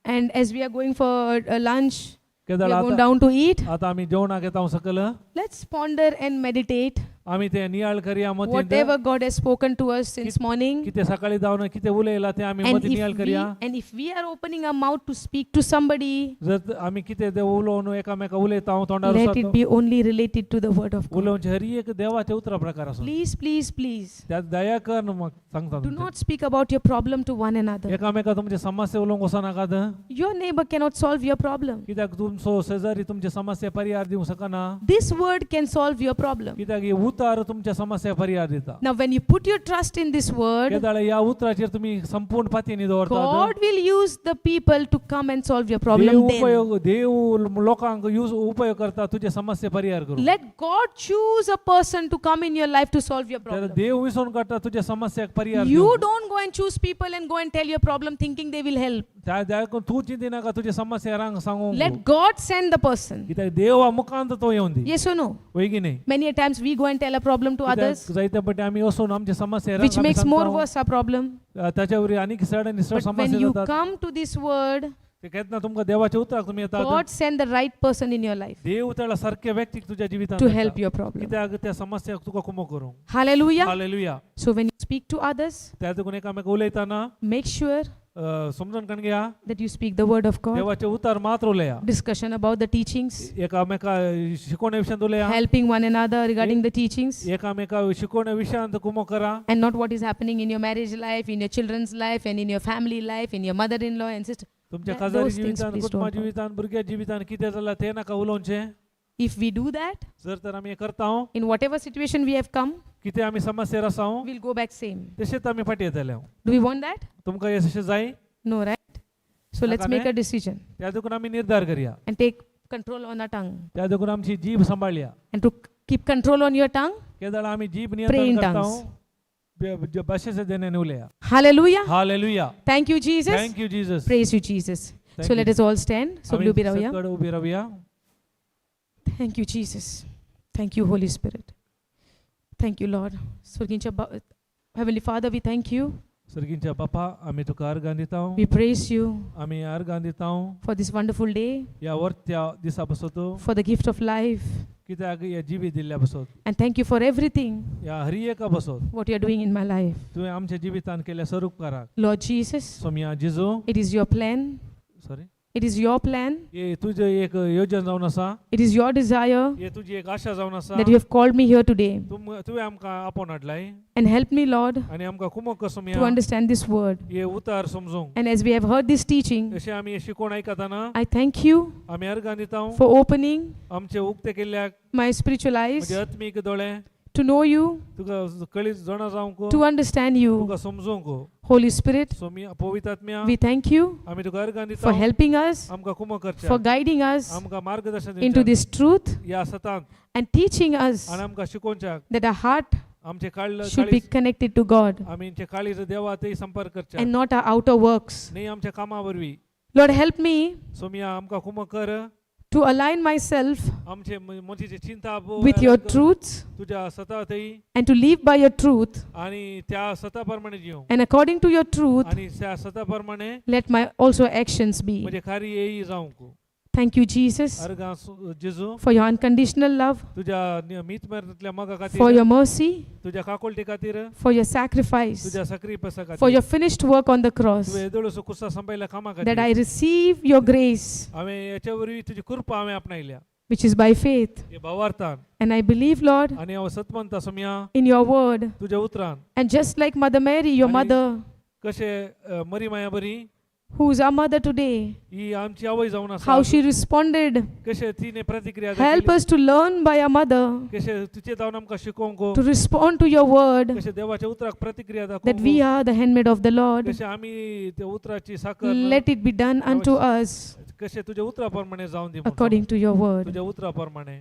A: And as we are going for lunch, we
B: केदाळ
A: are going
B: आता
A: down to eat.
B: आता आमी जेवणाक येता सकल.
A: Let's ponder and meditate
B: आमी ते नियाळ करया मतींत
A: whatever God has spoken to us since morning.
B: कितें सकाळी जावन कितें उलयला तें आमी
A: And
B: मतीं नियाळ
A: if, we,
B: करया.
A: and if we are opening our mouth to speak to somebody,
B: जर आमी कितें ते उलोवन एकामेका उलयता तोंडार
A: let it be only related to the word of God.
B: उलोवचें हर एक देवाचे उतरा प्रकार आसून.
A: Please, please, please.
B: त्या दया कर म्हाका सांगता
A: Do
B: तुमचें.
A: not speak about your problem to one another.
B: एकामेका तुमचे समस्या उलोवंक वचनाकात.
A: Your neighbor cannot solve your problem.
B: कित्याक तुमचो शेजारी तुमचे समस्या परिहार दिवंक शकना.
A: This word can solve your problem.
B: कित्याक ही उतार तुमच्या समस्या परिहार दिता.
A: Now, when you put your trust in this word,
B: केदाळ ह्या उतराचेर तुमी संपूर्ण पातयेनी दवरतात,
A: God will use the people to come and solve your
B: Dev
A: problem then.
B: उपयोग देव लोकांक यूज उपयोग करता तुझे समस्या परिहार करूंक.
A: Let God choose a person to come in your life to solve your
B: तर
A: problem.
B: देव विसरून काडटा तुझ्या समस्याक परिहार
A: You
B: दिवंक.
A: don't go and choose people and go and tell your problem thinking they will help.
B: त्या त्या- तूं चिंती नाका तुझे समस्या हेरांक सांगूंक.
A: Let God send the person.
B: कित्याक देवा मुखांत तो येवन दी.
A: Yes or no?
B: वय की न्ही?
A: Many a times we go and tell a problem to others,
B: कित्याक जायते पटी आमी वचून आमचे समस्या हेरांक
A: which
B: आमी
A: makes more
B: सांगता.
A: worse our problem.
B: ताच्या वरवीं आनीक चड आनी चड
A: But when
B: समस्या
A: you
B: जातात.
A: Come to this word,
B: ते केन्ना तुमकां देवाच्या उतराक तुमी येतात,
A: God send the right person in your life
B: देव त्याला सारख्या व्यक्तीक तुझ्या जिवितांत
A: to
B: धाडटा.
A: Help your problem.
B: कित्याक त्या समस्याक तुका कुमो करूंक.
A: Hallelujah.
B: Hallelujah.
A: So when you speak to others,
B: त्या देखून एकामेक उलयतना
A: make sure
B: समजून कण घ्या
A: that you speak the word of God.
B: देवाचे उतार मात्र उलया.
A: Discussion about the teachings,
B: एकामेका शिकवण्या विशयांत उलया.
A: Helping one another regarding the teachings,
B: एकामेका शिकवण्या विशयांत कुमो करा.
A: And not what is happening in your marriage life, in your children's life, and in your family life, in your mother in law and sister.
B: तुमच्या काजारी
A: Those things
B: जिवितान,
A: please
B: कुटुंबा
A: don't talk.
B: जिवितान, भुरग्या जिवितान कितें जालां तें नाका उलोवचें.
A: If we do that,
B: जर तर आमी हें करता,
A: in whatever situation we have come,
B: कितें आमी समस्येर आसा,
A: we'll go back same.
B: तशेंच आमी फाटीं येतले.
A: Do we want that?
B: तुमकां हें तशें जाय?
A: No, right? So let's
B: नाका
A: make
B: न्ही?
A: A decision
B: त्या देखून आमी निर्धार करया
A: and take control on our tongue.
B: त्या देखून आमची जीभ सांबाळया.
A: And to keep control on your tongue,
B: केदळ आमी जीभ
A: pray in
B: नियंत्रण करता,
A: tongues.
B: भाशेच्या देण्याने उलया.
A: Hallelujah.
B: Hallelujah.
A: Thank you, Jesus.
B: Thank you Jesus.
A: Praise you, Jesus.
B: Thank
A: So
B: you.
A: let us all stand. So
B: आमी
A: उभी राहूया.
B: सकड उभी रावया.
A: Thank you, Jesus. Thank you, Holy Spirit. Thank you, Lord. स्वर्गींच्या Heavenly Father, we thank you.
B: सर्गींच्या बापा, आमी तुका अर्गां दिता.
A: We praise you
B: आमी अर्गां दिता
A: for this wonderful day,
B: ह्या वर्त्या दिसा बसत,
A: for the gift of life,
B: कित्याक ह्या जिवीत दिल्ल्या बसत,
A: and thank you for everything
B: ह्या हर एका बसत
A: what you are doing in my life.
B: तुवें आमच्या जिवितान केल्या सरूपकाराक.
A: Lord Jesus,
B: Somiya जिजू,
A: it is your plan.
B: Sorry.
A: It is your plan.
B: हे तुजें एक योजन जावन आसा.
A: It is your desire
B: हे तुजी एक आशा जावन आसा
A: that you have called me here today.
B: तुवें आमकां आपोवन हाडलाय.
A: And help me, Lord,
B: आनी आमकां कुमक
A: to
B: Somiya
A: understand this word.
B: हे उतार समजूंक.
A: And as we have heard this teaching,
B: अशें आमी हें शिकोवन आयकतना,
A: I thank you
B: आमी अर्गां दिता
A: for opening
B: आमचे उक्ते केल्ल्याक
A: my spiritual eyes
B: म्हजे आत्मीक दोळे
A: to To know you,
B: तुका कळीत जाणा जावंक,
A: to understand you.
B: तुका समजूंक.
A: Holy Spirit,
B: सोमी पवित्र आत्म्या,
A: we thank you
B: आमी तुका अर्गां
A: for
B: दिता
A: helping us,
B: आमकां कुमक करच्या,
A: for guiding us
B: आमकां मार्गदर्शन
A: into
B: दिवच्याक
A: this truth
B: ह्या सतांत
A: and teaching us
B: आनी आमकां शिकोवच्याक
A: that our heart
B: आमचे काळ
A: should be connected to God
B: आमचे काळीज देवा ते संपर्क करच्या
A: and not our outer works.
B: न्ही आमच्या कामा वरवीं.
A: Lord, help me
B: सोमिया आमकां कुमक कर
A: to align myself
B: आमचे मतीचे चिंता
A: with your truths
B: तुझ्या सता थंय
A: and to live by your truth.
B: आणि त्या सता प्रमाणे जीव
A: And according to your truth,
B: आणि त्या सता प्रमाणे
A: let my also actions be.
B: म्हणजे कार्य येई जावंक.
A: Thank you, Jesus,
B: अर्गां जेजू
A: for your unconditional love,
B: तुझ्या मीत मेरतल्या मोगा
A: for
B: खातीर,
A: your mercy,
B: तुझ्या काकोलटी खातीर,
A: for your sacrifice,
B: तुझ्या सक्रिपसा
A: for
B: खातीर,
A: your finished work on the cross,
B: तुवें येदोळसो कुर्सा संपयल्या कामा
A: that
B: खातीर
A: I receive your grace,
B: हांवें हेच्या वरवीं तुजी कृपा हांवें आपणायल्या
A: which is by faith.
B: हे भावार्थान.
A: And I believe, Lord,
B: आनी हांव सत म्हणटा सोमया
A: in your word.
B: तुज्या उतरान.
A: And just like Mother Mary, your mother,
B: कशें मरी माया बरी,
A: who is our mother today,
B: ही आमची आवय जावन आसा,
A: how she responded.
B: कशें तिणे प्रतिक्रिया
A: Help
B: दाखयली,
A: us to learn by our mother
B: कशें तुचे जावन आमकां शिकोवंक
A: to respond to your word,
B: कशें देवाच्या उतराक प्रतिक्रिया
A: that we
B: दाखोवंक,
A: are the handmaid of the Lord.
B: कशें आमी त्या उतराची साकर,
A: Let it be done unto us
B: कशें तुज्या उतरा प्रमाणे जावन दी म्हणून.
A: According to your word.
B: तुज्या उतरा प्रमाणे.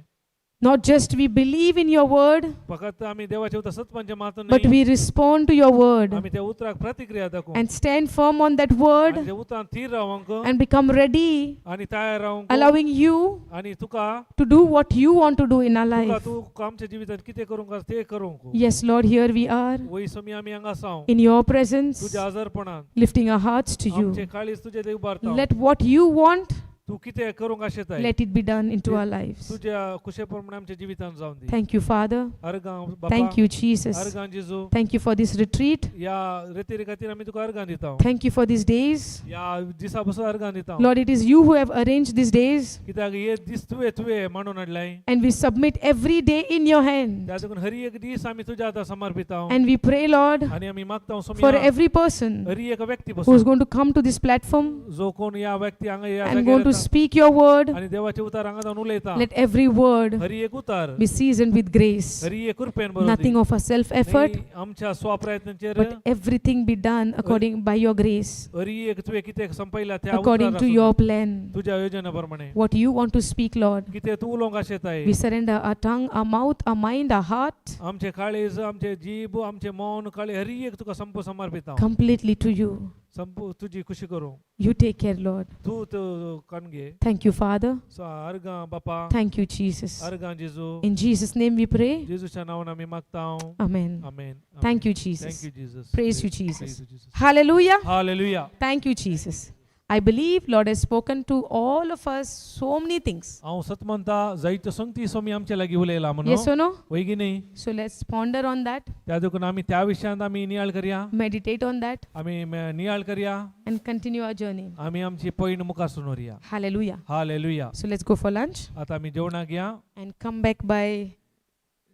A: Not just we believe in your word,
B: फकत आमी देवाच्या उतर सत मातून
A: but
B: न्ही,
A: we respond to your word
B: आमी त्या उतराक प्रतिक्रिया दाखोवंक
A: and stand firm on that word
B: आनी त्या उतरान थीर रावंक
A: and become ready,
B: आनी तयार रावंक
A: allowing you
B: आनी तुका
A: to do what you want to do in our
B: तुका
A: life.
B: तूं आमच्या जिवितांत कितें करूंक आसा तें करूंक.
A: Yes, Lord, here we are
B: वय सोमी आमी हांगा आसा
A: in your presence,
B: तुज्या आजारपणान
A: lifting our hearts to
B: आमचे
A: you.
B: काळीज तुजे ते उबारता.
A: Let what you want,
B: तूं कितें करूंक आशेताय,
A: let it be done into our lives.
B: तुज्या कुशे प्रमाणे आमच्या जिवितांत जावन दी.
A: Thank you, Father.
B: अर्गां बापा.
A: Thank you, Jesus.
B: अर्गां जेजू.
A: Thank you for this retreat.
B: ह्या रेतीरे खातीर आमी तुका अर्गां दिता.
A: Thank you for these days.
B: ह्या दिसा पसून अर्गां दिता.
A: Lord, it is you who have arranged these days,
B: कित्याक हे दीस तुवें तुवें मांडून हाडलाय.
A: And we submit every day in your hand.
B: त्या देखून हरी एक दीस आमी तुज्या आतां समर्पिता.
A: And we pray, Lord,
B: आनी आमी मागता
A: for
B: Somiya
A: every person
B: Hari एक व्यक्ती
A: who is
B: बसून
A: going to come to this platform
B: जो कोण ह्या व्यक्ती हांगा ह्या
A: and
B: जाग्यार
A: going to
B: येता
A: speak your word.
B: आनी देवाचे उतार हांगा जावन उलयता,
A: Let every word
B: Hari एक उतार
A: be seasoned with grace.
B: Hari एक कृपेन भरून
A: Nothing
B: the.
A: Of our self effort,
B: न्ही आमच्या स्वप्रयत्नांचेर,
A: but everything be done according by your grace,
B: Hari एक तुवें कितें संपयला त्या
A: according
B: उतरार
A: to
B: आसून,
A: your plan.
B: तुज्या योजना प्रमाणे
A: What you want to speak, Lord.
B: कितें तूं उलोवंक आशेताय.
A: We surrender our tongue, our mouth, our mind, our heart
B: आमचे काळीज, आमचे जीब, आमचे मौन काळी हरी एक तुका संप समर्पिता
A: completely to you.
B: संप तुजी खुशी करूं.
A: You take care, Lord.
B: तूं तूं काण घे.
A: Thank you, Father.
B: सो अर्गां बापा.
A: Thank you, Jesus.
B: अर्गां जेजू.
A: In Jesus' name we pray.
B: जेजूच्या नांवान आमी मागता.
A: Amen.
B: Amen.
A: Thank you,
B: Thank
A: Jesus.
B: You Jesus.
A: Praise you, Jesus.
B: Jesus.
A: Hallelujah.
B: Hallelujah.
A: Thank you, Jesus. I believe Lord has spoken to all of us so many things.
B: हांव सत म्हणटा जायत्यो संगती स्वामी आमच्या लागीं उलयला म्हणून.
A: Yes or no?
B: वय की न्ही?
A: So let's ponder on that,
B: त्या देखून आमी त्या विशयांत आमी नियाळ करया,
A: meditate on that,
B: आमी नियाळ करया
A: and continue our journey.
B: आमी आमची पयण मुखार व्हरया.
A: Hallelujah.
B: Hallelujah.
A: So let's go for lunch
B: आतां आमी जेवणाक या.
A: And come back by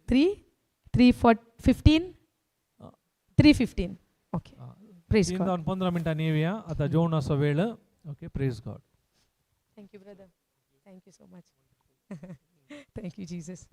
A: 3, 3, 4, 15, 3:15. Okay. Praise
B: तीन
A: God.
B: जावन 15 मिनटांनी येवया. आतां जेवणाचो वेळ. Okay, praise God.
A: Thank you, brother. Thank you so much. Thank you, Jesus.